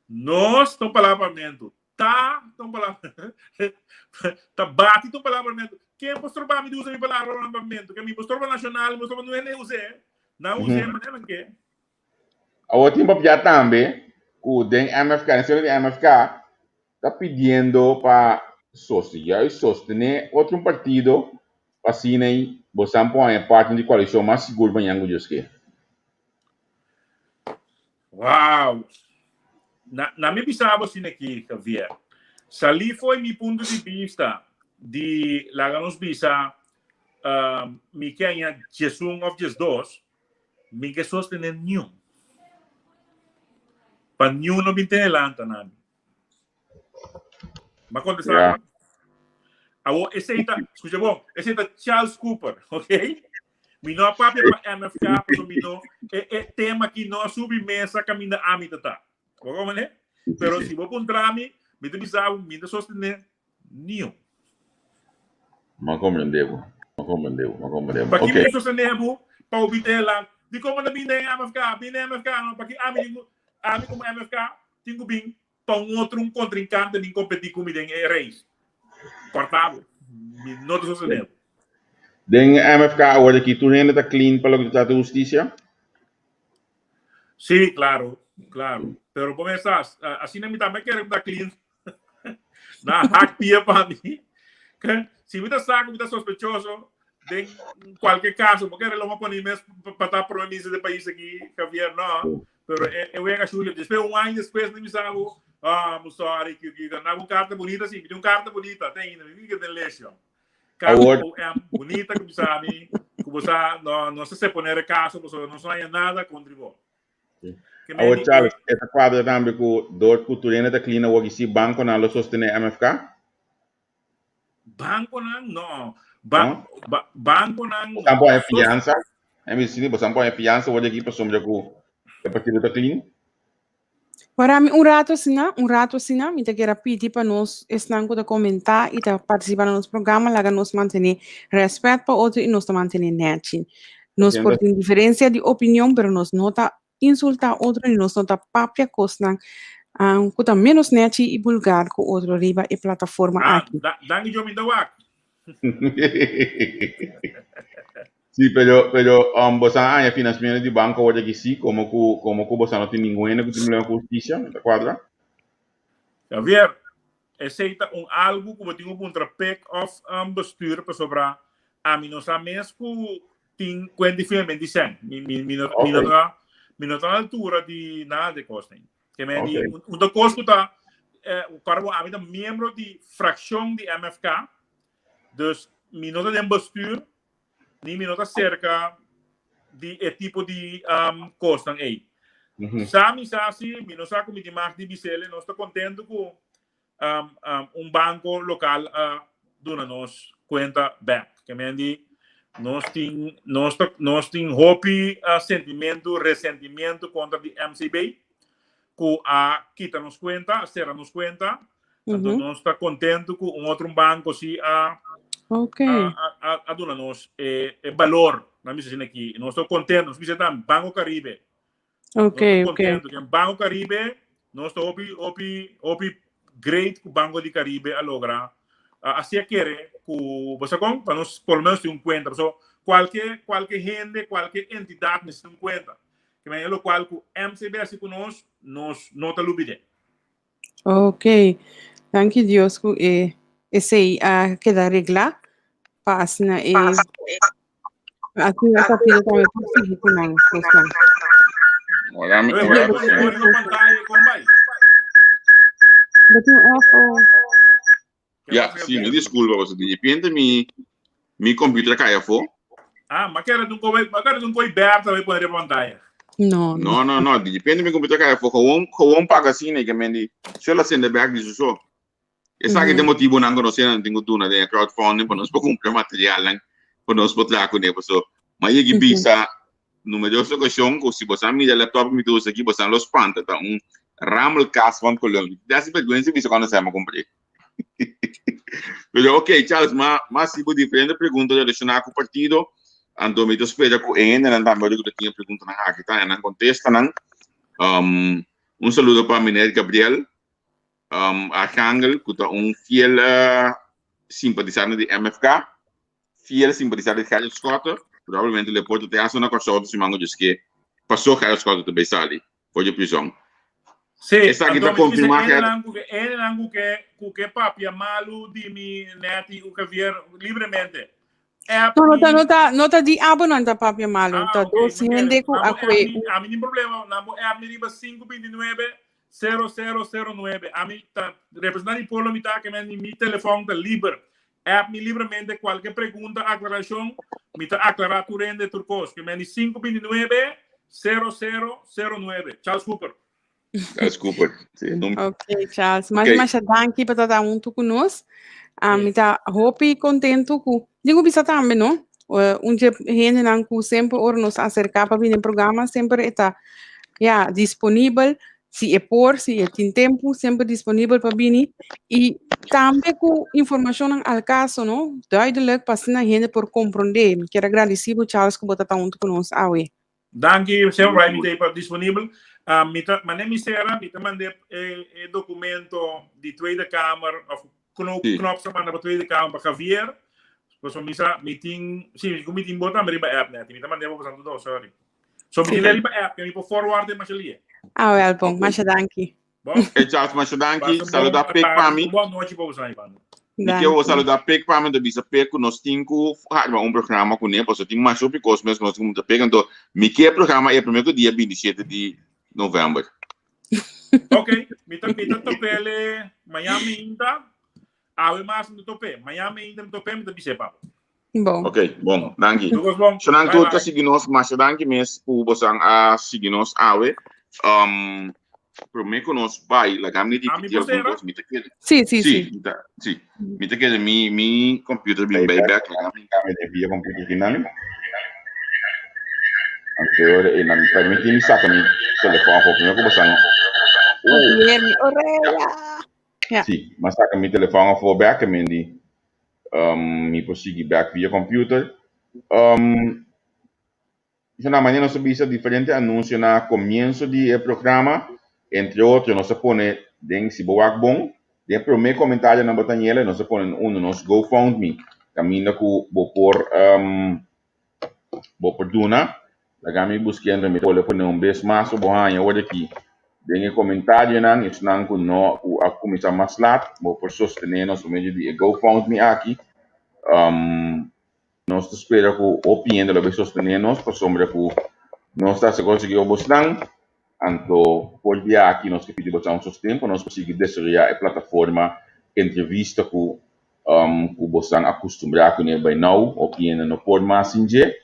nos ta un palabra papiamentu. Ta ta un palabra, ta bati ta un palabra papiamentu. Ken por stroba mi di usa mi palabra papiamentu? Ke mi por stroba nashonal, mi por stroba nu hende us'é. Nan us'é manera nan ke. Awor tin papia tambe ku den MFK, den seno di MFK, ta pidiendo pa juist sostené otro un partido pa asina ei bosan por haña parti di koalishon mas sigur mañan ku Dios ke. Wow! Na, na mi bisa bo asina aki, Javier. Salí fo'i mi punto di bista di laga nos bisa mi ke haña 11 òf 12, Mi ke sostené niun. Pa niun no bin tene lanta na mi. Ma kontestá Ja. bo? Awor, esei ta, skucha bon, esei ta Charles Cooper, ok? Mi no a papia pa MFK, pasobra mi no, e, e tema aki no a subi mesa kaminda ami ta ta. Bo komprendé? Pero si bo puntra mi, mi ta bisa bo, mi ta sostené niun. Ma komprendé bo, ma komprendé bo, ma komprendé bo. Pa ki Ok. mi sostené bo pa bo bin te lan? Di kon bo ta bin den MFK? Bin den MFK no, pa ki ami tin ku, ami komo MFK tin ku bin pa un otro un kontrinkante bin kompetí ku mi den e race? Kòrta bo, mi no ta sostené bo. Den MFK awor aki tur hende ta clean pa loke ta trata hustisia? Sí, klaro, klaro. Pero bo mester sa, asina mi tambe kere ku ta clean. Na hak pia pa mi. Si mi ta sa ku mi ta sospechoso den kualke kaso, bo kere lo mi pone mes pa ta prome minister di pais aki, Javier, no. Pero e, e wega Julio, despues un aña despues mi bisa bo, ah, I'm sorry, que que na un carta bonita sí, mi tin un carta bonita, te ainda, mi que den lesio. Carta Awor, OM bonita que bisa mi, que bo sa, no, no se se poner caso, bo no sa nada contra bo. Awor Charles, e ta kuadra tambe ku dor ku tur hende ta klin awor si bankonan lo sostené MFK? Bankonan? No. Ba, ba, bankonan Bosan por haña fiansa? MBC, bosan por haña fiansa awor di aki pasobra ku e partido ta klin? Para mi un rato asina, un rato asina, mi ta kere pidi pa nos esnan ku ta komentá i ta partisipá na nos programa laga nos mantené rèspèt pa otro i nos ta mantené nèchi. Nos por tin diferensia di opinion, pero nos no ta insultá otro ni nos no ta papia kosnan ku ta ménos nèchi i bulgar ku otro riba e plataforma aki. Danki Joe, mi ta wak. Sí, pero, pero um, bosan a haña financiamiento di banco awor aki sí, como ku, como ku bosan no tin ningun hende ku tin problema ku hustisia, mi ta kuadra? Javier, esei ta un algu ku bo tin ku puntra pek òf um, bestuur pasobra ami no sa mes ku tin kuenta di firma di sèn. Mi, mi, mi, no, mi, no ta, mi no ta na altura di nada di kosnan. Ke men di, un ta kos ku ta, eh, kòrda bo ami ta miembro di frakshon di MFK, dus mi no ta den bestuur, ni mi no ta cerca di e tipo di um, cosnan ei. Sa mi sa si, mi no sa cu mi tin mag di bisele, nos ta contento cu um, um, un banco local a duna nos cuenta back. Ke men di, nos tin, nos ta, nos tin hopi uh, sentimento, resentimiento contra di MCB, cu a kita nos cuenta, a cera nos cuenta, Anto nos ta contento cu un otro banco si a Ok. a, a, a duna nos e, e balor. Na misa asina aki. Nos ta contento. Nos bisa tam Banco Caribe. Ok, Nos ta ok. contento. Que Banco Caribe, nos ta hopi, hopi, hopi great cu Banco di Caribe a logra. Uh, así a kere cu, bo sa con, pa nos por lo menos tin un cuenta. So, cualke, cualke hende, cualke entidad necesita un cuenta. Que men lo cual cu MCB así cu nos, nos no ta lubide. Ok, danki Dios ku e esei a keda reglá pa asina e asina e partido tambe por sigui ku nan kosnan. Ora mi Oye, ora bo mi bo riba pantalla kon bai. Bo tin un app o Ya, sí, mi disculpa, pasobra di repente mi mi computer a cai afó. Ah, ma kere dun koi, ma kere dun koi Berta bai pone riba pantalla. No, no. No, no, no, di repente mi computer a cai afó. Gewoon, gewoon paga asina, ke men di, suelo sende bek di su so. Esaki ta e motibonan ku nos hende tin ku duna den e crowdfunding pa nos por kumpra materialnan pa nos por traha kuné. Pasobra mi a yega bisa numeroso okashon ku si boso a mira laptop ku mi ta usa aki boso lo spanta ta un rammelkast van Colombia. Mi ta hasi bèrgwensa bisa kuando esei mi a kumpr'é. Pero ok, Charles, ma ma si bo diferente pregunta relashoná ku partido, anto mi ta spera ku e hendenan tambe ora ku ta tin e preguntanan aki ta haña nan kontestanan. Um, un saludo pa meneer Gabriel um, Arcangel, ku ta un fiel uh, simpatisante di MFK, fiel simpatisante di Gerrit Schotte, probablemente le por ta te na Kòrsou ta siman ku djeske pasó Gerrit Schotte ta bai sali for di prison. Sí, Esaki anto ta mi ta bisa konfirmá Gerrit. hendenan ku ke hendenan ku ke ku ke papia malu di mi Netty u Javier libremente. App No, no ta, mi no ta, no ta di abo nan ta papia malu, Ah, ta ok, dos mi kere. hende ku Nan a bo app kue mi, ami tin problema, nan bo app mi riba 529 0009. Ami ta representante di pueblo mi ta ke men mi telefòn ta liber. App mi libremente kualke pregunta, aklarashon, mi ta aklará tur hende tur kos. Ke men di 529 0009. Charles Cooper. Charles Cooper. Sí, num... Ok, Charles. Mas Ok. masha danki pa ta huntu ku nos. Ah, mi ta hopi kontentu ku digo bisa tambe, no? Eh, un dje hendenan ku semper ora nos aserká pa bini den programa, semper e ta ja, disponibel. Si e por, si e tin tempu, semper disponibel pa bini. I tambe ku informashonnan al kaso, no? Duidelijk pa asina hende por komprondé. Mi kier a gradisí bo, Charles, ku bo ta ta huntu ku nos awe. Danki, semper bai mi ta pa disponibel. Uh, mi ta, mane mi sera, mi ta mande e, e documento di Tweede Kamer, of knop, Sí. knop sa manda pa Tweede Kamer pa Javier. Pues mi sa, mi tin, sí, mi tin bota riba app net, mi ta mande pa Santo Domingo, sorry. So mi tin riba app, mi por forward e mashalie. Ah, wel bon. Ok. Masha danki. Bon, Hey Charles, masha danki. pasa un Saluda bon Pik pa tarde, mi. un bon nochi pa boso, Ivan. Mi ke wo Danki. saluda Pik pa mi, ta bisa Pik ku nos tin ku harma un programa kuné, pasobra tin masha hopi kos mes ku nos tin ku muta Pik. Anto, mi ke programa e promé ku dia 27 di novèmber. Ok, mi ta, mi ta topele mañana minta. Awe mas mi ta topé. Mañana minta mi topé, mi ta bis'é pa bo. Bon. Ok, bon, danki. Tur kos bon. Shonan Bye tur ta bye. sigui nos, masha danki mes ku bosan a sigui nos awe. Um, promé ku nos bai, laga mi Ami ripití por algun sera? kos. Mi ta kere, Sí, sí, sí, sí. mi ta, sí. Mi ta kere mi, mi computer bin bai bek, laga mi cambia den via computer kinan. Anto e nan permití mi saka mi telefòn afó promé ku bosan. Oh, Javier, mi orea. Ja. sí, m'a saka mi telefòn afó bek, e men di um, mi por sigui bek via computer. Um, na mañana nos a bisa diferente anuncio na comienzo di e programa. Entre otro, nos a pone den si bo wak bon, den promé comentario na Botaniela, nos a pone uno nos GoFundMe, caminda ku bo por um, bo por duna. Laga mi busquendo mi pole pone un bes mas bo haña ora aki den e comentarionan esnan ku no ku a kuminsá mas lat, bo por sostené nos por medio di e GoFundMe aki. Um, nos ta spera ku hopi hende lo bay sostené nos pasobra ku nos ta hasi kos aki pa bosnan, anto por di aki nos ke pidi bosnan un sosten pa nos por sigui desaroyá e plataforma entrevista ku um, ku bosnan a kustumbrá kuné by now, hopi hende no por mas sin dje.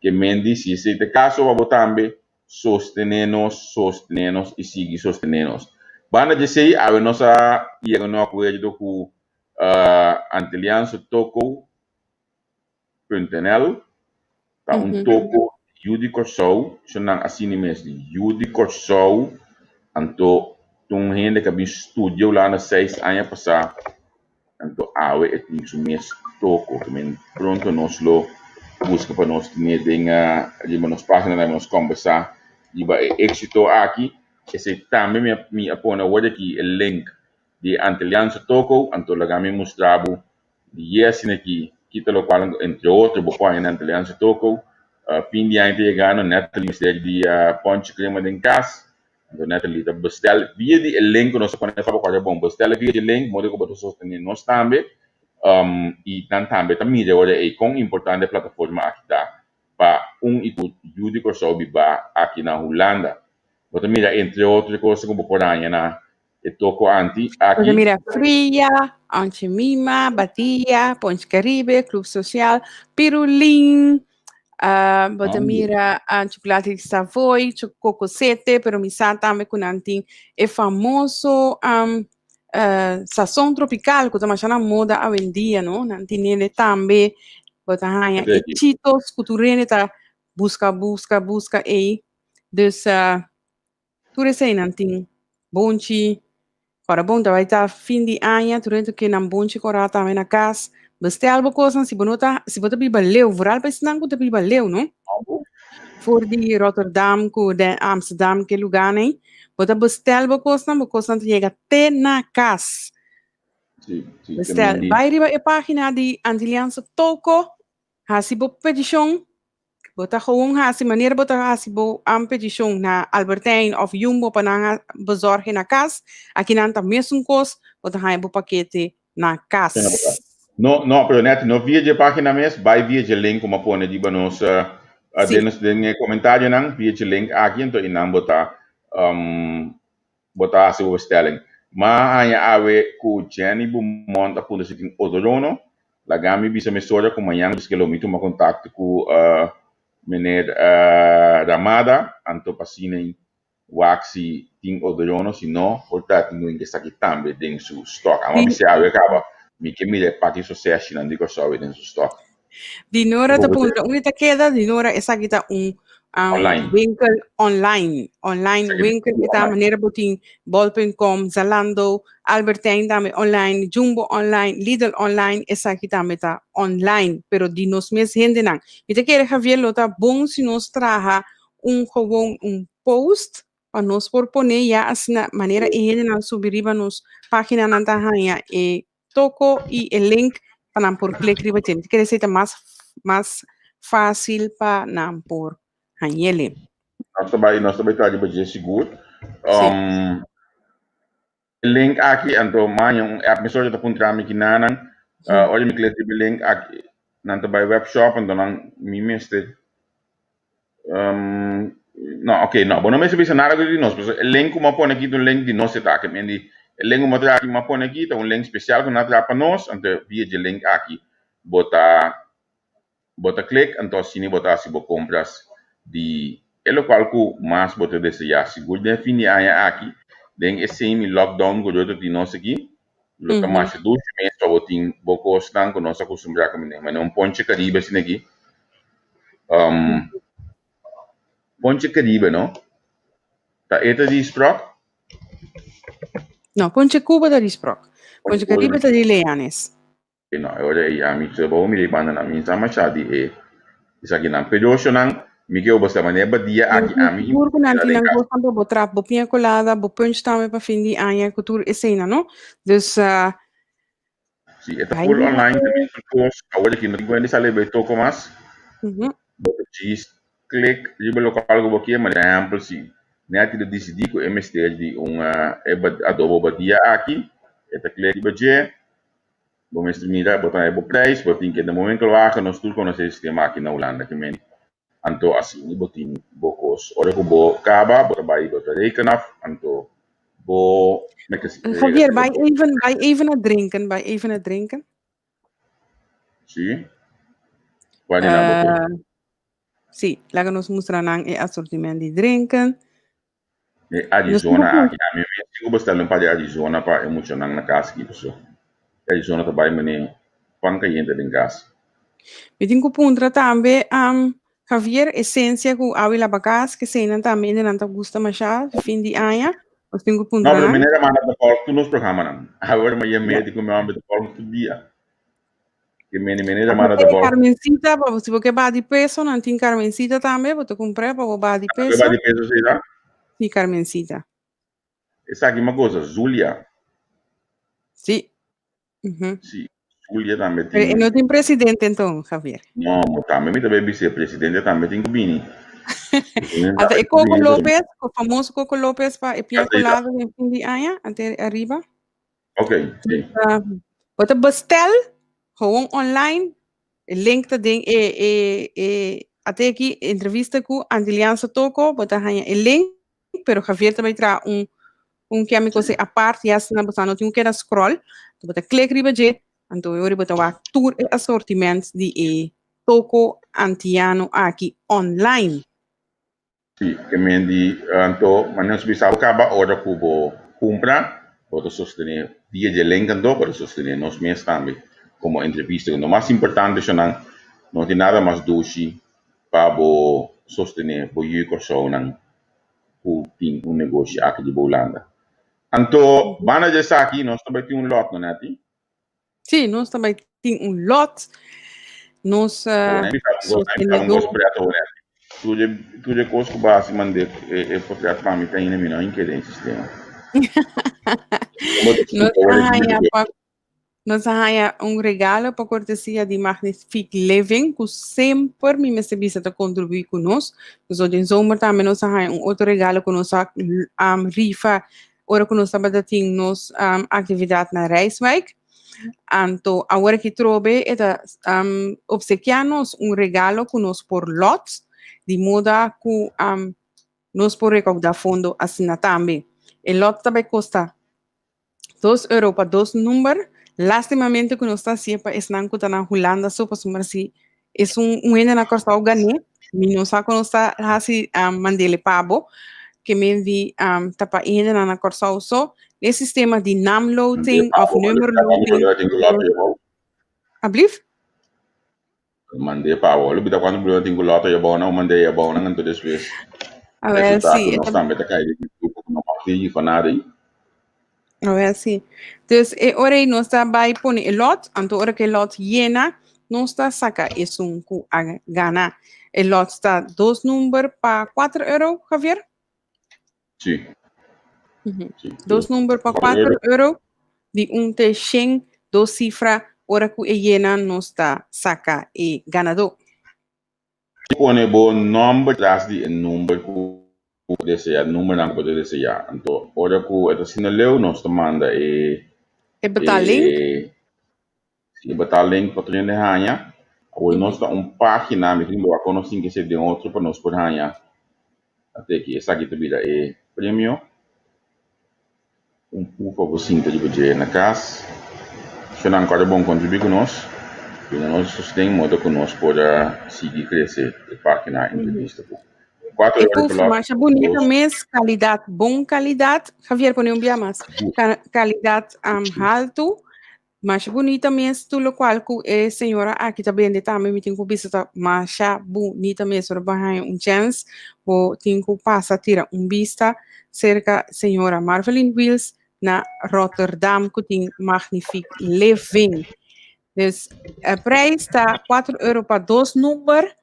Ke men di si esei ta e kaso pa bo tambe, sostené nos, sostené nos i sigui sostené nos. Banda di esei, awe nos a yega na un akuerdo ku uh, Antilianse Toko punt nl, ta un toko yu di Kòrsou, esnan asina mes di yu di Kòrsou, anto ta un hende ku a bin studia Hulanda seis aña pasá, anto awe e tin su mes toko. Pronto nos lo buska pa nos tene den riba nos página riba nos kòmbersá riba e éksito aki. Esei tambe mi a mi a pone awor aki e link di e Antilianse Toko, anto laga mi mustra bo di ye asina aki kita lokual entre otro bo por haña na Antilianse Toko. Fin di aña ta yegando, Natalie mester di ponche krema den kas, Anto Natalie ta bestel via di e link ku nos a pone pa bo kòrda bon. Bestel via di e link modo ku bo ta sostené nos tambe i nan tambe ta mira ora ei kon importante e plataforma aki ta pa un i tur yu di Kòrsou bibá aki na Hulanda. Bo ta mira entre otro kos ku bo por haña na e toko anti Bo ta aki. mira Fria, Anche Mima, Batia, Ponche Caribe, Club Social, Pirulin, Ah, bo ta Ande. mira ah, chocolate di Savoy, cocosete, pero mi sa tambe ku nan tin e famoso um, eh, sazon tropical ku ta masha na moda awendia, no? Nan tin nene tambe, bo ta haña e Ready. Cheetos ku tur hende ta buska, buska, buska ei. Dus, ah, tur esei nan tin bonchi. Ora bon, ta bai ta fin di aña, tur hende ke nan bonchi kora tambe na kas. Bestel bo kosnan si bo no ta, si bo ta biba leu, vooral pa esnan ku ta biba leu, no? For di Rotterdam ku den Amsterdam ke lugánan ei, bo ta bestel bo kosnan, bo kosnan ta yega te na kas. Sí, sí, te Bestel, mindi. bai riba e página di Antilliaanse Toko, hasi bo petishon, Bo ta gewoon hasi manera bo ta hasi bo am petishon na Albert Heijn of Jumbo pa nan a bezorge na kas. Aki nan ta mesun kos, bo ta haña bo pakete na kas. Tenga bo kas. No, no, pero net no via dje página mes, bai via dje link ku mi a pone riba nos Sí. den nos den e komentarionan, via dje link aki, anto einan bo ta bo ta hasi bo bestelling. Ma haña awe ku Jenny Beaumont a puntra si tin odorono. Laga mi bisa mesora ku mañan bisa ke lo mi tuma kontakto ku meneer Ramada anto pa asina wak si tin odorono, si no por ta tin un esaki tambe den su stock. Amo a bisa awe kaba mi ke mira e paki soseshinan di Kòrsou den su stock. Dinora ta puntra unda ta keda, Dinora esaki ta un um, Online. winkel online. Online Esaki winkel ta online. manera bo tin bol.com, Zalando, Albert Heijn tambe online, Jumbo online, Lidl online, esaki tambe ta online, pero di nos mes hendenan. Mi ta kere Javier lo ta bon si nos traha un gewoon un post pa nos por pone ya asina manera e hendenan subi riba nos paginanan ta haña e toko i e link pa nan por klik riba dje. Mi ta kere esei ta mas mas fásil pa nan por hañ'ele. Nos ta bai, nos ta bai traha riba dje sigur. Sí. E link aki, anto maña un app mesora ta puntra mi kinanan. Ora mi klik riba e link aki, nan ta bai webshop, anto nan mi mester No, ok, no, bo no mester bisa nada di nos, pasobra e link ku mi a pone aki ta un link di nos e ta aki, mi di e link ku mi a traha aki, mi a pone aki ta un link spesial ku nan a traha pa nos, anto via dje link aki bo ta bo ta klik, anto asina bo ta hasi bo kompras di e lokual ku mas bo ta deseá. Sigur den fin di aña aki, den e semi lockdown ku Dios ta tin nos aki, lo ta masha dushi mes pa bo tin bo kosnan ku nos a kustumbrá kaminda. Manera un ponche karibe asina aki. Um, Ponche Caribe, no? Ta e ta di Sprok? No, Ponche Cuba ta di Sprok. Ponche Caribe ta di Leanes. No, e ora ei ami ta bou mira e banda nan. Mi sa masha di e esakinan. Pero nan, mi ke bo sa manera badia aki ami Sigur ku nan tin nan kosnan pa bo trap, bo piña colada, bo punch tambe pa fin di aña ku tur eseinan, no? Dus, Si, e ta full online también tur kos. Awor aki no tin ku hende sali bai toko mas. Bo ta djis klik riba lokual ku bo kier. Por ehèmpel si Netty ta disidí ku e mester di un adobo badia aki, e ta klik riba dje. Bo mester mira, bo ta haña bo prijs, bo tin keda bo winkelwagen. Nos tur konosé e sistema aki na Hulanda. Anto asina bo tin bo kos. Ora ku bo kaba, bo ta bai bo ta reken af, anto bo mester Javier, bai even, bai even na drinken, bai even na drinken. Si. Kua di nan bo ke? Si, laga nos mustra nan e asortiment di drinken. E Arizona aki, ami mes tin ku bestel un par di Arizona pa e muchanan na kas aki paso e Arizona ta bai mane pan kayente den kas. Mi tin ku puntra tambe Javier, esencia ku awi labakas, ke eseinan tambe hende nan ta gusta masha fin di aña, nos tin ku No, puntra pero nan. mi nera manda ta kòl tur nos programanan. Awor mi a yam'é di ku mi homber ta kòl tur dia. Ke mene mene ta manda ta Ate kòl. Carmencita, pa bo si bo ke baha di peso, nan tin Carmencita tambe, bo ta kumpr'é pa bo baha di Bo ke peso. baha di peso si ta? Si, Carmencita. Esaki mi a goza, Zulia. Si. Mhm. Si, Zulia tambe Pero e tin. no tin presidente enton, Javier. No, mo tambe mi ta bay bisa e presidente tambe tin ku bini. Presidente Ata tambe e tin ku Coco bini pasobra. Lopez, ku famoso Coco Lopez pa e piña Ata ita. colada den fin di aña, ante ariba. Ok, si. Bo ta bestel gewoon online, e link ta den e e e ate aki entrevista ku Antilianza Toko, bo ta haña e link, pero Javier ta bai traha un un kiami kos apart, ya asina bo sa no tin ku keda scroll, bo ta klik riba dje, anto e ora bo ta wak tur e asortiment di e toko antiano aki online. Si, ke men di anto manera nos bisa bo kaba ora ku bo kumpra bo ta sostené via dje link anto bo ta sostené nos mes tambe komo entrevista. Lo mas importante shonnan no tin nada mas dushi pa bo sostené bo yu Kòrsounan ku tin un negoshi aki di bo Hulanda. Anto, banda di esaki, nos ta bai tin un lot, no Netty? Sí, nos ta bai tin un lot. Nos sostenedor. Tur e kos ku bo hasi mand'é e portret pa mi ta ainda mi no a keda den sistema. Nos a haña pa nos a haña un regalo pa kortesia di Magnifiek Living ku semper mi mester bisa ta kontribuí ku nos. Pasobra den zomer tambe nos a haña un otro regalo ku nos a rifa ora ku nos tabata tin nos aktividat na Rijswijk. Anto awor aki trobe e ta opsekiá nos un regalo ku nos por lòt, di moda ku nos por rekoudá fondo asina tambe. E lòt ta bai kosta dos euro pa dos number. Lástimamente ku nos ta hasié pa esnan ku ta na Hulanda so, pasobra si esun un hende na Kòrsou gané, mi no sa ku nos ta hasi mand'é pa bo, ke men di ta pa e hendenan na Kòrsou so. E sistema di naamloting òf nummerloting. Ablief? Mand'é pa bo. Lo bita kuantu problema tin ku lòt ayabou nan, mand'é ayabou nan anto despues A ver, resulta sí, ku nos tambe ta kai den grupo ku no mag di rifa nada ei. A ver, sí. Dus e ora ei nos ta bai pone e lòt, anto ora ku e lòt yena, nos ta saka esun ku a gana. E lòt ta dos number pa kuater euro, Javier? Sí. Sí. Dos number pa 4 euro, di un te shen, dos sifra, ora ku e yena nos ta saka e ganadó. Pone bo nomber tras di e number ku bo desea, numbernan ku bo ta desea. Anto ora ku e ta asina leu nos ta manda e E betaal link. Si e betaal link pa tur hende haña. Awor nos ta un página, mi tin bo a konosí ke ser den otro pa nos por haña. Ate aki esaki ta bira e premio. Un puf pa bo sinta riba dje na kas. Shonnan kòrda bon kontribuí ku nos, duna nos sosten moda ku nos por a sigui krese e página Entrevista ku Kuater E puf masha bunita mes, kalidat bon kalidat. Javier pone un bia mas. Kalidat haltu. Masha bunita mes tur locual cu e señora aki ta bende tambe mi tin cu bisa ta masha bunita mes ora bo haña un chance bo tin cu pasa tira un bista cerca señora Marveline Wiels na Rotterdam cu tin Magnifiek Living. Dus e prijs ta 4 euro pa dos number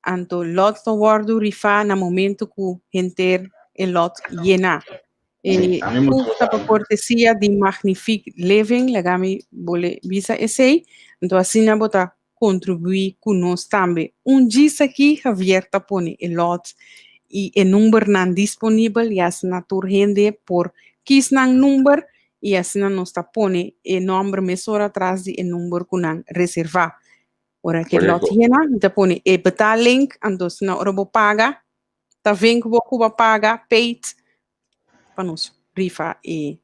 anto lot ta wordo rifa na momento cu henter e lot yena. E puf ta pa kortesia di Magnifiek Living, laga mi bole bisa esei. Anto asina bo ta kontribuí ku nos tambe. Un djis aki Javier ta pone e lot i e numbernan disponibel i asina tur hende por kis nan number i asina nos ta pone e nòmber mesora tras di e number ku nan reservá. Ora ku e lot yena mi ta pone e betaallink, anto asina ora bo paga ta ven ku bo ku bo paga paid pa nos rifa e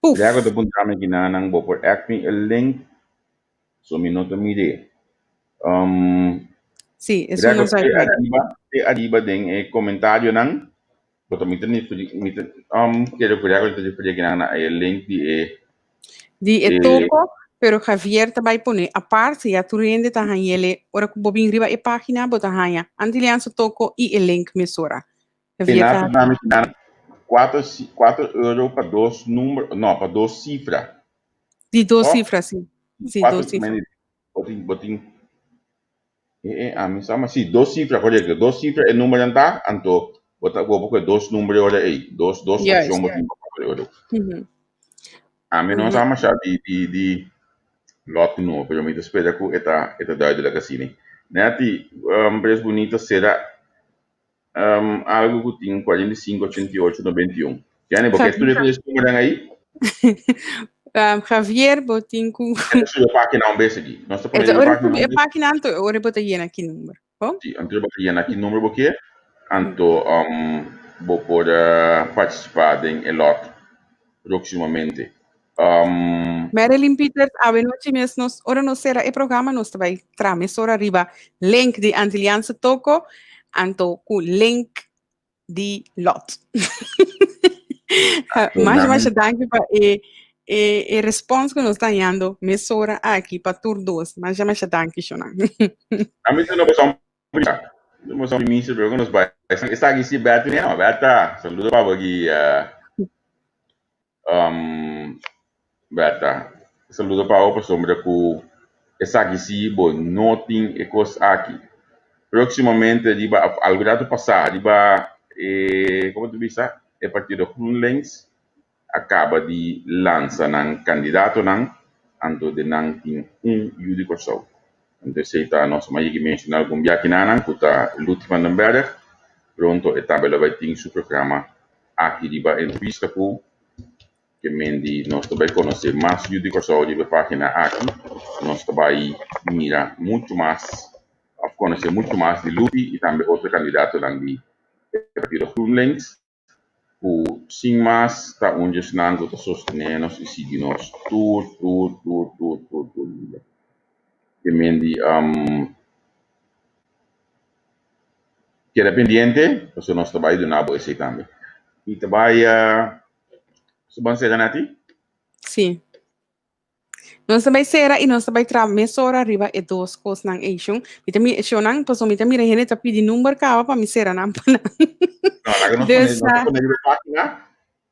puf. Lego ta puntra mi kinanan bo por add mi e link so mi no ta mir'é. Um, Sí, eso Lego no sa te bij. ariba, te ariba den e comentarionan bo ta mi ta mi ta um kere ku Lego ta referí kinan na e link di e Di e toko, pero Javier ta bai pone apart, ya tur hende ta hañ'ele. Ora ku bo bin riba e página, bo ta haña Antilliaanse Toko i e link mesora. Javier ta Renato dame kinan kuater kuater euro pa dos number, no, pa dos sifra. Di dos sifra, si. Si, dos sifra. Bo tin, bo tin, e, e, ami sa, ma si, dos sifra, korekto. Dos sifra e numbernan ta, anto bo ta bo por kohe dos number e ora ei. Dos, dos opshon bo tin pa kohe ora. Ami no sa masha di, di, di lot nobo, pero mi ta spera ku e ta, e ta duidelijk asina. Netty, Bres Bunita sera algu ku tin 45, 88, 91. Jenny, bo ke studia tur e numbernan ei? Javier, bo tin ku. E ta subi e página un bes aki. Nos ta pone E riba ora página subi un e bes. página anto ora bo ta yena ki number. Bo? Sí, anto bo ta yena ki number bo ke, anto bo por partisipá den e lòt próksimamente. Marilyn Peters, awe nochi mes nos, ora nos sera e programa, nos ta bai traha mesora riba link di Antilliaanse Toko, anto ku link di lot. Masha, masha danki pa e, e, e respons ku nos ta hañando mesora aki pa tur dos. Masha, masha danki, Shonan. Ami ta no boso un Nos un ministro pero nos bai. Esaki si Berta no, Berta, saludo pa bo aki. Um, Berta, saludo pa bo pasobra ku esaki si bo no tin e kos aki. Próximamente riba of algu rato pasá riba e komo ta bisa e partido GroenLinks a kaba di lansa nan kandidatonan anto den nan tin un yu di Kòrsou. Anto esei ta nos a yegi menshoná algun biakinan ku ta Luti van den Berg. Pronto e tambe lo bai tin su programa aki riba entrevista ku Ke men di nos ta bai konosé mas yu di Kòrsou riba e página aki. Nos ta bai mira muchu mas òf konosé muchu mas di Luti i tambe otro kandidatonan di e partido GroenLinks ku sin mas ta un di esnan ku ta sostené nos i sigui nos tur tur tur tur tur tur dia. Ke men di keda pendiente pasobra nos ta bai duna bo esei tambe. I ta bai. Su ban sera Nati? Sí. Nos ta bai sera i nos ta bai traha mesora riba e dos kosnan ei, shon. Mi ta mira, shonnan, paso mi ta mira hende ta pidi number kaba pa mi sera nan pa nan. No, laga nos pone, nos ta pone riba e página,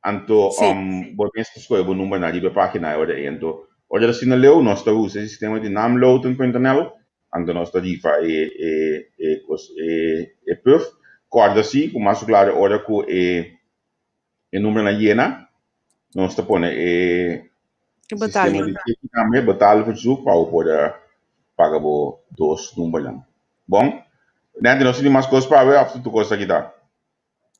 anto Sí. bo mes ta skohe bo numbernan riba e página e ora ei. Anto, ora ta asina leu, nos ta usa e sistema di naamloten.nl, anto nos ta rifa e, e, e kos, e, e puf. Kòrda si ku mas klaro ora ku e e numbernan yena, nos ta pone e sistema di cheki tambe, betaalverzoek, pa bo por paga bo dos numbernan. Bon, Nancy, nos tin mas kos pa awe òf tur kos aki ta?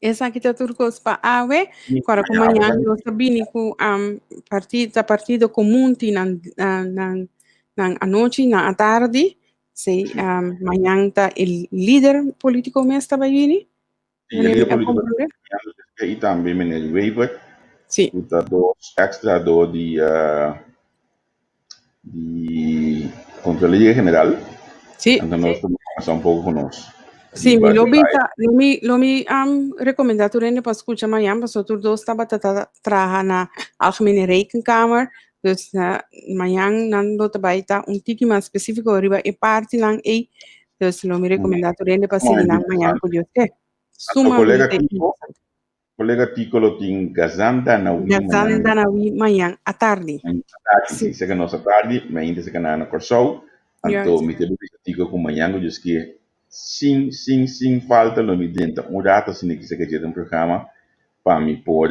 Esaki ta tur kos pa awe. Kòrda ku mañan nos ta bini ku ta partido komun tin nan nan nan anochi, nan atardi. Sí, mañan ta e lider polítiko mes ta bai bini. Sí, e lider político y tambe meneer Wever. Sí. Ku ta dos ex trahador di uh, di Contraloria General. Sí. Anto nos ta pasa un poco con nos. Sí, mi lo bisa, lo mi, lo mi um, recomenda tur hende pa escucha mañana, pasobra tur dos tabata ta traha na Algemene Rekenkamer. Dus uh, mañana nan lo ta bai ta un tiki mas específico riba e partinan ei. Dus lo mi recomenda tur hende pa sigui nan mañana ku Dios ke. Sumamente Sumamente interesante. Colega Tico lo tin Gazan Danawi Gazan Danawi mañan atardi. Mañan atardi, si. Seka nos atardi, mi ainda seka na na Kòrsou. Anto mi ta bisa Tico ku mañan ku Dios ke sin sin sin falta lo mi drenta un rato asina ki seka dje den programa pa mi por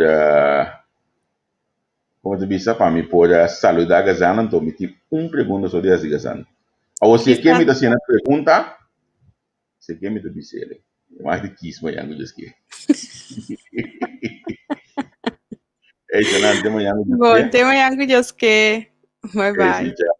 Como ta bisa, pa mi por a saluda Gazan, anto mi tin un pregunta so di hasi Gazan. Awor si e ke mi ta hasi na pregunta, si e ke mi ta bisa ele. E mas di kis mañan ku Dios ke. Ey, Shanan, te mañan ku Dios Bon, ke. te mañan ku Dios ke. Bye Ey, si, bye. chao.